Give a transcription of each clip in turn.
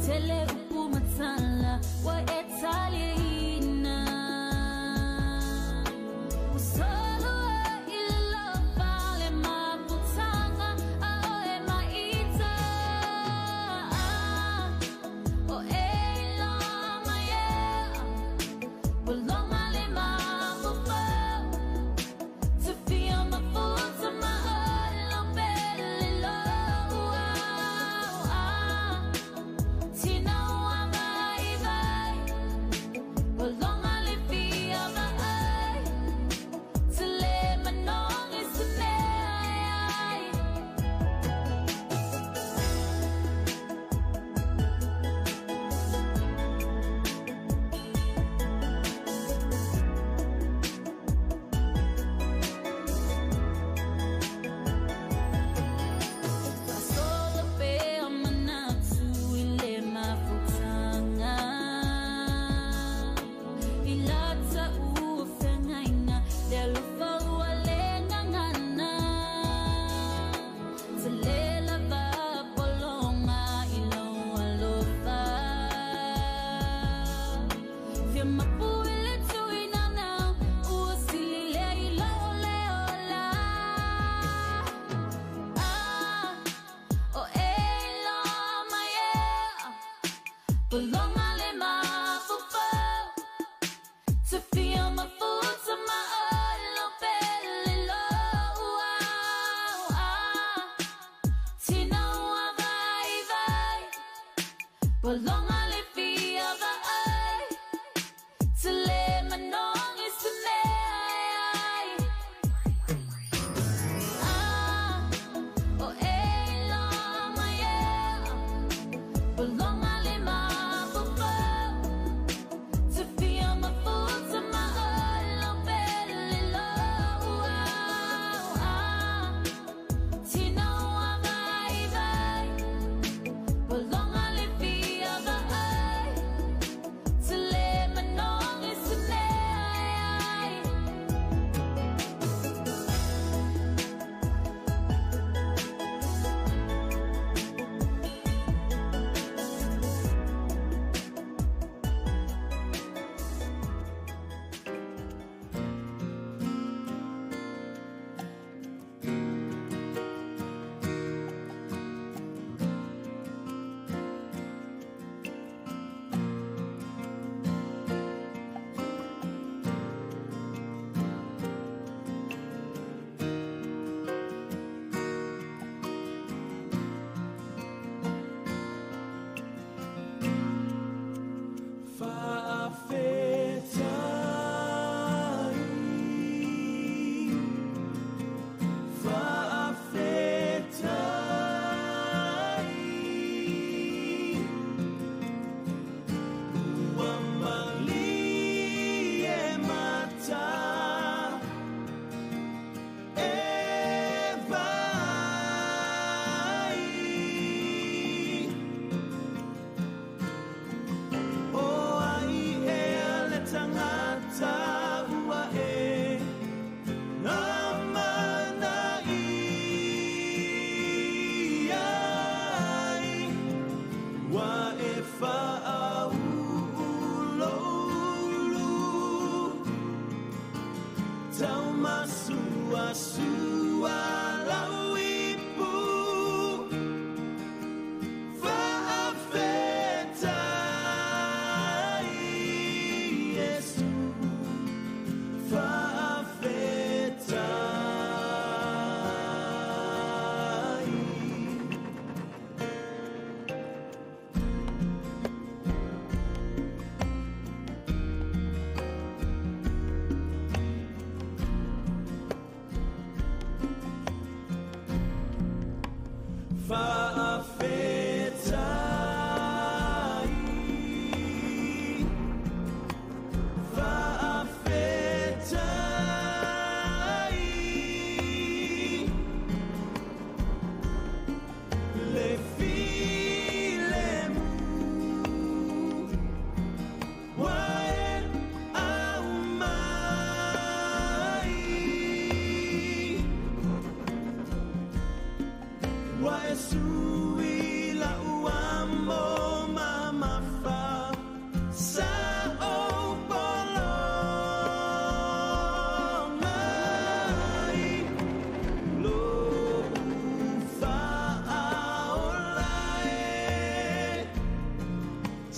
Tele upu matala wa etalina.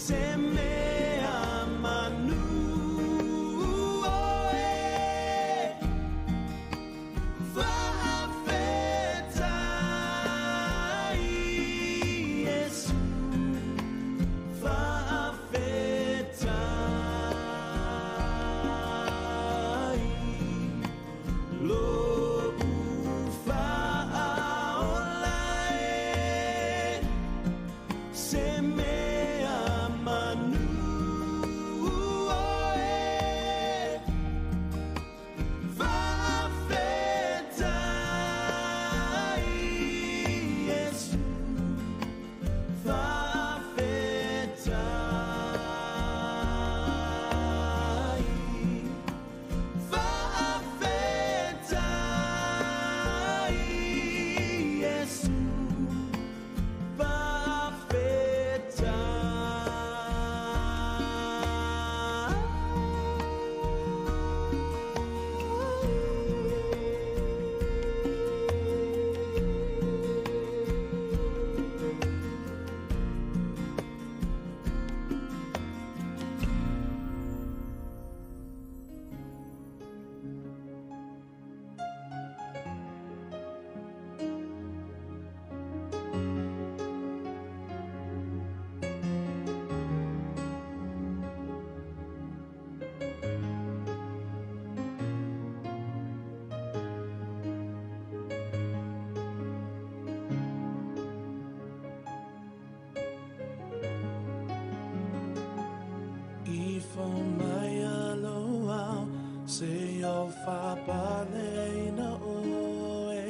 Se mea manu oe. Fa'afetai Iesu, fa'afetai Lo'u fa'aola e. Se mea manu oe. Fa'afetai Iesu, fa'afetai. Fa'afetai Iesu, Ifo mai aloa se o whapale na oe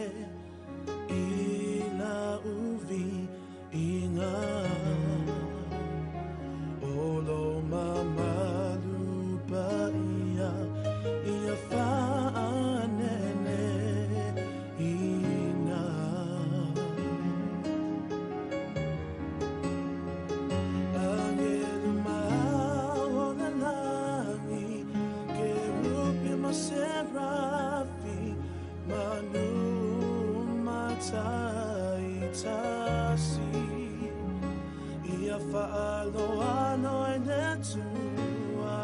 i la uvi inga Olo mamalu pa ia ia whaanene ina. Angelu maola langi, kerubi ma serafi, manu matai tasi. Ia whaaloalo e le tua,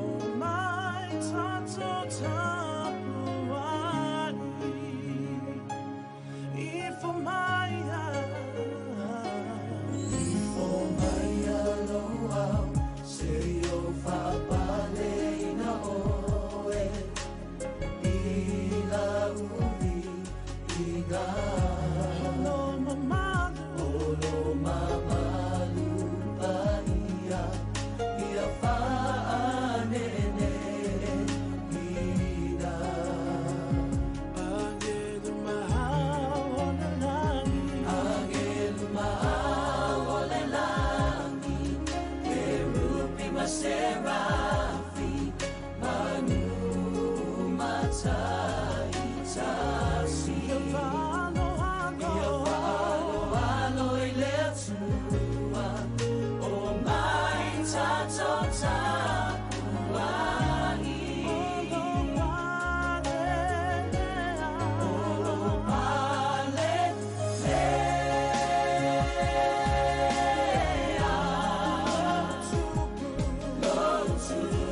o mai tato tapuai. Ifo mai a, Ifo mai aloa, se o whapale ina oe, i la uvi inga. Olo mamalu, Olo mamalu pa ia, ia whaanene ina. Angelu mahaola langi, Angelu mahaola langi, kerubi ma serafi, manu matai tasi. Ia whaaloalo, Ia whaaloalo i le Atua, o mai tato tapuai. Olo palelea, Olo palelea. Tupu, Lo tupu.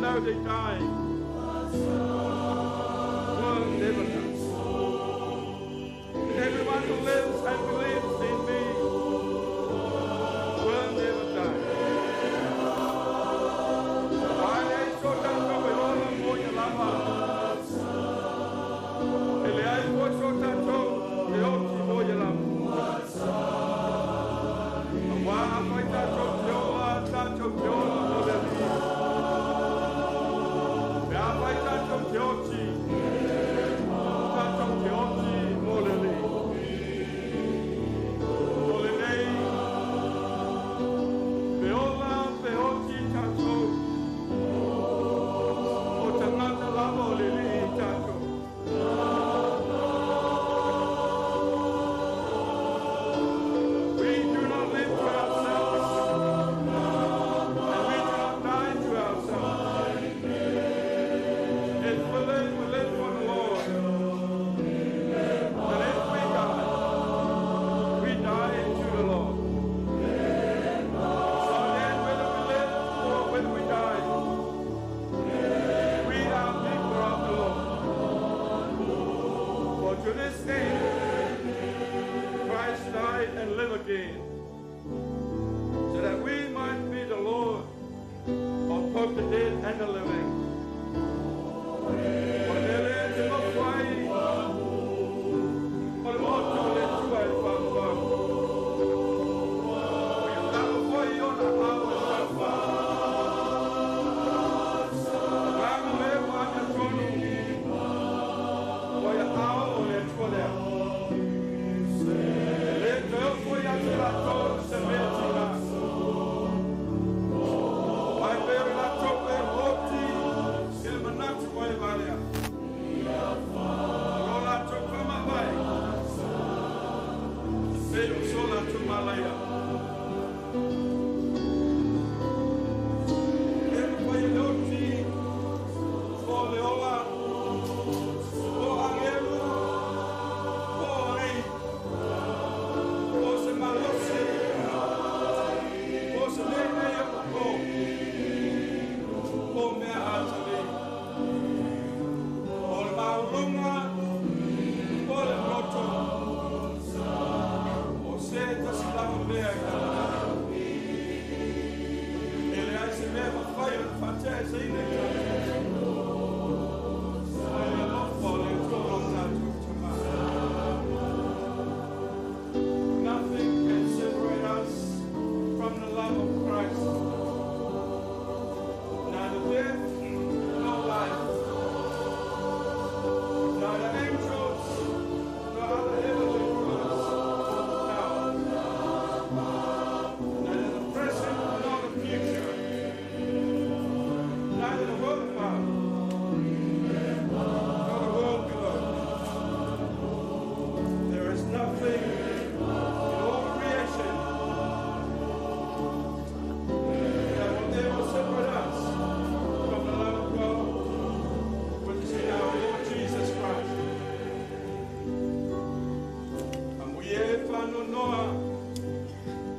though they die, will never die. And everyone who lives and believes in me will never die. We do not live to ourselves, and we do not die to ourselves. If we live, we live for the Lord. And if we die to the Lord. So then, whether we live or whether we die, we are people of the Lord. For to this end, Christ died and lived again, so that we might be the Lord of both the dead and the living. O le le te mawhai, o le moto le tua e whawhau. O ia tau foi o na au e whawhau. Ngā le wāna tonu, o ia au o le tua lea. Le te foi a te rato se mea tina. Mai pere la tope hoti i le manatu o e valea. Lo la tope mai. Pe o so la tu malaia. E mawhai le oti o le ola o angelu o ai o se malosi o se lene o o mea atali o le maulunga o le roto o se tasilama mea i tala e le ai se mea mawhai o le whatea se ine i tātou. Ai le alofa o le toro tātou tama. Nothing can separate us from the love of Christ. Neither death nor life, neither angels nor other heavenly rulers or power, neither the present nor the future, neither the world above nor the world below. There is nothing in all creation that will ever separate us from the love of God, which is in our Lord Jesus Christ. Amuye whano noa,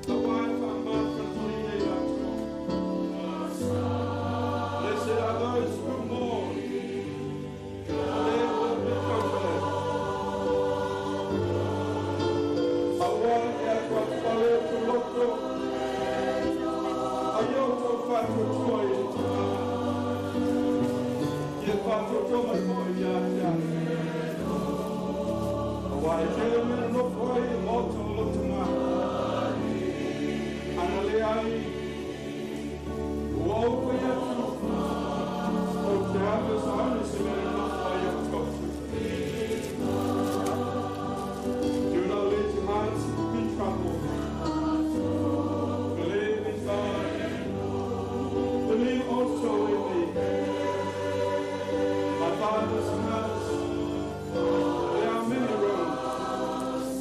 a wai whaamāwhanawhani nei rātou. Blessed are those who mourn, for they will be comforted. A wai e atua whale o te loto, a io tō whātua i te tama. Ia whātua mai moi ia te ake. A wai te mea no koe i moto o loto ngā. Ana le ai, ua o koe atu, o te ake sa ane se mea no koe i o tōtu. Do not let your hearts be troubled. Believe in God. Believe also in me. My Father's house, there are many rooms.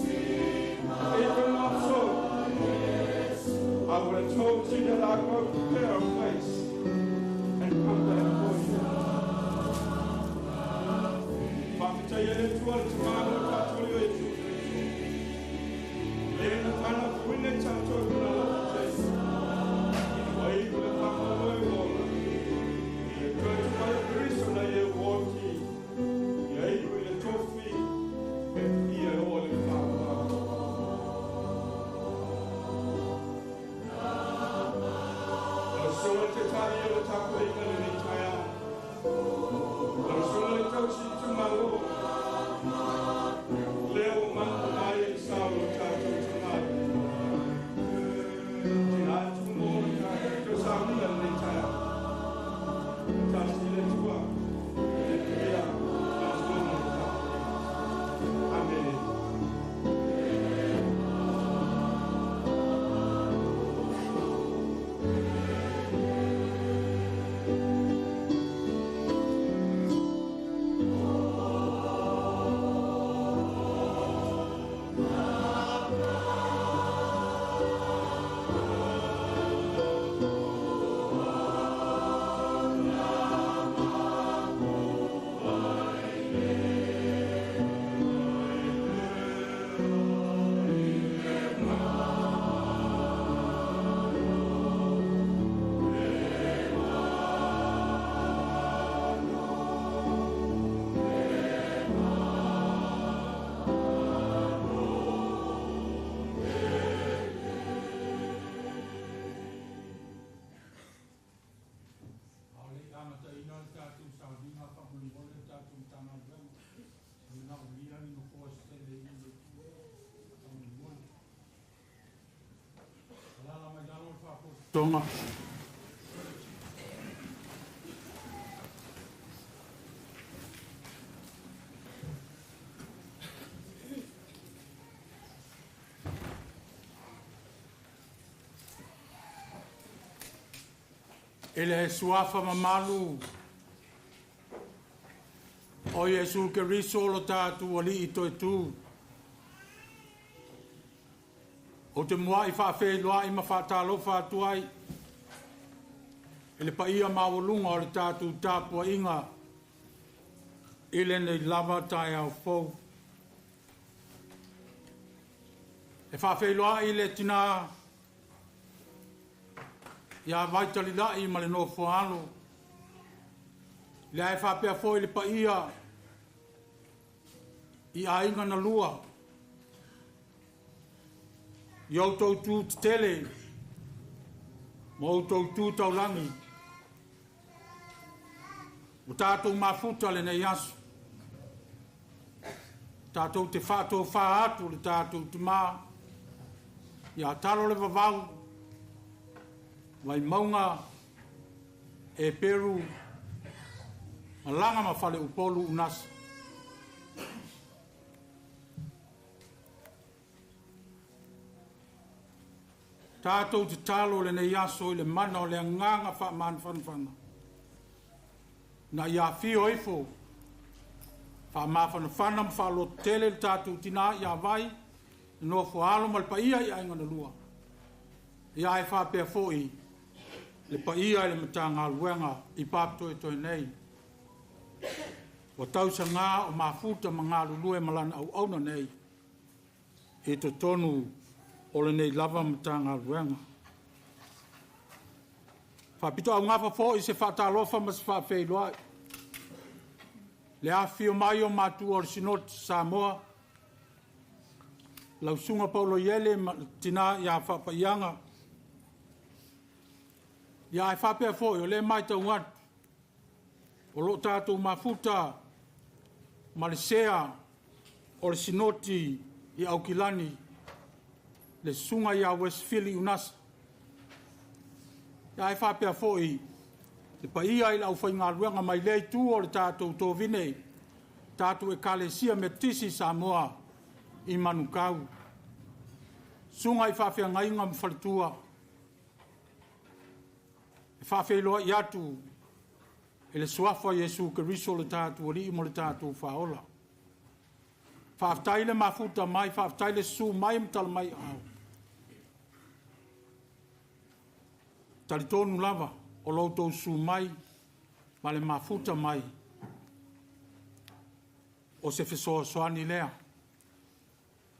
If it were not so, I would have told you that I go prepare a place and come back for you. Whakataia le tua le tamana o tātou leo e tū Kristo. Le na tāna kuine tātou na lote. I wai o le whakamoe ola. I le Susuga te tai o le tapuaiga i lenei taeao. Lau susuga i le tausi itumalo, lea ua mapu mai ai sao lo tatou tamā. Tina e tumo o le tatou saunia i lenei taeao. Tasi le Atua, le Tuia, lau susuga i le tapuaiga. Amene. A o le i amataina le tatou sauniga, faamolemole le tatou Matagaluega e manaomia ni nofoa se tele i le itu lea, faamolemole. Alaala mai lalo le faapotopotoga. I le suafa mamalu o Iesu Keriso lo tatou Alii Toetū, ou te muai faafeiloai ma faatalofa atu ai i le paia maualuga o le tatou tapuaiga i lenei lava taeao fou. E faafeiloai le tinā ia Vaitalilai ma le nofoaalo, le ae faapea foi le paia i aiga na lua, i outou tu tetele ma outou tu taulagi, ua tatou mafuta lenei aso, tatou te faatofā atu le tatou timā, ia talo le vavau, Vaimauga e Peru, malaga ma Faleupolu Unasa. Tatou tatalo lenei aso i le mana o le agaga faamafanafana. Na ia afio ifo, faamafanafana ma faalototele le tatou tinā ia Vai, le nofo alo ma le paia i aiga na lua. Ia ae faapea foi le paia i le Matagaluega i papatoetoe nei. Ua tausaga o mafuta ma galulue ma lana auauna nei i totonu o lenei lava Matagaluega. Faapitoaugafa foi se faatalofa ma se faafeiloai le afifio mai o matua o le Sinoti Samoa, lau Susuga Paulo Iele ma le tina ia Faapaiaga, ia ae faapea foi o lea e matau atu, o lo o tatou mafuta ma le sea o le Sinoti i Aukilani, le Susuga ia Uesifili Unasa. Ia ae faapea foi le paia i le aufaigaluega mai lea itu o le tatou tovine, tatou Ekalesia Metotisi i Samoa i Manukau, susuga i faafeagaiga ma faletua, e faafeiloai atu i le suafa o Iesu Keriso le tatou Alii ma le tatou Faaola. Faafetai le mafuta mai, faafetai le susu mai ma tala mai aao. Talitonu lava o lo outou susu mai ma le mafuta mai, o se fesoasoani lea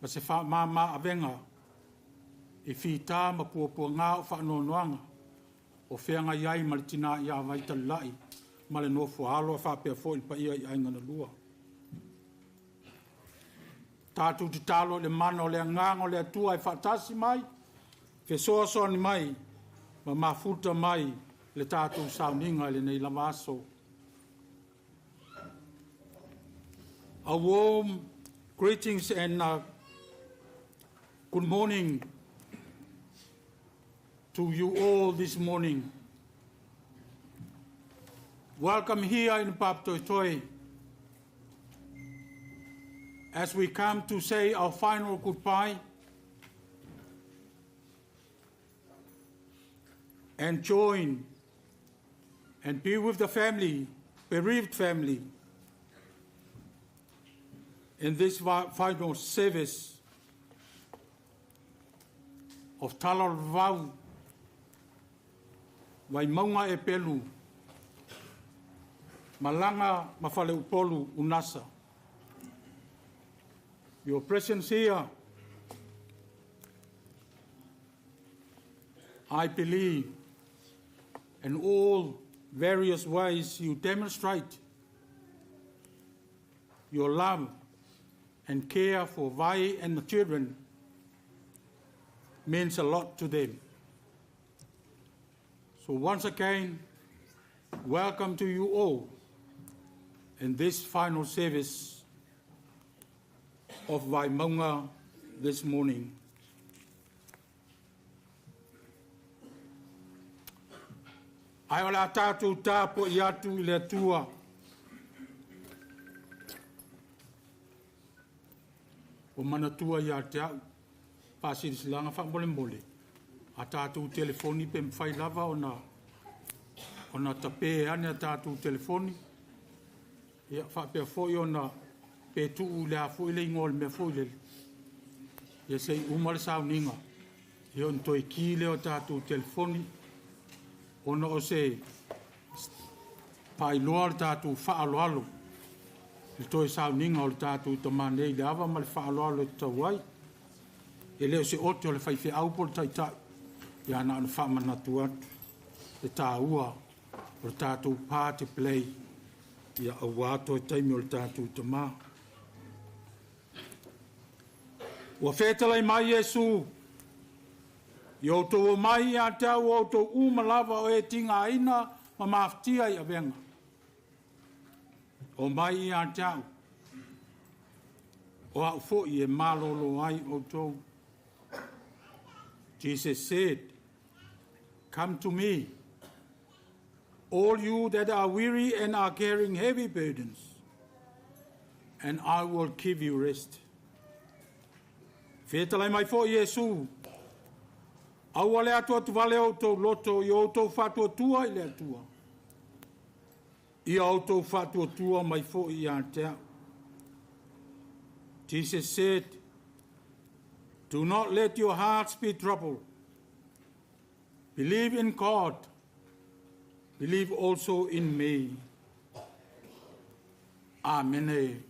ma se faamama avega i fita ma puapuaga o faanoanoaga o feagai ai ma le tina ia Vaitalilai ma le nofo a alo a faapea foi le paia i aiga na lua. Tatou tatalo i le mana o le agaga o le Atua e faatasi mai, fesoasoani mai ma mafuta mai Le tatou sauniga i lenei lava aso. A warm greetings and good morning to you all this morning. Welcome here in Papatoetoe as we come to say our final goodbye and join and be with the family, bereaved family, in this final service of Talavau Vaimauga Epelu Malaga ma Faleupolu Unasa. Your presence here, I believe, in all various ways you demonstrate your love and care for Vai and the children means a lot to them. So once again, welcome to you all in this final service of Vaimauga this morning. Ae o le a tatou tapuai atu i le Atua. Ua manatua ia te au, faasilasilaga faamolemole, a tatou telefoni pe mafai lava ona tape ane a tatou telefoni, ia faapea foi ona pe tuu i le a foi le igoa o le mea foi lele, ia se i uma le sauniga, ia ona toe ki lea o tatou telefoni, ona o se faailoa le tatou faaaloalo i le toe sauniga o le tatou tama nei i le ava ma le faaaloalo e tatau ai. E le o se ote o le faifeau po o le taitai, ia na ona faamanatu atu le taua o le tatou pa te play, ia aua toe taimi o le tatou tama. Ua fetalai mai Iesu, ia outou omai ia te au o outou uma lava o e tigaina ma mafatia i avega. Omai ia te au, o au foi e malolo ai outou. Jesus said, "Come to me, all you that are weary and are carrying heavy burdens, and I will give you rest." Fetalai mai foi Iesu, aua le atuatuvale outou loto ia outou faatuatua i le Atua. Ia outou faatuatua mai foi ia te au. Jesus said, "Do not let your hearts be troubled. Believe in God. Believe also in me." Amen.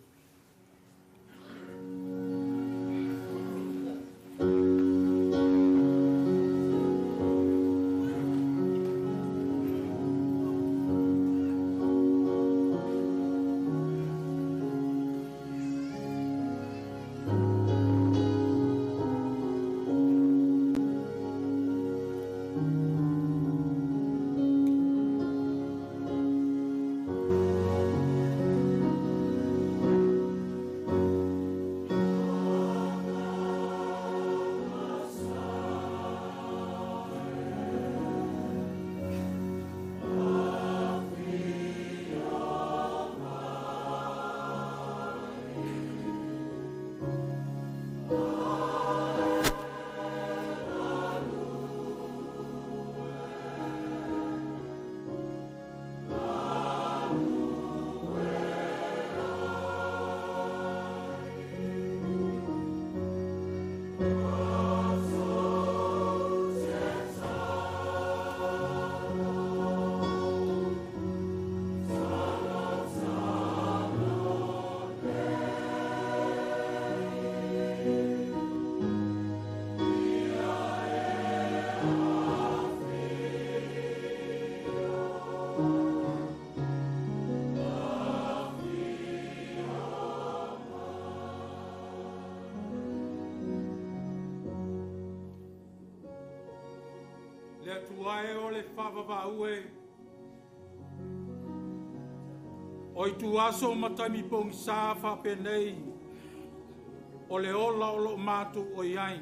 Le Atua e o le faavavau e. O ituaso ma taimi pogisā faapenei o le ola o loo matou oi ai.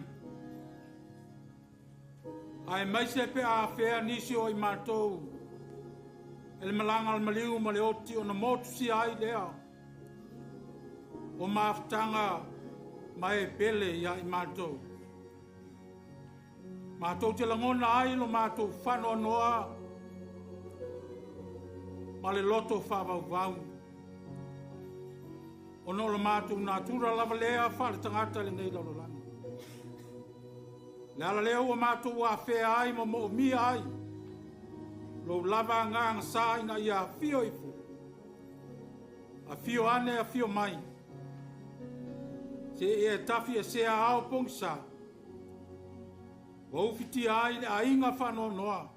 Ae maise pe afea nisi o i matou e le malaga a le maliu ma le oti ona motusia ai lea o mafutaga ma e pele ia i matou. Matou te lagona ai lo matou faanoanoa ma le loto faavauvau. Ona o le matou natura lava lea faaletagata lenei lalolagi. Le ala lea ua matou afea ai ma moomia ai lou lava agaga sa ina ia afio ifo, afio ane afio mai, se e tafi e sea ao pogisa, ua ufitia ai le aiga faanoanoa,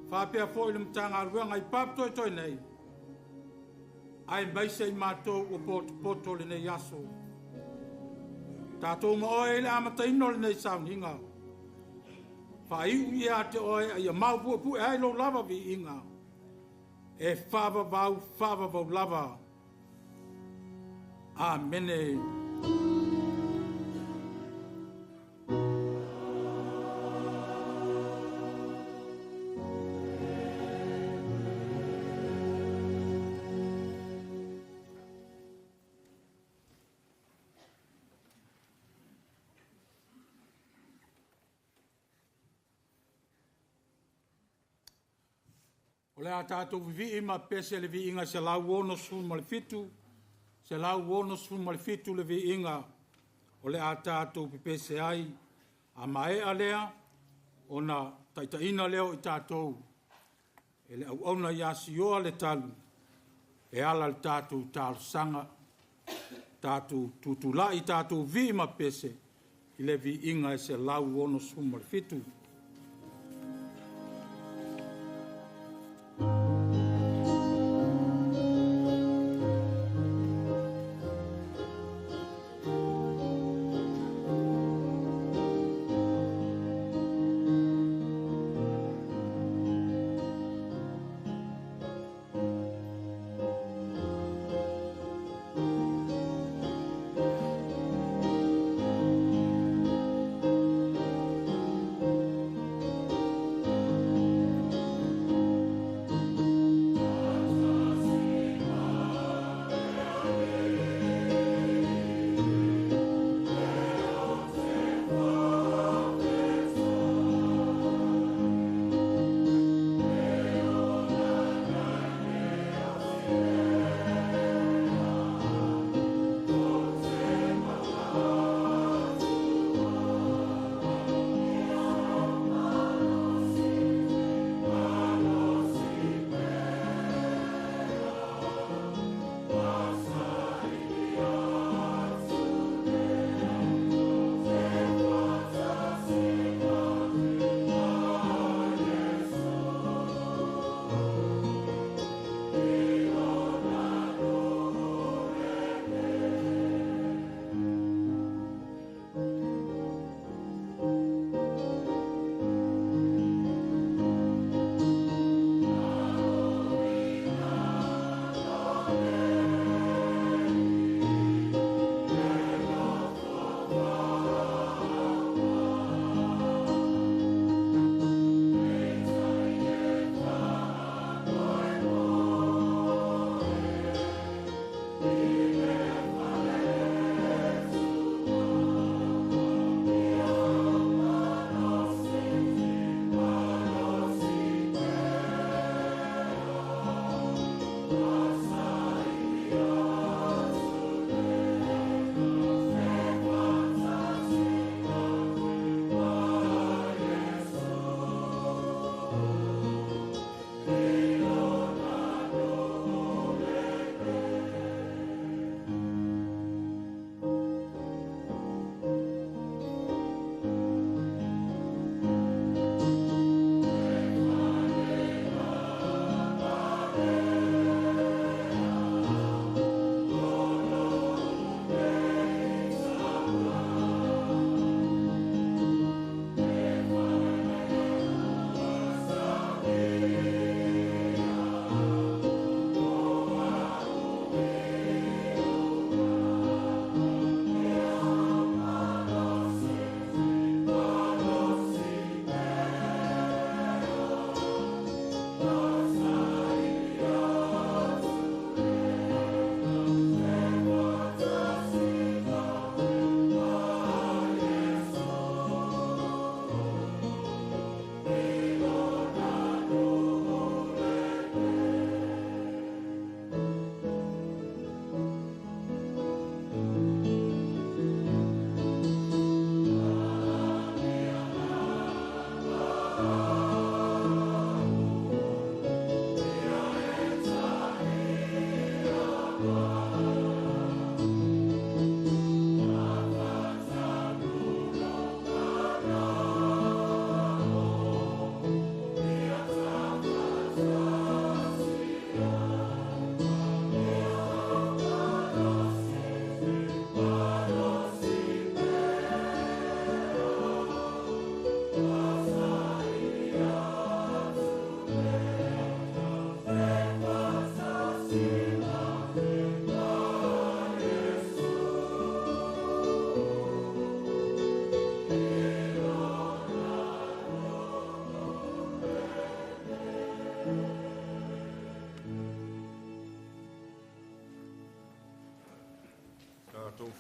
faapea foi le Matagaluega i papatoetoe nei, ae maise i matou ua potopoto lenei aso. Tatou ma oe i le amataina o lenei sauniga, faaiu ia te oe a ia maupuepue ai lou lava viiga, e faavavau, faavavau lava. Amene. O le a tatou vivii ma pese le viiga 167, 167 le viiga o le a tatou pepese ai. A maea lea, ona taitaiina lea o i tatou e le auauna ia Sioa le talu, e ala i le tatou talosaga, tatou tutulai, tatou vivii ma pese i le viiga e 167.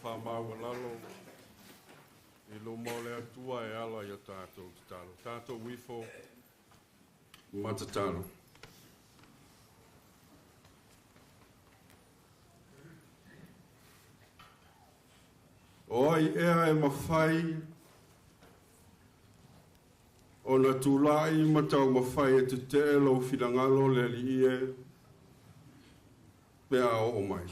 Faamaualalo i luma o le Atua e ala i a tatou tatalo. Tatou ifo ma tatalo. O ai ea e mafai ona tulai ma taumafai e tetee lou finagalo le Alii e pe a oo mai.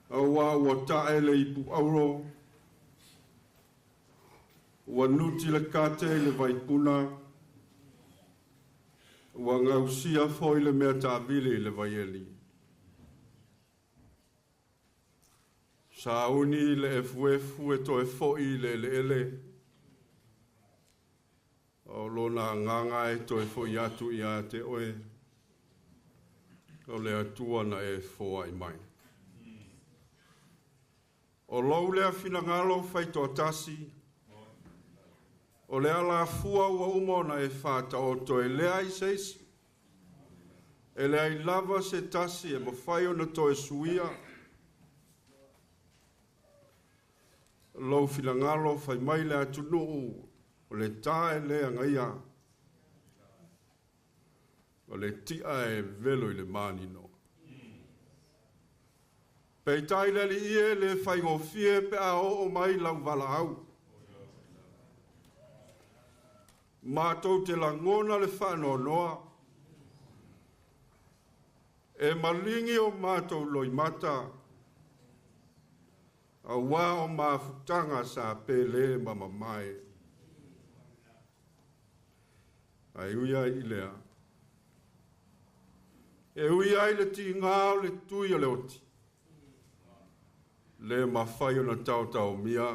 Auā ua tae le ipu auro, ua nuti le kate i le vaipuna, ua gausia foi le mea taavili i le vaieli. Sauni le efuefu e toe fo'i i le eleele, o lona agaga e toe fo'i atu ia te oe, o le Atua na e foai mai. O lou lea finagalo faitoatasi, o le alafua ua uma ona e faataoto e leai se isi, e leai lava se tasi e mafai ona toe suia lou finagalo fai mai le atunuu o le tā e le agaia, o le tia e velo i le manino. Peitai le Alii e le faigofie pe a oo mai lau valaau. Matou te lagona le faanoanoa, e maligi o matou loimata, auā o mafutaga sa pele ma mamae. Ae ui ai i lea, e ui ai le tiga o le tui o le oti, le mafai ona taotaomia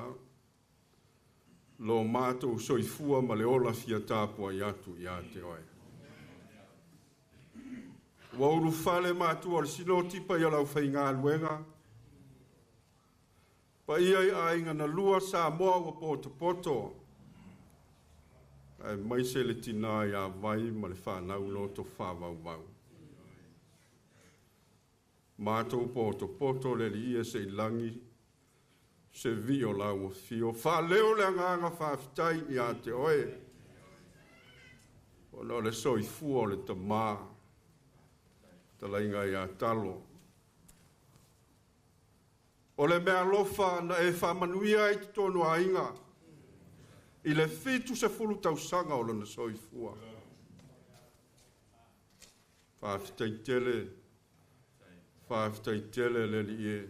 lo matou soifua ma le ola fia tapuai atu ia te oe. Ua ulufale matua o le Sinoti paia o le aufaigaluega, paia i aiga na lua Samoa ua potopoto, aemaise le tinā ia Vai ma le fanau loto faavauvau. Matou potopoto le Alii e seilagi, se vi o lau afio. Faaleo le agaga faafetai ia te oe, ona o le soifua o le tamā, talaiga ia Talo. O le mea alofa na e faamanuia ai totonu aiga, i le 70 tausaga o lona soifua. Faafetai tele, faafetai tele le Alii e.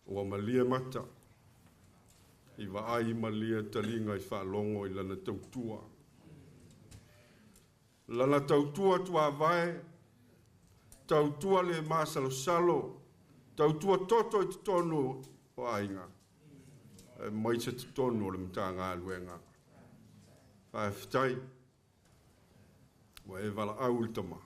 Ua malie mata, i vaai malie taliga i faalogo i lana tautua. Lana tautua tuavae, tautua le masalosalo, tautua toto i totonu o aiga, aemaise totonu o le Matagaluega. Faafetai, ua e valaau i le tama,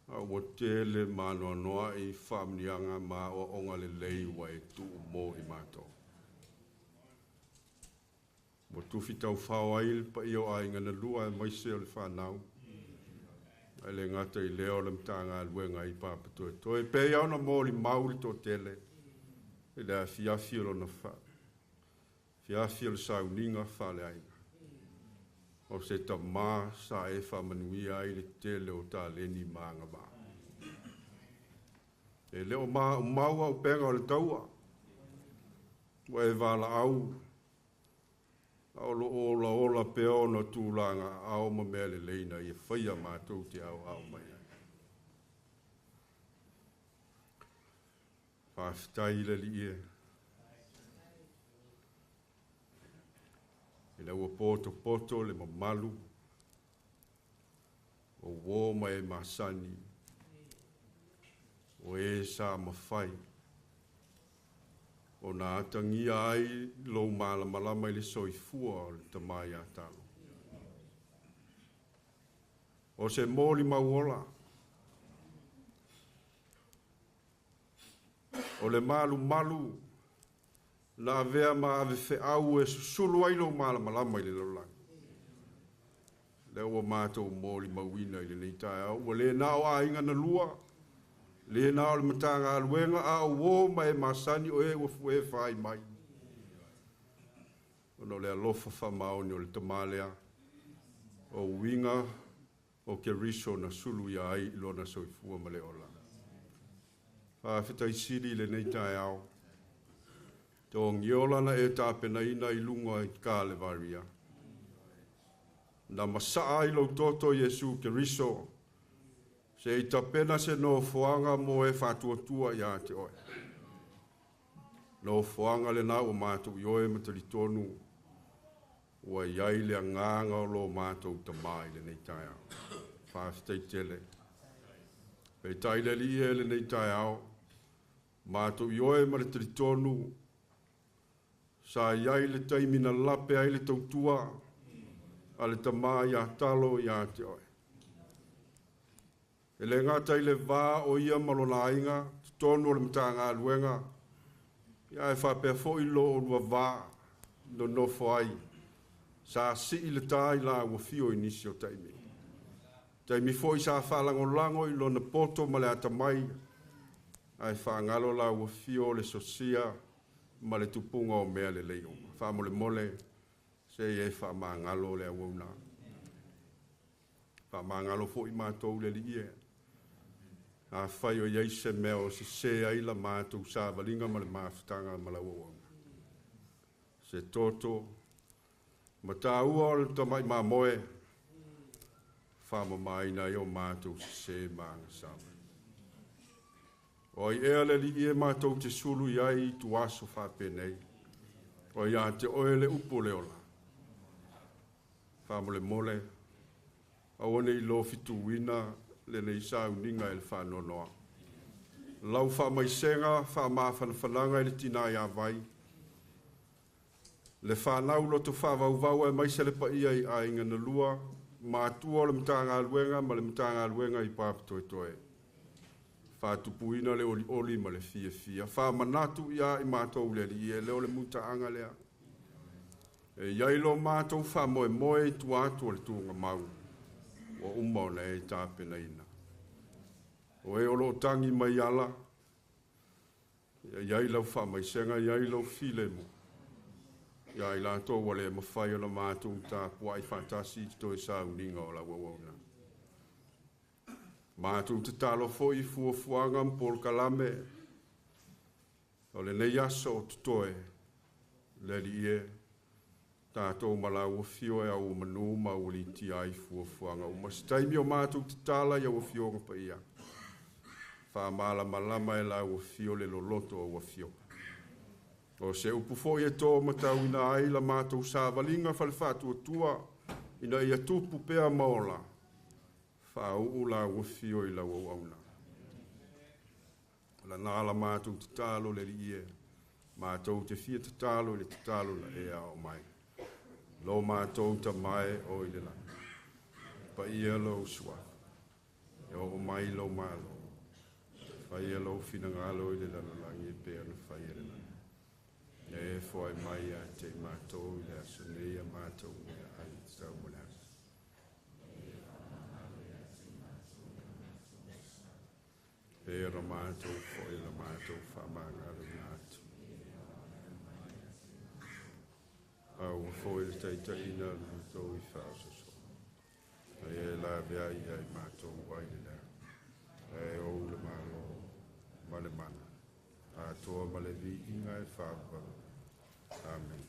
a ua tele maanoanoa i faamuniaga ma aoaoga lelei ua e tuu mo i matou. Ua tufi taufao ai le paia o aiga na lua aemaise o le fanau. Ae le gata i lea o le Matagaluega i Papatoetoe. Pe ia ona molimau le toatele i le afiafi o lona fiafi o le sauniga faaleaiga. O se tamā sa e faamanuia ai le tele o taleni ma agavaa. E le o maumau au pega o le taua, ua e valaau, a o loo olaola pea ona tulaga ao ma mea lelei na ia faia matou te aoao mai ai. Faafetai le Alii e. Ina ua potopoto le mamalu o uō ma e masani, o e sa mafai ona atagia ai lou malamalama i le soifua o le tama ia Talo. O se molimau ola, o le malumalu na avea ma avefeau e susulu ai lou malamalama i le lalolagi. Lea ua matou molimauina i lenei taeao, ua le na o aiga na lua, le na o le Matagaluega, a o uō ma e masani o e ua fuefa ai mai. Ona o le alofa faamaoni o le Tamā lea, o uiga o Keriso na sulu ia ai i lona soifua ma le ola. Faafetai sili i lenei taeao, togiola na e tapenaina i luga i Kalevaria. Na masaa ai lou toto Iesu Keriso, se i tapena se nofoaga mo e faatuatua ia te oe. Nofoaga lena ua matou ioe ma talitonu, ua iai le agaga o lo matou Tamā i lenei taeao. Faafetai tele. Peitai le Alii e lenei taeao, matou ioe ma le talitonu, sa iai le taimi na lape ai le tautua a le Tamā ia talo ia te oe. E le gata i le va o ia ma lona aiga, totonu o le Matagaluega, ia e faapea foi lo olua va nonofo ai, sa sii le tā i la ua fio i nisi o taimi. Taimi foi sa faalagolago i lona poto ma le atamai, ae faagalo la ua fio le sosia ma le tupuga o mea lelei uma. Faamolemole, se i e faamagalo le auauna. Faamagalo foi matou le Alii e. Afai o iai se mea o sese ai la matou savaliga ma le mafutaga ma lau auauna. Se toto, ma tāua o le tamai mamoe, faamamaina ai o matou sese ma agasala. O ai ea le Alii e matou te sulu i ai i tuaso faapenei, o ia te oe le upu o le ola. Faamolemole, aua nei lofituina lenei sauniga e le faanoanoa. Lau faamaisega, faamafanafanaga i le tina ia Vai, le whanau loto whaavauvau e maise le paia i aiga na lua, matua o le Matagaluega ma le Matagaluega i Papatoetoe. Faatupuina le olioli ma le fiafia. Faamanatu ia i matou le Alii e leo le mutaaga lea. E iai lo matou faamoemoe i tua atu o le tuugamau, ua uma ona e tapenaina. O e o loo tangi mai ala, ia iai lau faamaisega, iai lau filemu. Ia i latou ua le mafai ona matou tapuai faatasi i toe sauniga o lau auauna. Matou tatalo foi i fuafuaga ma polokalame o lenei aso o totoe, le Alii e, tatou ma lau afio e au manu ma ualitia ai fuafuaga uma. Se taimi o matou tatala i au afioga paia, faamalamalama e lau afio le loloto o au afioga. O se upu foi e tō matauina ai la matou savaliga falefaatuatua ina ia tupu pea ma ola, faauu lau afio i lau auauna. O lana la matou tatalo le Alii e, matou te fia tatalo i le tatalo na e ao mai. Lo matou tamae o i le lagi, paia lou suafa, e oo mai lou malo, faia lou finagalo i le lalolagi e pei ona faia le lagi. Ia e foai mai ia te i matou i le aso nei a matou mea ai tatau mo le aso. Pei ona matou foi la matou faamagaloina atu. Aua foi le taitaiina o matou i faasoso. Ai e lavea ia i matou ai le lea. E ou le malo ma le mana. Atoa ma le viiga e faavavau. Amen.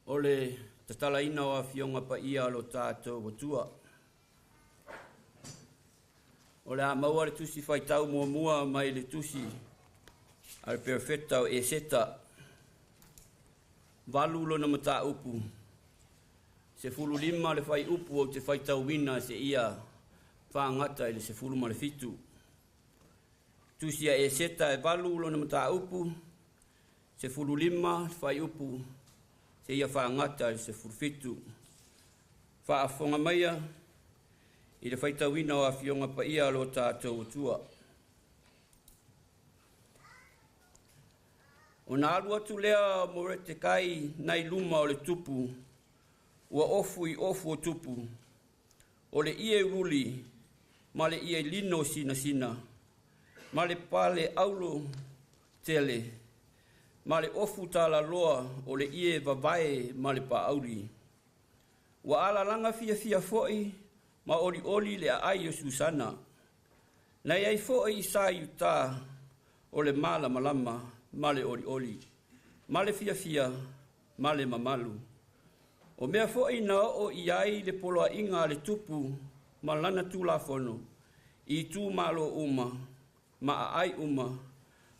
O le tatalaina o afioga paia o lo tatou Atua. O le a maua le tusi faitau muamua mai le tusi a le perofeta o Eseta, 8 lona mataupu, 15 le faiupu ou te faitauina seia fagata i le 17. Tusi a Eseta e 8 lona mataupu, 15 le faiupu seia fagata i le 17. Faafofoga maia i le faitauina o afioga paia a lo tatou Atua. Ona alu atu lea o Moretekai nai luma o le tupu, ua ofu i ofu o tupu, o le ie uliuli ma le ie lino sinasina, ma le pale aulo tele, ma le ofu talaloa o le ie vavae ma le paauli. Ua alalaga fiafia foi ma olioli le aai o Susana. Na iai foi i sa i uta o le malamalama ma le olioli, ma le fiafia ma le mamalu. O mea foi na oo i ai le poloaiga a le tupu ma lana tulafono, i itumalo uma ma aai uma,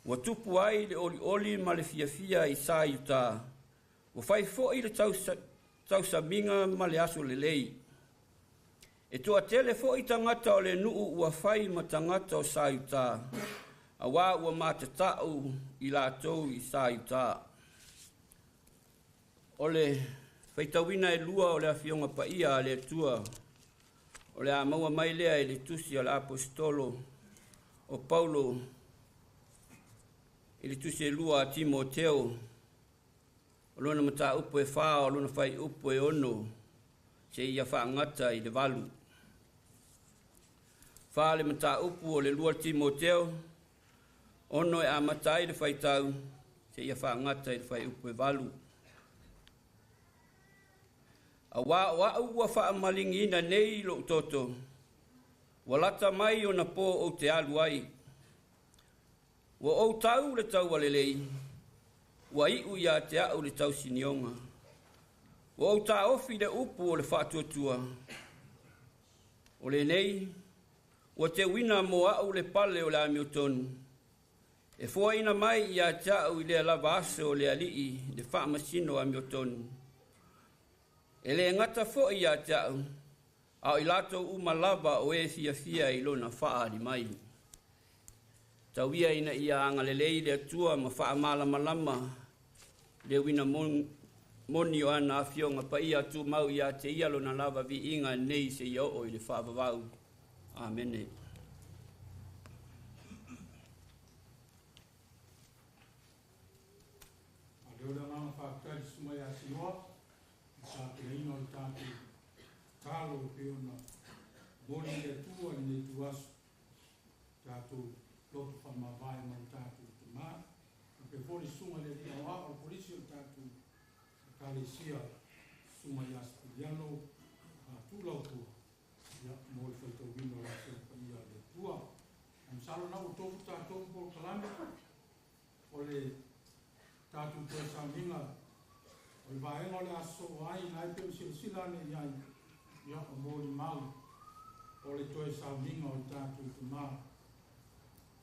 ua tupu ai le olioli ma le fiafia i sa i uta. Ua fai foi le tausamiga ma le aso lelei. E toatele foi tagata o le nuu ua fai ma tagata o sa i uta, auā ua matatau i latou i sa i uta. O le faitauina e lua o le afioga paia a le Atua, o le a maua mai lea i le tusi a le Aposetolo o Paulo i le tusi e lua a Timoteo, o lona mataupu e 4, o lona fuaiupu e 6, seia faagata i le 8. 4 le mataupu o le 2 Timoteo, 6 e amata ai le faitau, seia faagata i le fuaiupu e 8. Auā o au ua faamaligiina nei lou toto, ua lata mai ona po ou te alu ai. Ua ou tau le taua lelei, ua iu ia te au le tausinioga. Ua ou taofi le upu o le faatuatua. O lenei, ua teuina mo au le pale o le amiotonu, e foaina mai ia te au i lea lava aso o le alii le faamasino amiotonu. E le gata foi ia te au, a o i latou uma lava o e fiafia i lona faaali mai. Tauia ina ia agalelei le Atua ma faamalamalama le uiga moni o ana afioga paia tumau ia te ia lona lava viiga nei seia oo i le faavavau. Amene. A leo le agaga faafetai i le susuga ia Sinoa i le tapenaina o le tatou tatalo e pei ona momoli i le Atua i lenei ituaso, tatou loto faamavae ma le tatou Tamā, faapea foi le susuga i le Alii Aoao o le Kolisi o le tatou Ekalesia, susuga ia Sipiliano Tuulautua, ia, mo le faitauina o le Afioga Paia a le Atua. Ae masalo na ua tofu tatou ma polokalame o le tatou toe sauniga o le vaega o le a sosoo ai na e pe o silasila ane i ai, ia, o molimau o le toe sauniga o le tatou Tamā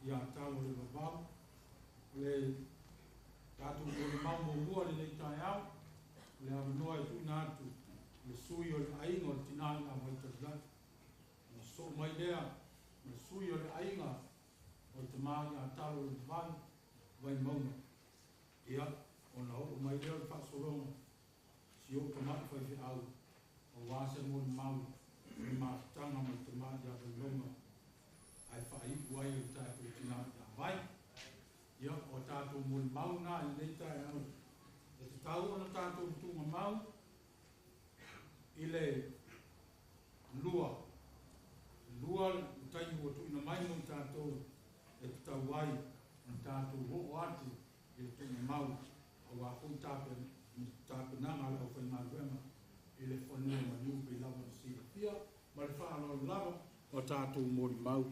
ia Talo le Vavau. O le tatou molimau muamua lenei taeao, o le avanoa e tuuina atu le sui o le aiga o le tinā ia Vaitaliai. Ona sosoo mai lea ma le sui o le aiga o le tamā ia Talo le Vavau Vaimauga. Ia, ona oo mai lea o le faasologa si ou tamai faifeau, aua se molimau o le mafutaga ma le tamā ia Vaimauga, ae faaiu ai o le tatou tinā ia Vai. Ia, o tatou molimau na i lenei taeao, e tatau ona tatou tuugamau i le lua lua le taimi ua tuuina mai mo i tatou e tatau ai ona tatou oo atu i le tuugamau, auā foi tapenaga a le aufaigaluega i le fanua maliu pei lava ona silafia. Ma le faaaloalo lava o tatou molimau.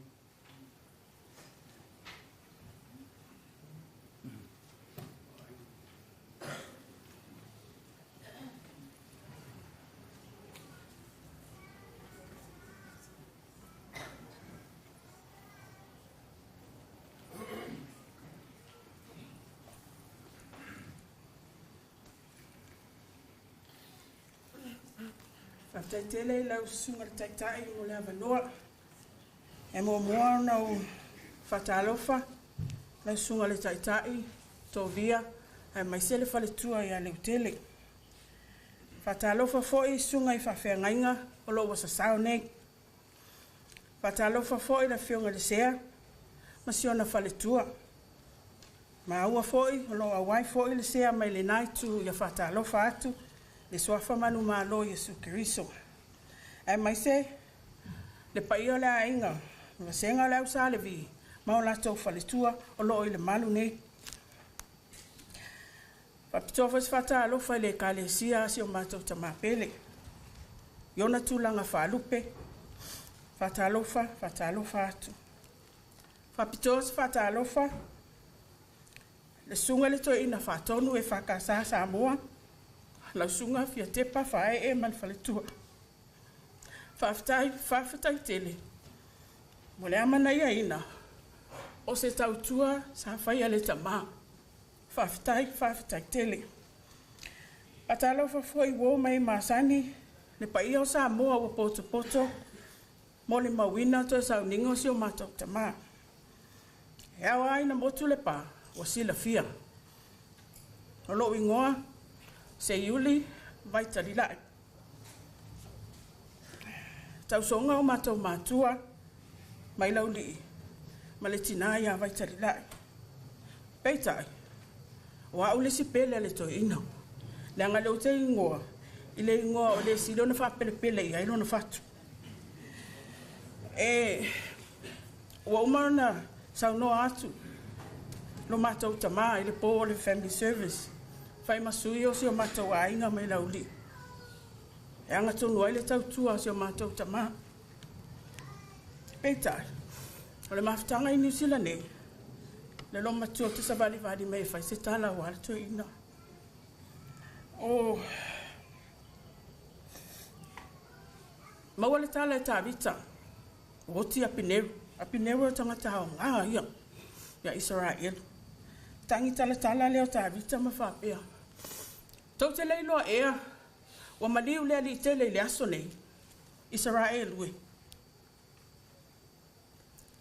Faafetai tele i lau susuga i le Taitai mo le avanoa. E muamua ona ou faatalofa lau susuga i le Taitai, Tovia, aemaise le faletua ia Leutele. Faatalofa foi i susuga i faafeagaiga o loo ua sasao nei. Faatalofa foi i le Afioga i le Sea ma si ona faletua. Maua foi o loo auai foi le Sea mai lena itu ia faatalofa atu le suafa manumalo Iesu Keriso. Aemaise le paia o le aiga, vasega o le au Sa Levi ma o latou faletua o loo i le malu nei. Faapitoa foi se faatalofa i le Ekalesia a si o matou tamā pele i ona tulaga faalupe, faatalofa, faatalofa atu. Faapitoa se faatalofa le susuga i le Toeaina Faatonu EFKS Samoa, lau Susuga Fiatepa Faaee ma le faletua. Faafetai, faafetai tele mo le amanaiaina o se tautua sa faia e le tamā. Faafetai, faafetai tele. Faatalofa foi i uo ma e masani, le paia o Samoa ua potopoto molimauina toe sauniga o si o matou tamā. E ao lava ina motu le pa, ua silafia. O lou igoa, Seiuli Vaitalila'i. Tausoga o matou matua mai Laulii ma le tina ia Vaitalila'i. Peitai, o au le isi pele a le toeaina, leaga o lea ou te igoa i le igoa o le sili ona faapelepele i ai lona fatu. E ua uma ona saunoa atu lo matou tamā i le po o le family service, fai ma sui o si o matou aiga mai Laulii e agatonu ai le tautua a si o matou tamā. Peitai, o le mafutaga i Niu Sila nei, le loomatua ou te savalivali mai e fai se tala aua le toeaina. O maua le tala e Tavita, ua oti Apineru. Apineru o le tagata aoga ia ia Isaraelu. Tagi talatala lea o Tavita ma faapea, tou te le iloa ea ua maliu le alii tele i le aso nei, Isaraelu e.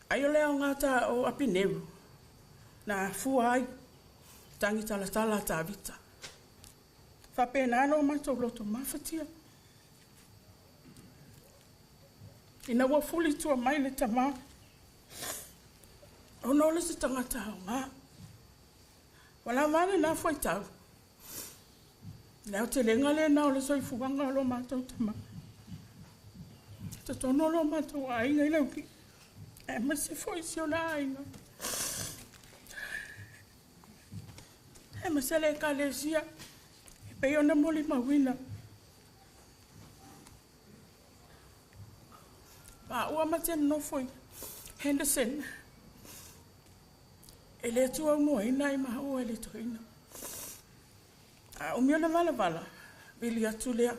Ai o le aoga ta o Apineru na afua ai tagi talatala a Tavita. Faapena lo matou loto mafatia. Ina ua fuli tua mai le tamā, ona o le se tagata aoga. Ua lava lena fuaitau. Le aotelega lena o le soifuaga o lo matou tamā. Totonu o lo matou aiga i Laulii, aemaise foi si ona aiga. Aemaise le Ekalesia e pei ona molimauina. Maua ma te nonofo i Henderson, e le tuaunoaina ai maua e le toeaina. A umi ona valavala, vili atu lea.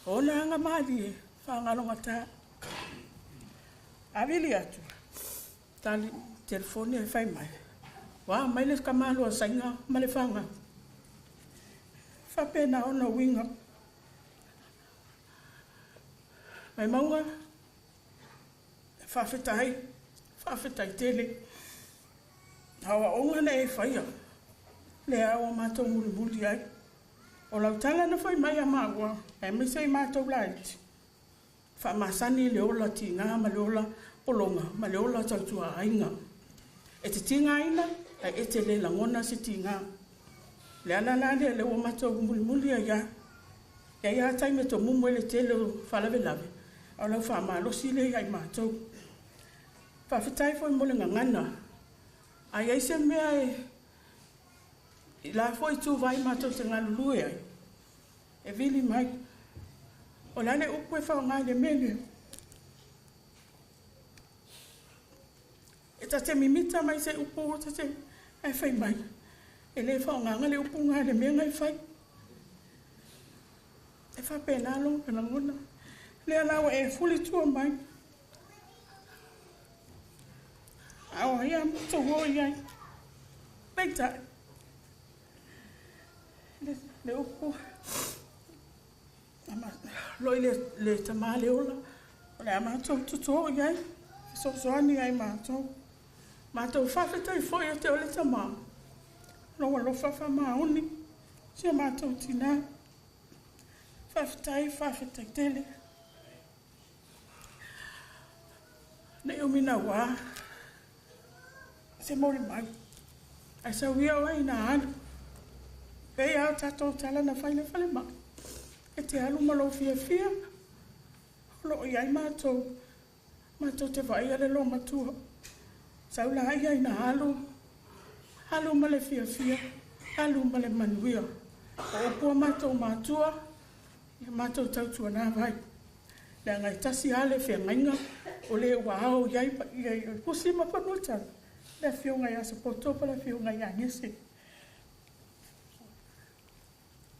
O ona aga malie, faagalogata. A vili atu, tali telefoni e fai mai, ua mai le kamalo sainga ma le whanga. Faapena ona uiga. Mai mauga, faafetai, faafetai tele. Aoaoga na e faia, lea ua matou mulimuli ai. O lau tala na fai mai a maua, aemaise i matou laiti, faamasani le ola tiga ma le ola pologa ma le ola tautuaaiga. E te tigaina, ae e te le lagona se tiga. Le ala la lea le ua matou mulimuli ai lava. E i ai lava taimi e tomumu ai le tele o faalavelave, a o lau faamalosi lea ia i matou. Faafetai foi mo le gagana. A i ai se mea e i la foi ituvai matou te galulue ai, e vili mai. O le a le upu e faaaoga i le mea lea? E ta te mimita mai se upu ua ta te ae fai mai, e le faaaogaina le upu lena i le mea na e fai. E faapena lou lagona. Lea la ua e fuli tua mai. A o ai a matou o i ai? Peitai, le upu loi le tamā le ola, o le a matou totō i ai, fesoasoani ai matou. Matou faafetai foi ia te oe le tamā, lou alofa faamaoni, si o matou tinā. Faafetai, faafetai tele. Nei o mina wā, se mori mai. Ai sa wia o ina alu. Pei au tātou tala na whai le whale mai. E te alu ma lou fia fia. Lo i ai mātou. Mātou te vai ale lo matua. Sau la ia ina alu. Alu ma le fia fia. Alu ma le manuia. O opua mātou mātua. Ia mātou tautua nā vai. Le ngai tasi ale whengainga. O le ua ao iai pa ia i pusi ma panuta. Le fionga ia sa potopa le fionga ia ngese.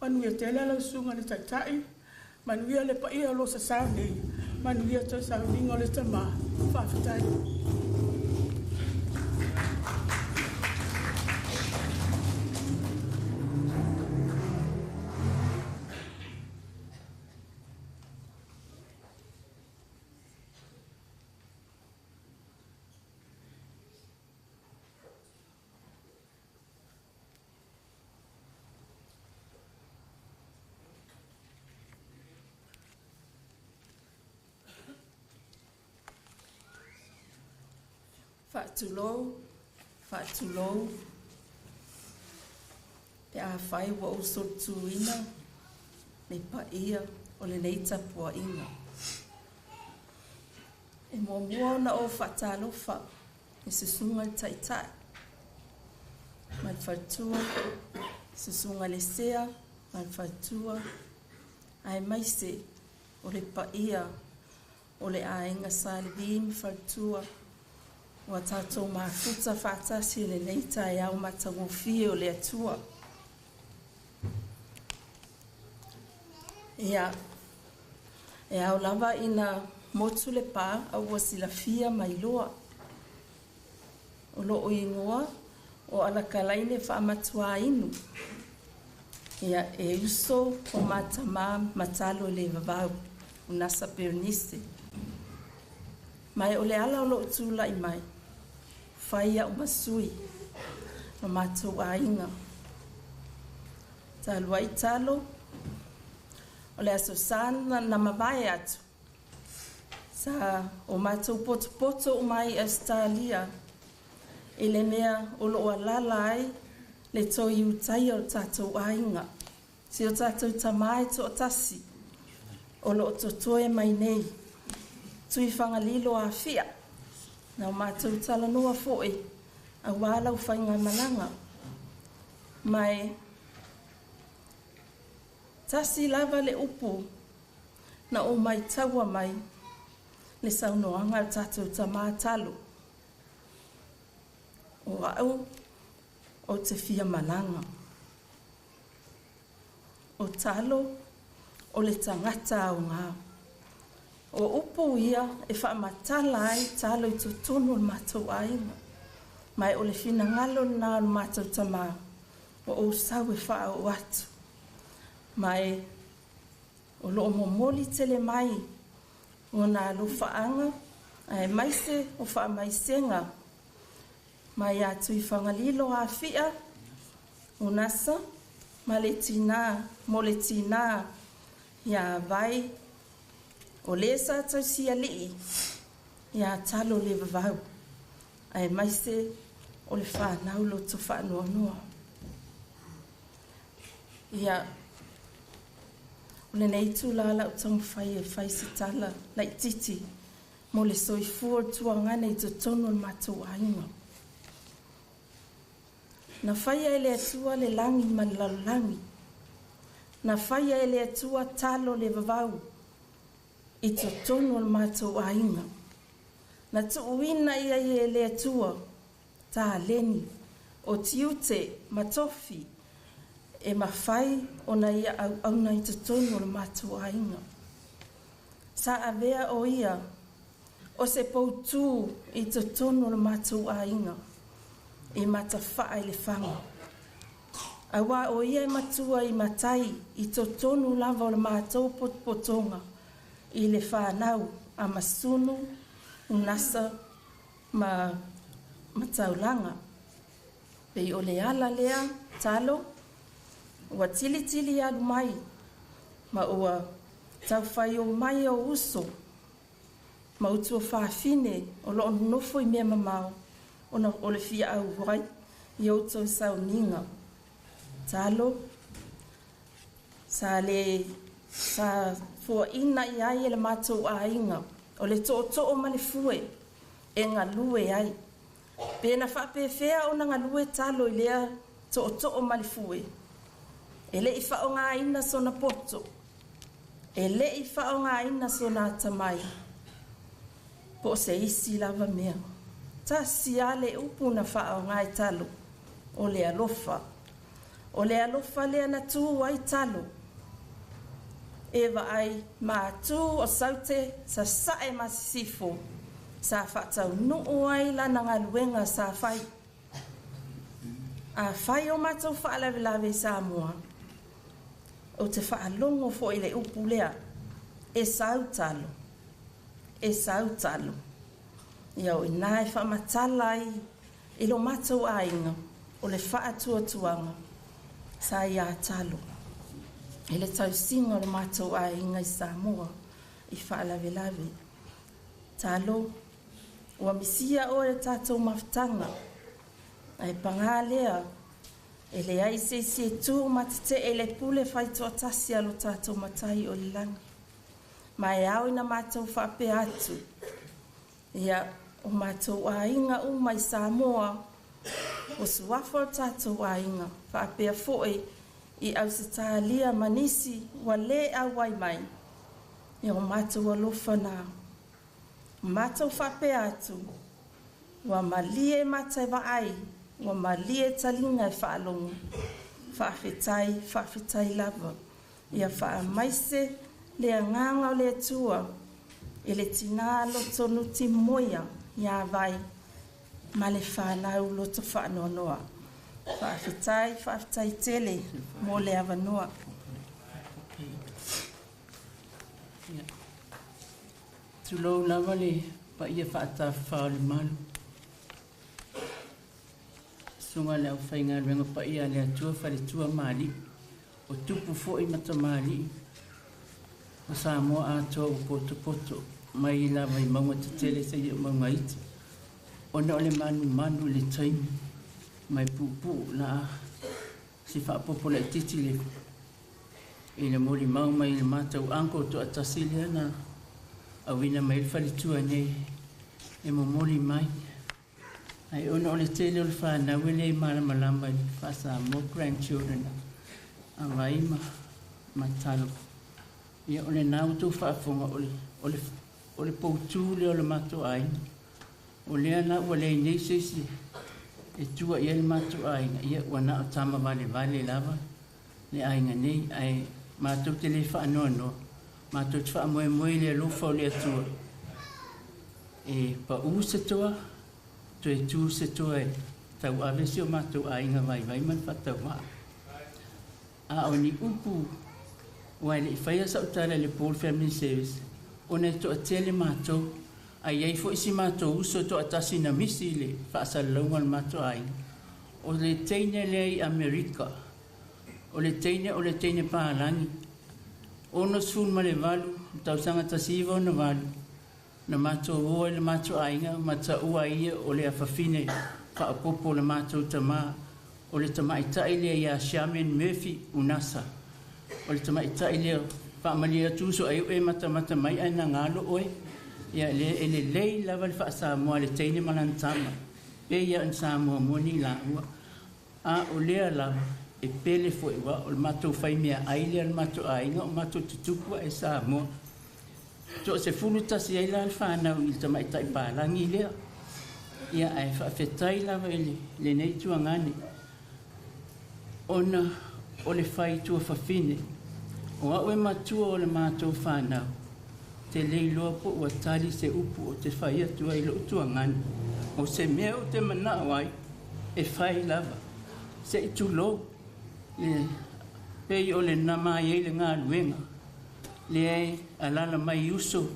Manuia tele lau sunga le taitai. Manuia le paia lo sa sau nei. Manuia tau sauninga o le tama. Faafetai. Faatulou, faatulou, pe afai ua ou solituina le paia o lenei tapuaiga. E muamua ona ou faatalofa i susuga le taitai ma le faletua, susuga le sea ma le faletua, aemaise o le paia o le aiga Sa Levi ma faletua ua tatou mafuta faatasi i lenei taeao matagofie o le Atua. Ia, e ao lava ina motu le pā a ua silafia mai loa. O loo igoa o Alakalaine Faamatuainu. Ia, e uso o matama matalo le vavau, o Nasa Bernice. Mai o le ala o loo tūlai mai, fai au masui, ma mātou aiga. Talu ai talo, o le aso sa na mavae atu. Sa o mātou potopoto o mai Australia, i le mea o loo alala ai le toi utaia o tātou aiga. Si o tātou tamae toatasi, o loo totoe mai nei, tui whangalilo a fia. Na o mātou talanoa foe, a wālau whainga malanga. Mai, tasi lava le upu, na o mai taua mai, le saunoanga o tātou tamā talo. O au, o te fia malanga. O talo, o le tangata o ngā. O upu ia e whaamatala ai talo i totonu o le mātou aiga. Mai o le finangalo nā o le mātou tamā. O o sau e whaa o atu. Mai o loo momoli tele mai o nā alofaanga ae maise o whaamaisenga. Mai atu i whangalilo a fia o nasa ma le tina, mo le tina ia vai o le sa tausia lii ia talo le vavau ae maise o le whanau loto whaanoanoa. Ia o lenei tūlala o taumawhai e whai se tala laititi mo le soifua o tuangana i totonu o le mātou aiga. Na whaia e le Atua le langi ma le lalolagi. Na whaia e le Atua talo le vavau i totonu o le mātou aiga. Na tuuina ia i e le Atua tāleni o tiute matofi e mawhai o na ia au auna i totonu o le mātou aiga. Sa avea o ia o se poutū i totonu o le mātou aiga e matawhaa i le whanga. Aua o ia e matua i matai i totonu lava o le mātou potopotonga i le whanau a Masunu, Unasa ma Mataulanga. Pei o le ala lea, talo, ua tilitili alu mai Ma ua taufai o mai o uso ma utua fafine o loo nofo i mea mamao ona o le fia auai i outou sauniga. Talo sa le sa fuaina i ai e le matou aiga o le tootoo ma le fue e galue ai. Pe na faapefea ona galue talo i lea tootoo ma le fue. E le i faaaogaina sona poto. E le i faaaogaina sona atamai. Po o se isi lava mea. Tasi lava le upu na faaaoga e talo, o le alofa. O le alofa lea na tu ai talo. E vaai matu o Saute sasae ma sisifo sa faataunuu ai lana galuega sa fai. A fai o matou faalavelave i Samoa, ou te faalogo foi i le upu lea, e sau talo, e sau talo. Ia o i ina e faamatala ai i lo matou aiga o le faatuatuaga sa ia talo i le tausiga o le matou aiga i Samoa i faalavelave. Talo, ua misia oe e le tatou mafutaga, ae paga lea, e leai se isi e tu ma tetee i le pule faitoatasi a lo tatou Matai o le lagi. Ma e ao ina matou faapea atu, ia, o matou aiga uma i Samoa, o suafa o tatou aiga, faapea foi i Ausetalia ma nisi ua le auai mai, ia o matou alofa na. Matou faapea atu, ua malie mata e vaai, ua malie taliga e faalogo. Faafetai, faafetai lava. Ia faamaise le agaga o le Atua i le tinā loto nutimoia ia Vai ma le fanau loto faanoanoa. Faafetai, faafetai tele mo le avanoa. Tulou lava le paia faatafafa o le malu. Susuga i le aufaigaluega paia a le Atua, faletua ma alii, o tupu foi ma tamalii o Samoa atoa ua potopoto mai lava i mauga tetele seia mauga iti, ona o le manumanu i le taimi mai puupuu la si faapopo laitiiti le i le molimau mai le matou uncle toatasi lea na auina mai le faletua nei e momoli mai. Ai ona o le tele o le whanau e le malamalama i le faa-Samoa grandchildren a vai ma matalo. Ia o le nā ua faafofoga o le poutu lea o le matou aiga. O lea la ua leai nei se isi e tua i ai le matou aiga. Ia ua na o tama valevale lava le aiga nei, ae matou te le faanoanoa. Matou te faamoemoe i le alofa o le Atua. E pau se toa, toe tu se toa e tauave si o matou aiga vaivai ma le faatauvaa. A o ni upu ua e le i faia sau tala i le Paul Family Service, ona e toatele matou, a i ai foi si matou uso toatasi na misi i le faasalalauga o le matou aiga. O le teine lea i Amerika, o le teine o le teine palagi, 68, tausaga 1968, na matou o ai le matou aiga ma taua ia o le afafine faaopoopo o le matou tamā, o le tamaitai lea ia Charmaine Murphy Unasa. O le tamaitai lea faamalie atu uso ai e matamata mai ae na galo oe. Ia le e lelei lava le faasamoa a le teine ma lana tama. Pe ia o Samoa moni laua. A o lea lava e pele foi ua o le matou faimea ai lea le matou aiga o matou tutupu e Samoa. 11 ai la le whanau i le tamaitai palagi lea. Ia ae faafetai lava i lenei tuagane. Ona o le fai tuafafine. O au e matua o le matou whanau. Te leiloa po ua tali se upu o te whai atu ai lou tuagane. O se mea o te manao ai, e whai lava. Se i tulou, le pei o le nama ai le galuega. Lea e alala mai uso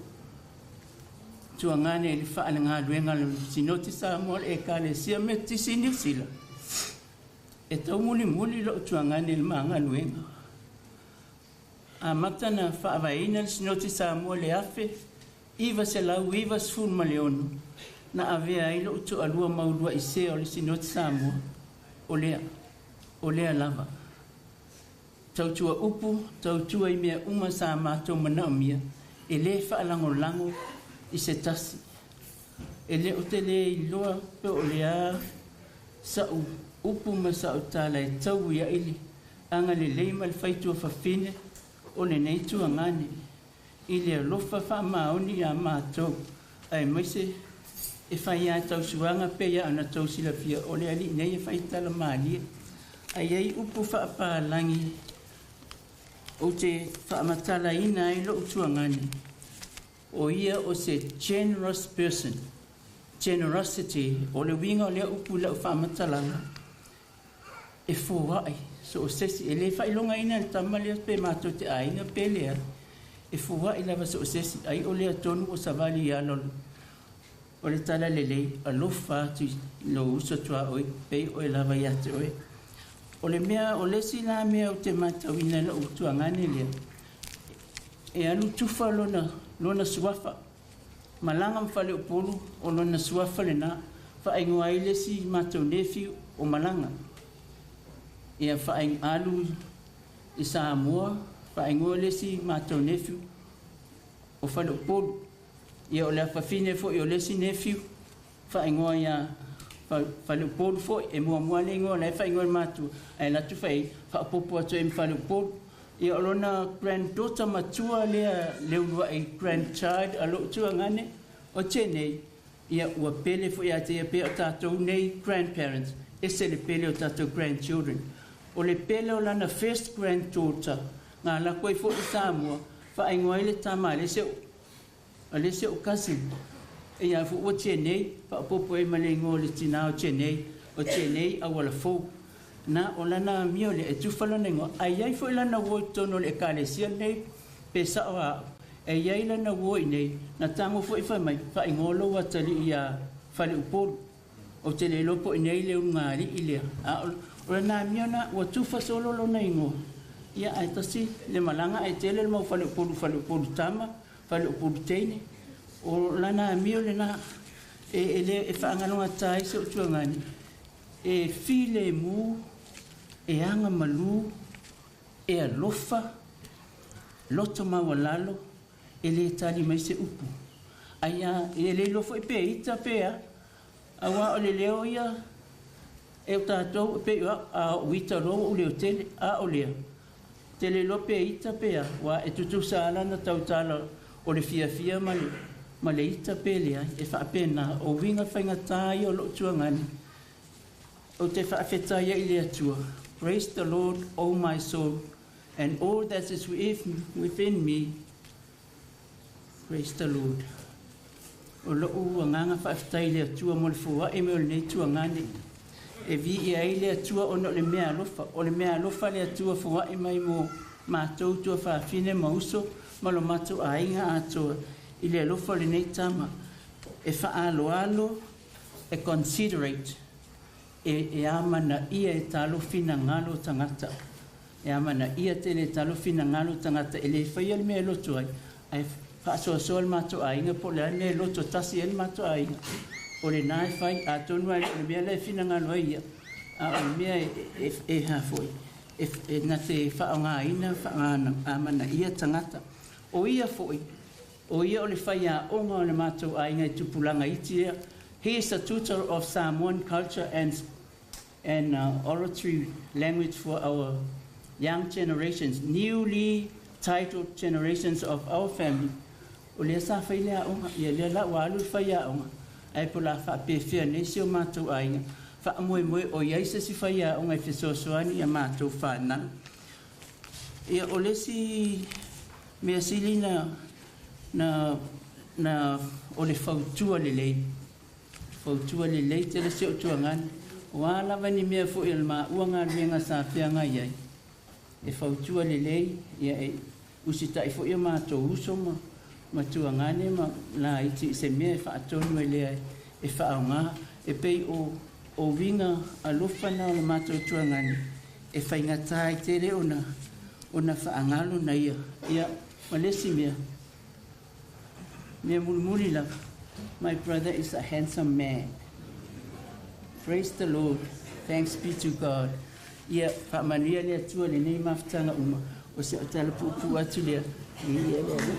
tuagane i le faalegaluega le Sinoti Samoa le Ekalesia Metisi Niu Sila. E taumulimuli lou tuagane i le magaluega. Amata na faavaeina le Sinoti Samoa i le 1996, na avea ai lo'u to'alua ma ulua'i sea o le Sinoti Samoa, o lea, o lea lava. Tautua upu, tautua i mea uma sa matou manaomia, e lē faalagolago i se tasi. E le o te lē iloa pe o le a sa'u upu ma sa'u tala e taui ai le agalelei ma le faituafafine o lenei tuagane i le alofa faamaoni iā matou, aemaise e fai lava tausuaga pei lava ona tou silafia o le alii nei e faitala malie. Ae i ai upu faapalagi ou te faamatalaina ai lo'u tuagane, o ia o se generous person. Generosity, o le uiga o lea upu i la'u faamatalaga, e foa'i so o sesi, e lē faailogaina e le tama lea pe matou te aiga pe leai, e foa'i lava so o sesi, ai o lea tonu ua savali i ala o le talalelei, alofa atu i lou uso tuaoi pei oe lava iā te oe. O le mea o le isi la mea ou te matauina i lo'u tuagane lea, e alu tufa lona lona suafa, malaga ma Faleupolu, o lona suafa lenā, faaigoa ai le isi matou nephew o Malaga. Ia alu i Samoa, faaigoa le isi matou nephew o Faleupolu. Ia o le afafine foi o le isi nephew, faaigoa ia Faleupolu foi, e muamua le igoa la e faaigoa e le matua, ae alu atu faaopoopo atu ai ma Faleupolu. Ia o lona granddaughter matua lea, le uluai grandchild a lou tuagane o Tenei, ia ua pele foi ia te ia pei o tatou nei grandparents, ese le pele o tatou grandchildren. O le pele o lana first granddaughter, na alu atu ai foi i Samoa, faaigoa ai le tama a le isi o'u cousin. Ia foi ua Tenei, faaopoopo ai ma le igoa o le tinā o Tenei, o Tenei Aualafou. Na o lana amio lea e tufa lona igoa, ae i ai foi lana uo i totonu o le ekalesia lenei, pe sa'o a a'u. E i ai lana uo i inei, na tago foi fai mai, faaigoa lou atalii iā Faleupolu. Ou te le iloa po o i inei le ulugalii lea. A o lana amio na ua tufa solo lona igoa. Ia ae tasi le malaga ae tele le mau Faleupolu, Faleupolu tama, Faleupolu teine. O lana amio lenā e e, e faagalogata ai si ou tuagane, e filemu, e agamalū, e alofa, loto maualalo, e lē tali mai se upu. Ai a e le iloa foi pe ita pe a, auā o le leo ia e o tatou e pei o a'u, a o'u ita loa ua ou leo tele, a o lea te le iloa pe ita pe a, ua e tutusa lana tautala o le fiafia ma le ita pe leai. E faapena o uiga faigatā ia o lo'u tuagane ou te faafetai ai i le Atua. Praise the Lord, O my soul, and all that is within me. Praise the Lord. O lo'u agaga faafetai i le Atua mo le foa'i mai o lenei tuagane. E viia ai le Atua ona o le mea alofa. O le mea alofa le Atua foa'i mai mo matou tuafafine ma uso ma lo matou aiga atoa i le alofa o lenei tama. E faaaloalo, e considerate, e amanaia e talo finagalo o tagata. E amanaia tele e talo finagalo o tagata, e lē faia le mea e loto ai, ae faasoasoa le matou aiga po o le a le mea e loto tasi ai le matou aiga. O lenā e fai, atonu ai o le mea lea e finagalo ai ia, a o le mea e hafoi, e na te faaaogāina amanaia tagata. O ia foi, o ia o le faiaoga o le matou aiga i tupulaga iti lea. He is a tutor of Samoan culture and oratory language for our young generations, newly titled generations of our family. O lea sa fai le aoga, ia lea la ua alu le faiaoga, ae po la faapefea nei si o matou aiga, faamoemoe o i ai se si faiaoga e fesoasoani ia matou fanau. Ia o le isi mea sili na o le fautua lelei. Fautua lelei tele si ou tuagane. O a lava ni mea foi o le maua galuega sa feagai ai, e fautua lelei, ia e usita'i foi o matou uso ma tuagane ma laiti i se mea e faatonu e lea e faaaogā. E pei o uiga alofa na o le matou tuagane, e faigatā ai tele ona Ona faagalo na ia. Ia, ma le isi mea, mea mulimuli lava, my brother is a handsome man. Praise the Lord, thanks be to God. Ia, faamanuia le Atua i lenei mafutaga uma, o si au tala puupuu atu lea. Viia le Alii.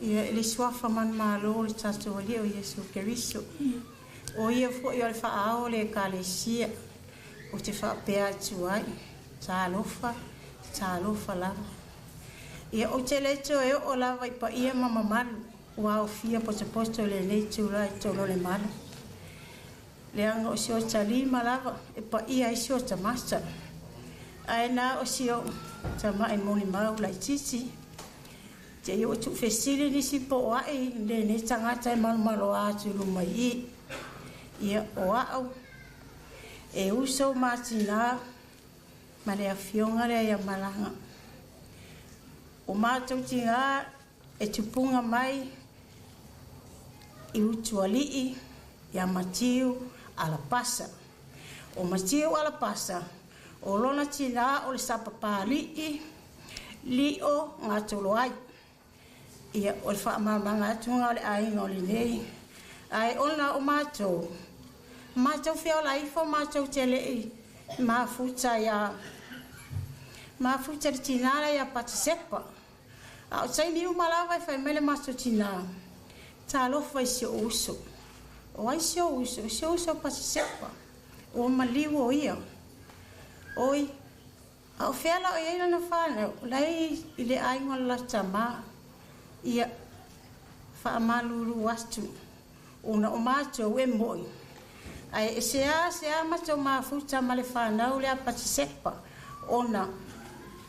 Ia, i le Suafa manumalo o le tatou Alii o Iesu Keriso, o Ia foi o le faaao o le Ekalesia, ou te faapea atu ai, Talofa, talofa lava. Ia, ou te le toe oo lava i paia ma mamalu ua aofia potopoto i lenei itula i totonu o le malu, leaga o si ota lima lava e paia ai si ota mata, ae na o si ou tama'i molimau laitiiti. Te i ua tuufesili nisi po o a'i lenei tagata e malomaloa atu i luma i i. Ia, o a'u e uso ma tinā ma le afioga lea ia Malaga. O matou tigā e tupuga mai i Utualii ia Matiu Alapasa. O Matiu Alapasa, o lona tinā o le Sapapalii Lio Gatoloai. Ia, o le faamalamalamaga atu lena o le aiga o lenei. Ae ona o matou, matou feola ifo matou te le i mafuta ia mafuta i le tinā lea ia Patisepa. A o taimi uma lava e fai mai le matou tinā, talofa i si ou uso. O ai si ou uso? O si ou uso o Patisepa. Ua maliu o ia. Oi, a o fea la o i ai lana fanau? O la e i le aiga o le latou tama. Ia, faamalulu atu, ona o matou e mo'i, ae e seāseā matou mafuta ma le fanau lea a Patisepa, ona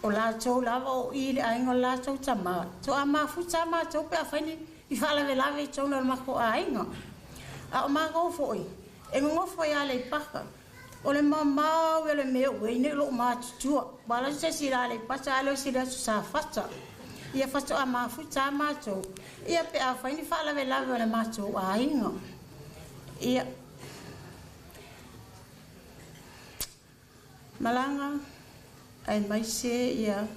o latou lava o i i le aiga o le latou tama, toa mafuta lava matou pe afai ni faalavelave i totonu o le matou aiga. A o matou foi, e nonofo i Aleipata, o le mamao ia o le mea ua i ai nei lou matutua. Ua alu atu se isi i Aleipata ae le o se aso Safata. Ia faatoa mafuta lava matou, ia pe afai ni faalavelave o le matou aiga. Ia, malaga aemaise ia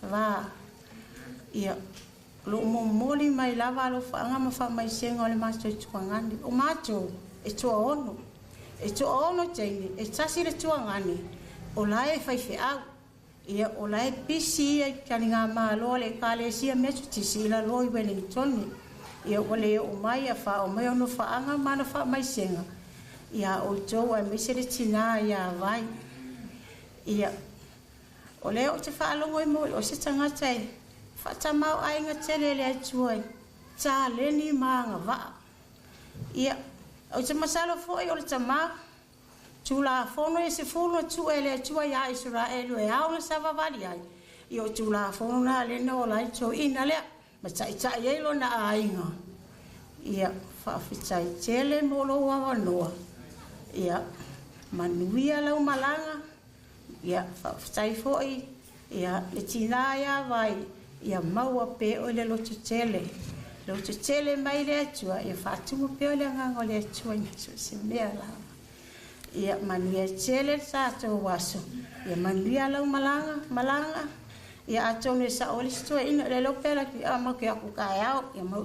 va, ia, o lo o momoli mai lava alofaaga ma faamaisega o le matou tuagane. O matou e toaono, e toaono teine, e tasi le tuagane, o la e faifeau. Ia, o la e pisi ia i taligamalo a le Ekalesia Metotisi i lalo i Wellingtone. Ia, ua le oo mai a faaoo mai ona faaga ma ana faamaisega iā outou aemaise le tinā iā Vai. Ia, o lea ou te faalogo i mo o se tagata e faatamaoaiga tele e le Atua i taleni ma agavaa. Ia, ou te masalo foi o le tamā Tulafono e sefulu na tuu e le Atua iā Isaraelu e ao ona savavali ai, ia o Tulafono na lea na ola ai le toeaina lea ma taitai ai lona aiga. Ia, faafetai tele mo lou avanoa. Ia, manuia lau malaga. Ia, faafetai foi, ia, le tinā ia Vai, ia maua pea oe le lototele. Lototele mai le Atua, ia faatumu pea oe le agaga o le Atua i so o se mea lava. Ia manuia tele le tatou aso. Ia manuia lau malaga, malaga. Ia atonu e sao ai le isi toeaina, le iloa pe alu atu i a matou te o atu taeao. Ia mau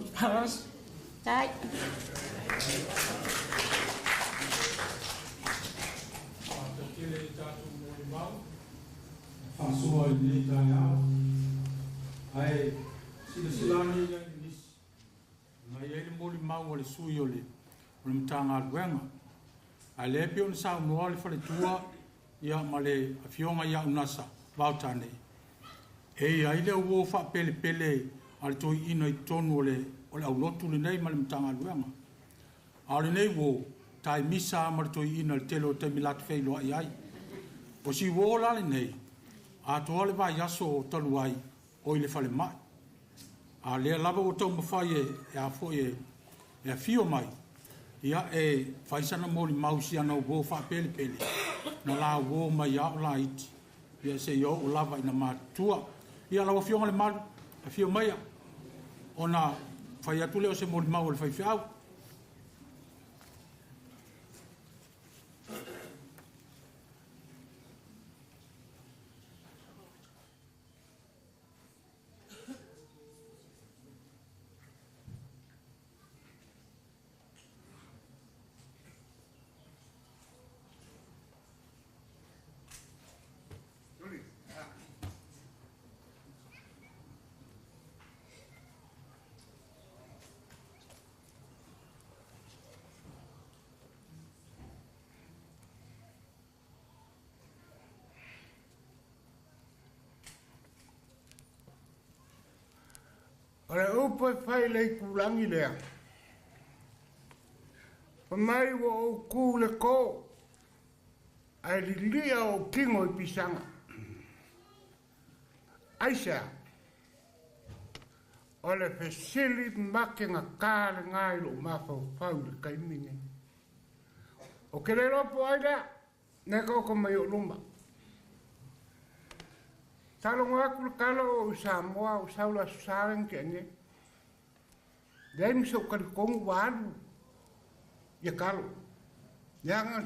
tai. Faafetai tele i le tatou molimau na faasoa i lenei taeao. Ae silasila ane i ai le nisi, na i ai le molimau a le sui o le o le Matagaluega. Ae lea e pei ona saunoa le faletua ia ma le afioga ia Unasa Vaotane, e i ai le uo faapelepele a le toeaina i totonu o le o le aulotu lenei ma le Matagaluega. A o lenei uo, taimisa lava ma le toeaina i le tele o taimi latou te feiloai ai. O si uo la lenei, Atoa le vaiaso o talu ai o i le falemai. A lea lava ua taumafai e a foi e afio mai, ia e fai sana molimau i si ana uo faapelepele, na la uo mai a o laiti, ia seia oo lava ina matutua. Ia lau Afioga Lemalu, afio maia, ona fai atu lea o se molimau a le faifeau. O le upu e fai i le itulagi lea, fai mai ua ou tu i le to, ae lilia ou tino i pisaga. Aisea? O le fesili mategata lena i lou mafaufau i le taimi lenei. Ou te le iloa po o ai lea, lea e taoto mai i ou luma. Sa logo atu le tala o ou i Samoa, ou sau i le Aso Sa lea na tea nei. Leai ma sou talitonu ua alu ia talo. Leaga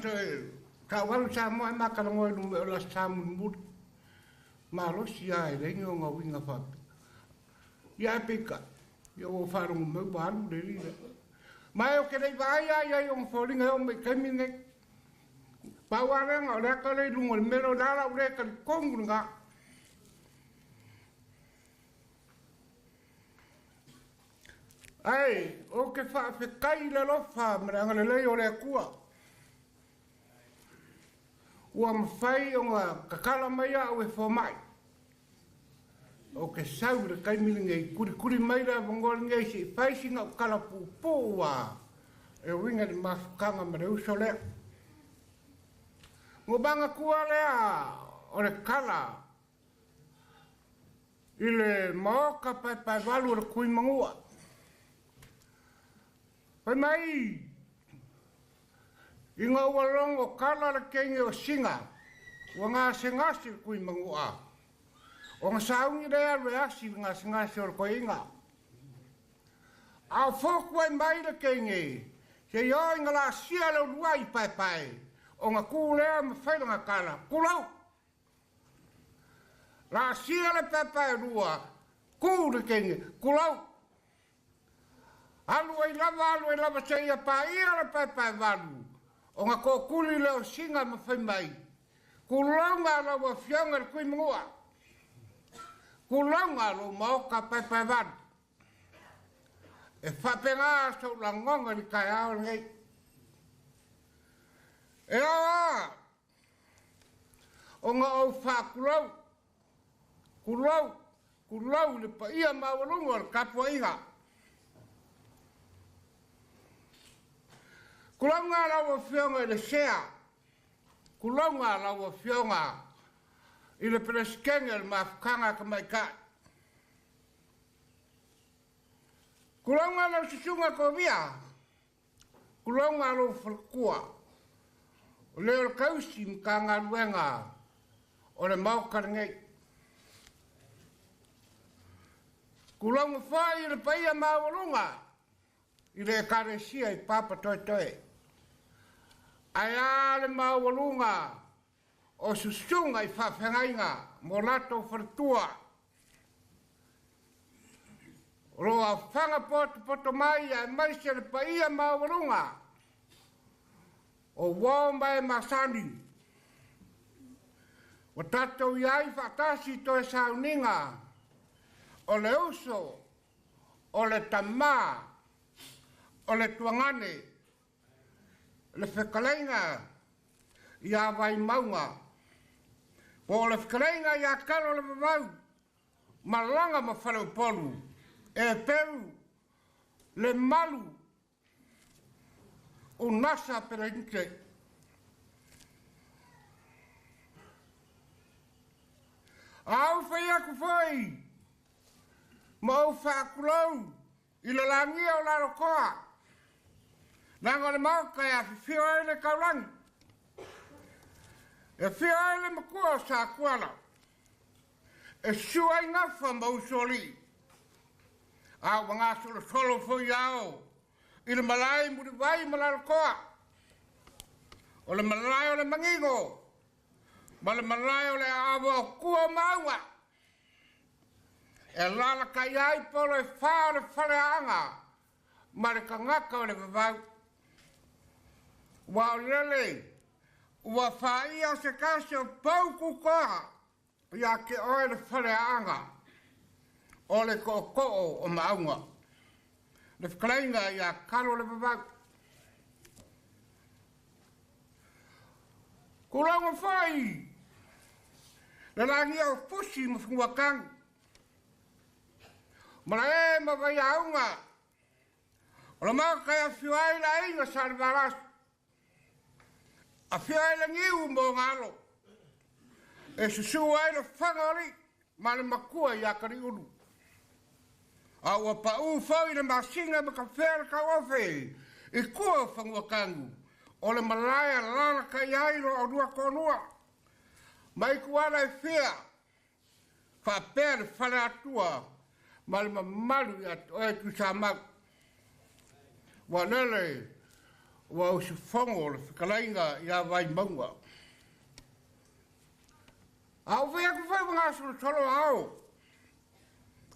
sa ou alu i Samoa ae ma talanoa i luma o le Aso Sa mulimuli. Malosi lava e leai ni ona uiga faapea. Ia ae peitai, ia ua ou faalogo mai ua alu le alii lea. Ma e ou te le i vaai lava i ai i ona foliga e oo mai i le taimi lenei. Pau lava lea na o le ata lea i luga o le mea lea, o le a la ou le talitonu lena. Ae ou te faafetai i le alofa ma le agalelei o le Atua, ua mafai ona tatala mai au e fomai. Ou te sau i le taimi lenei, kulikuli mai le avanoa lenei se i fai sina ou tala puupuu lava e uiga i le mafutaga ma le uso lea. Ua manatua lea o le tala i le maota paepaevalu o le Tuimanua. Fai mai, ina ua logo tala le teine o Sina, ua gasegase le Tuimanua, ona sauni lea alu e asi le gasegase o le toeaina. A o fotu ai mai le teine, se i oo ina laasia le uluai paepae, ona tu lea ma fai lana tala, Tulou! Laasia le paepae lua, tu le teine, Tulou! Alu ai lava, alu ai lava seia paia le paepaevalu, ona tootuli lea o Sina ma fai mai, Tulauga a lau Afioga i le Tuimanua, tulauga a lou Maota paepaevalu. E faapena sou lagona i le taeao lenei. E ao lava ona ou faatulou, tulou, tulou i le paia maualuga o le tapuaiga. Tulauga lau Afioga i le Sea, tulauga lau Afioga i le Peresetene o le Mafutaga a Tamaitai. Tulauga lau Susuga Kovia, tulauga lou faletua, o le o le tausi Matagaluega o le Maota lenei. Tulauga foi i le paia maualuga i le Ekalesia i Papatoetoe. Ae a le maualuga o susuga i faafeagaiga mo latou faletua. O lo o aofaga potopoto mai aemaise le paia maualuga o uo ma e masani. Ua tatou i ai faatasi i toe sauniga o le uso, o le tamā, o le tuagane, le fetalaiga ia Vaimauga, po o le fetalaiga ia Talo o le Vavau, malaga ma Faleupolu, e peu le malu unasa pelenite. A ou fai atu fo'i ma ou faatulou i le lagia o Lalotoa, leaga o le Maota e afifio ai le taulagi, e afio ai le matua o Satuala, e susu ai Gafa ma Usoalii, a ua gasolosolo foi ao i le malae Mulivai ma Lalotoa, o le malae o le Manino ma le malae o le aavo o tua o Maauga, e alalatai ai polo e fā o le faleaaga ma le tagata o le vavau. Ua o lele ua fāia se tasi o pou tutoa ia te oe le faleaaga o le tootoo o Maauga, le fetalaiga ia Kalo le Vavau. Tulaga foi le lagia o Fusi ma Fanuatanu, ma la e ma Vaiauga, o le maota e afio ai le aiga Salevalaso, afio ai le Niu ma ona alo, e susu ai le faga o alii ma le matua ia Kaliulu. A ua paū foi le masina ma kafea le tauofe i tua o Fanuatanu, o le malae alalatai ai lo oulua toalua, mai tuala e fia, faapea le faleatua ma le mamalu ia te oe Tuisamau. Ua lele ua usufono le fetalaiga ia Vaimauga. A ou fai atu foi ua gasolosolo ao,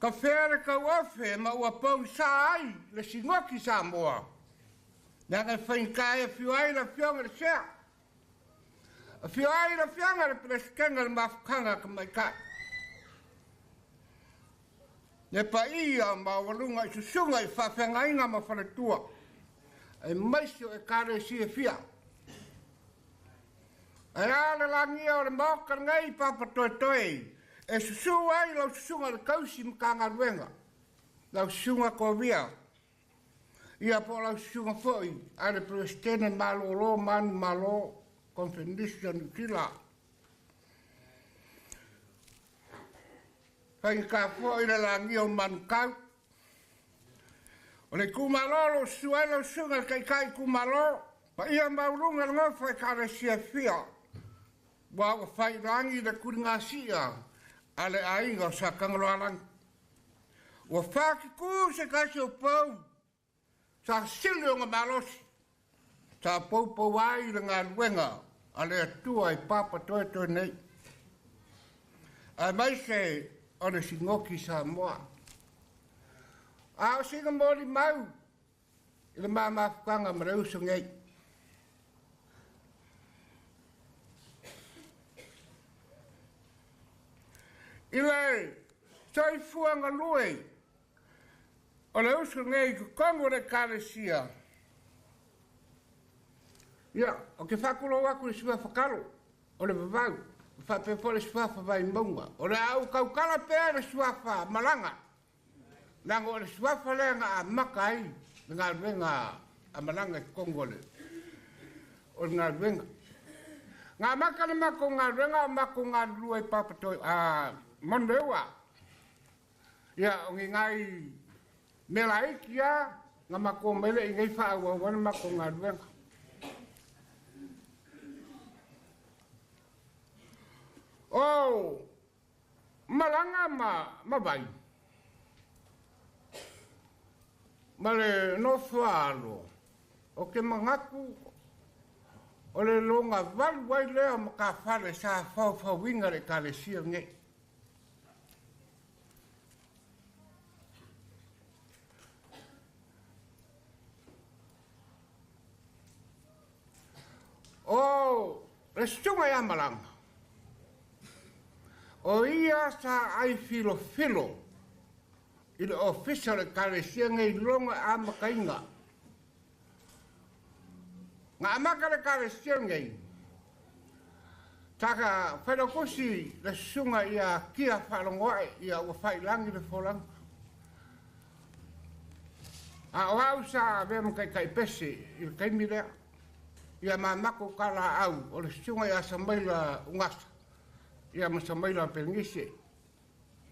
kafea le tauofe ma ua pogisa ai le sigoki Samoa, leaga e faigata e afio ai le afioga i le Sea, afio ai le afioga i le Peresetene o le Mafutaga Tamaitai, le paia maualuga i susuga i faafeagaiga ma faletua, e maise o Ekalesia e fia. Ae a le lagia o le Maota lenei Papatoetoe e susu ai lau susuga i le tausi Matagaluega, lau susuga Kovia, ia po o lau susuga foi a le Peresetene Malolo Manu Malo Konfenisi o Niu Sila. Faigata foi le lagia o Manukau. O le itumalo o lo o susu ai lau susuga i le Taitai itumalo, paia maualuga i le nofo a Ekalesia e fia, ua ua faiilagi le tuligasia a le aiga o Satagaloalagi. Ua fatitu se tasi o pou sa sili ona malosi, sa poupou ai le galuega a le Atua i Papatoetoe nei, aemaise o le sigoki Samoa. A o sina molimau i le mamafutaga ma le uso nei. I le soifua galue o le uso nei i totonu o le Ekalesia, ia, ou te faatulou atu i le suafa Kalo o le Vavau, faapea foi le suafa Vaimauga. O le a ou tautala pea i le suafa Malaga, leaga o le suafa lea na amata ai le galuega a Malaga i totonu o le galuega. Na amata le matou galuega o matou galulue i Papatoe, a Manuleua. Ia, o ni nai mea laiti lava na matou omai lea i inei faaauau ai le matou galuega. O Malaga ma Vai, ma le nofo a alo, o te manatu o le loga valu ai lea o matafale sa faufauina le Ekalesia nei. O le susuga ia Malaga, o ia sa ai filofilo i le ofisa o le Ekalesia nei loga amataina. Na amata le Ekalesia nei, saka failautusi le susuga ia Kia Faalogoae, ia ua failagi le folauga. A o au sa avea ma taitai pese i le taimi lea, ia ma matou talaau o le susuga ia Samaila Ugasa. Ia ma Samaila Pelenise.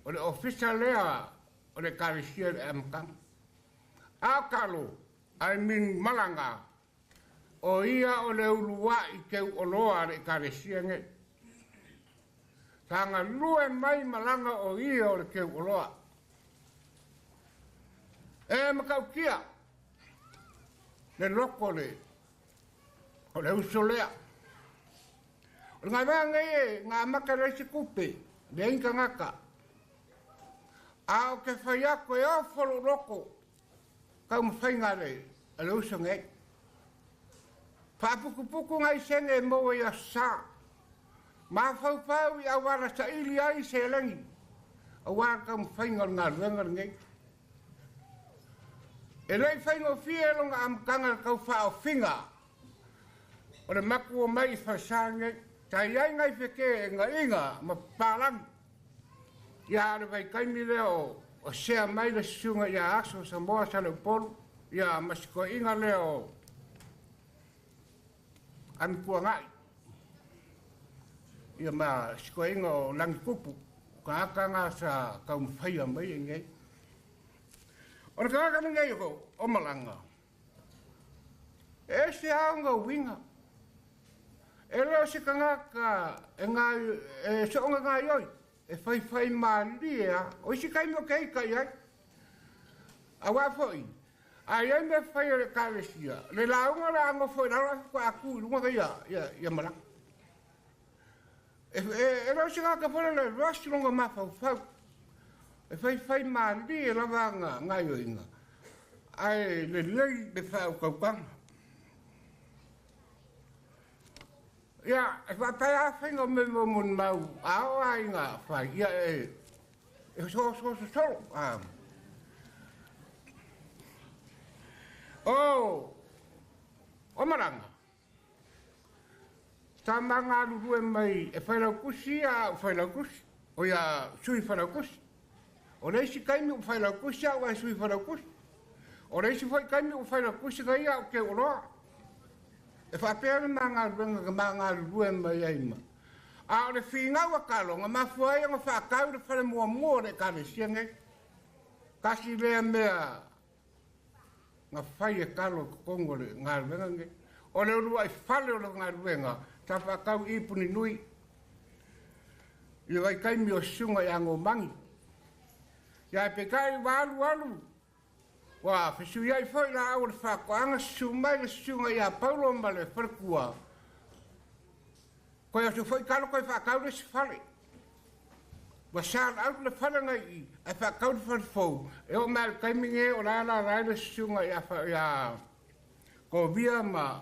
O le ofisa lea o le ekalesia i le amataga. A o Kalo, I mean Malaga, o ia o le uluai teuoloa a le ekalesia nei. Sa galue mai Malaga o ia o le teuoloa. E matautia le loko o le o le uso lea. O le galuega nei e na amata e leai se tupe, leai ni tagata. A o ke fai atu e ofo lou loto taumafaiga a le, a le uso nei. Faaputuputu nai sene e maua i Aso Sa. Mafaufau i auala saili ai seleni aua le taumafaiga o le galuega lenei. E le i faigofie lona amataga i le tau faaofiga o le matou omai i falesa lenei. Sa i ai nai feteenaiga ma papalagi. Ia a o le vaitaimi lea o sea mai le susuga ia Aso Samoa Saleupolu ia ma si toeaina lea o Amituanai ia ma si toeaina o Lagitupu, o tagata na sa taumafaia mai i inei. O le tagata lenei o Malaga, e ese lava ona uiga. E le o se tagata e e soona gaioi, e faifai malie lava. O isi taimi ou te ita i ai. Aua foi, a i ai mea fai a le Ekalesia, le lauga o le a nofo i lalo ae faatoa tu i luga ia Malaga. E le o se tagata foi lele e rush lona mafaufau. E faifai malie lava ana gaoioiga, ae lelei le faautautaga. Ia, e faapea lava faiga o mea mo molimau, a oo lava ina fai, ia e soso sosolo. O Malaga, sa ma galulue mai e Failautusi a o Failautusi, o ia Sui Failautusi. O le isi taimi ua Failautusi au ae Sui Failautusi. O le isi foi taimi ua Failautusi ka ia o Teuoloa. E faapea le ma galuega na ma galulue mai ai ma. A o le finau a Kalo, na mafua ai ona faatau le fale muamua o le Ekalesia nei. Tasi lea mea na fai e Kalo i totonu o le galuega lenei. O le uluai fale o le galuega sa faatau i Puninui i le vaitaimi o Susuga ia Gomani. Ia ae peitai ua alu alu, ua fesuiai foi laau o le faatoaga, susu mai le Susuga ia Paulo ma le faletua, toe aso foi Kalo toe faatau le isi fale. Ua sold out le fale na i i, ae faatau le fale fou, e oo mai lava i le taimi lenei o la e alaala ai le Susuga ia Kovia ma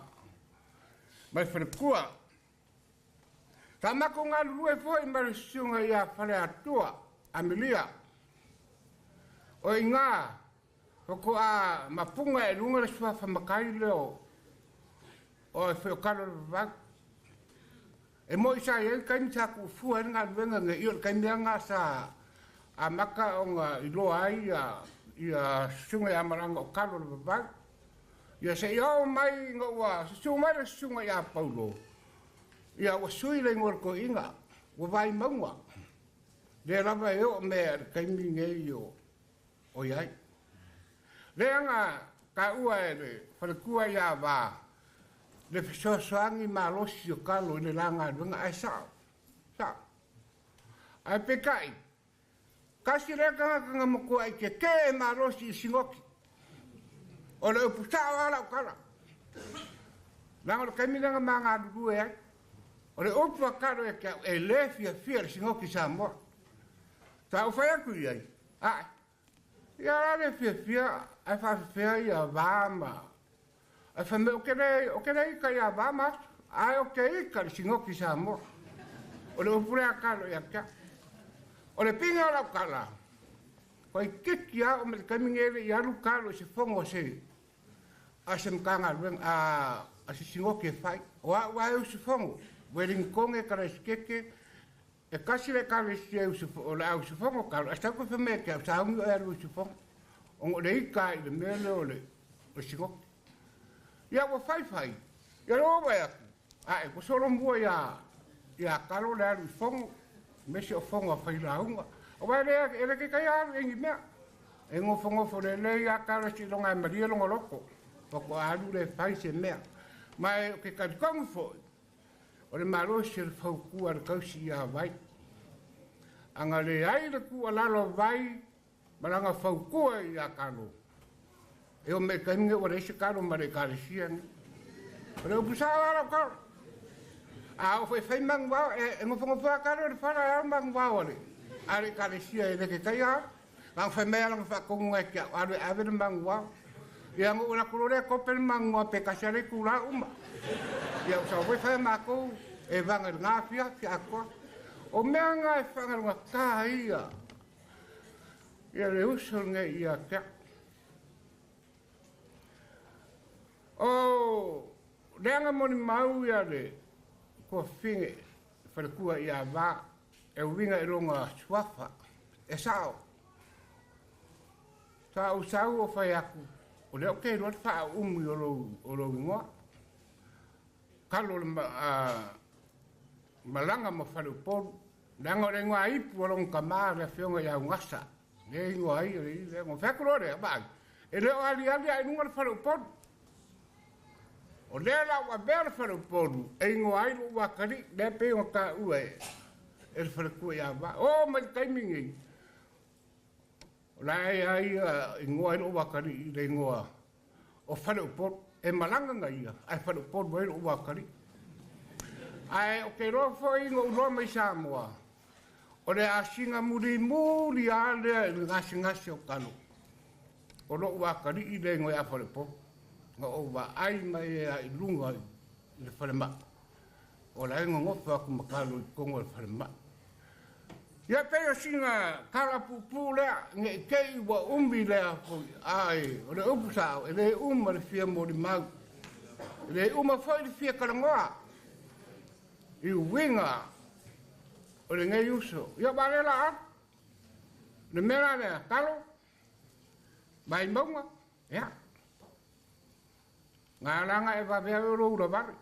le faletua. Sa matou galulue foi ma le Susuga ia Faleatua Amelia. O i ina faatoa mapuga i luga le suafa matai lea o o Kalo le Vavau. E moni sa i ai le taimi sa tuufua ai le galuega nei, o le taimi lava lena sa amata ona iloa ai ia Susuga ia Malaga o Kalo le Vavau. Ia seia oo mai ina ua susu mai le Susuga ia Paulo, ia ua sui le igoa o le toeaina, ua Vaimauga. Lea lava e oo mea i le taimi lenei o i ai. Lea na taua e le faletua ia Va le fesoasoani malosi o Kalo i le la galuega, ae sao, sao. Ae peitai, tasi lea tagata na matuai tetee malosi i Sinoti. O le upu sao lava lau tala. Leaga o le taimi lea na ma galulue ai. O le upu a Kalo ia te au, e le fiafia le Sinoti Samoa. Sa ou fai atu i ai, ae, ia la le fiafia ae faafefea ia Va ma... Ae fai mai, ou te le, ou te le ita ia Va ma Aso, ae ou te ita i le Sinoti Samoa. O le upu lea a Kalo ia te au. O le pine o lau tala, toeitiiti lava oo mai le taimi lenei e le i alu Kalo i se fono a se, a se Matagaluega, a se Sinoti e fai. O au lava e usufono, Ueligitone, Karaisitete, E tasi le Ekalesia e o le a usufono Kalo, ae sau toe fai mai ia te au, sauni oe e alu e usufono, ona o le ita i le mea lea o le sinoti. Ia ua fai fai, ia lea ua vaai atu, ae ua solomua ia Kalo le alu i fono. Mese o fonga whai launga. O wai lea, e le ke kai alu engi mea. E ngofo ngofo le le ia karo si longa e maria longa loko. Poko alu le whai se mea. Mai o ke karikongu foi. O le malo se le faukua le kausi ia vai. Anga le ai le kua lalo vai, malanga faukua ia kalo. E o me kainge o le ese kalo ma le kalesia ni. O le upusa ala kalo. A o fai mangu wao, e ngofo ngofo a kalo le whara e au mangu wao ale. Ale kalesia e leke kai a. Ngā whai mea langa whakongu ngai kia alu e ave le mangu wao. Ia ngu ula kulore kope le mangu wao pe kasi ale kula uma. Ia usa wai whai mākou e vanga le ngā fia fia akoa. O mea ngā e whanga lunga kā ia. Ia le uso ngai ia kia. O leanga moni mau ia le kua finge whalekua ia wā e uinga e longa suafa e sao. Sa o sau o whai aku o leo ke roa wha umi o lo ingoa. Kalo le malanga ma whale upolu. Leanga o le ingoa ipu o longa kamā le whionga ia ungasa. Le ingoa i le le ngo whakuroa le maa. E leo ali ali a inunga le whale upolu. O lea la ua mea le whale upolu, e ingoa ai lo wakari, lea pe ingoa ka ua e le whalekua ia wā. O mai taimi ngi. O la e ai ingoa ai lo wakari i le ingoa o whale upolu. E malanga nga ia, ai whale upolu ai lo wakari. Ai o ke roa fo ingo uloa mai Samoa. O le asinga muri muri a lea i le ngasi ngasi o kalo. O lo wakari i le ingoa ia whale upolu. Nga o wa ai mai e a i lunga i le whale maa. O la ingo ngofa aku makalo i kongo le whale maa. Ia pei o singa kala pupu lea, nge i kei ua umi lea foi. Ai, o le upu sao, e le uma le fia mori mau. E le uma foi le fia kalangoa. I uinga o le ngei uso. Ia wale la a. Le mea lea, kalo, mai maunga, ia. Ngā langa e wawea o lo ula wale.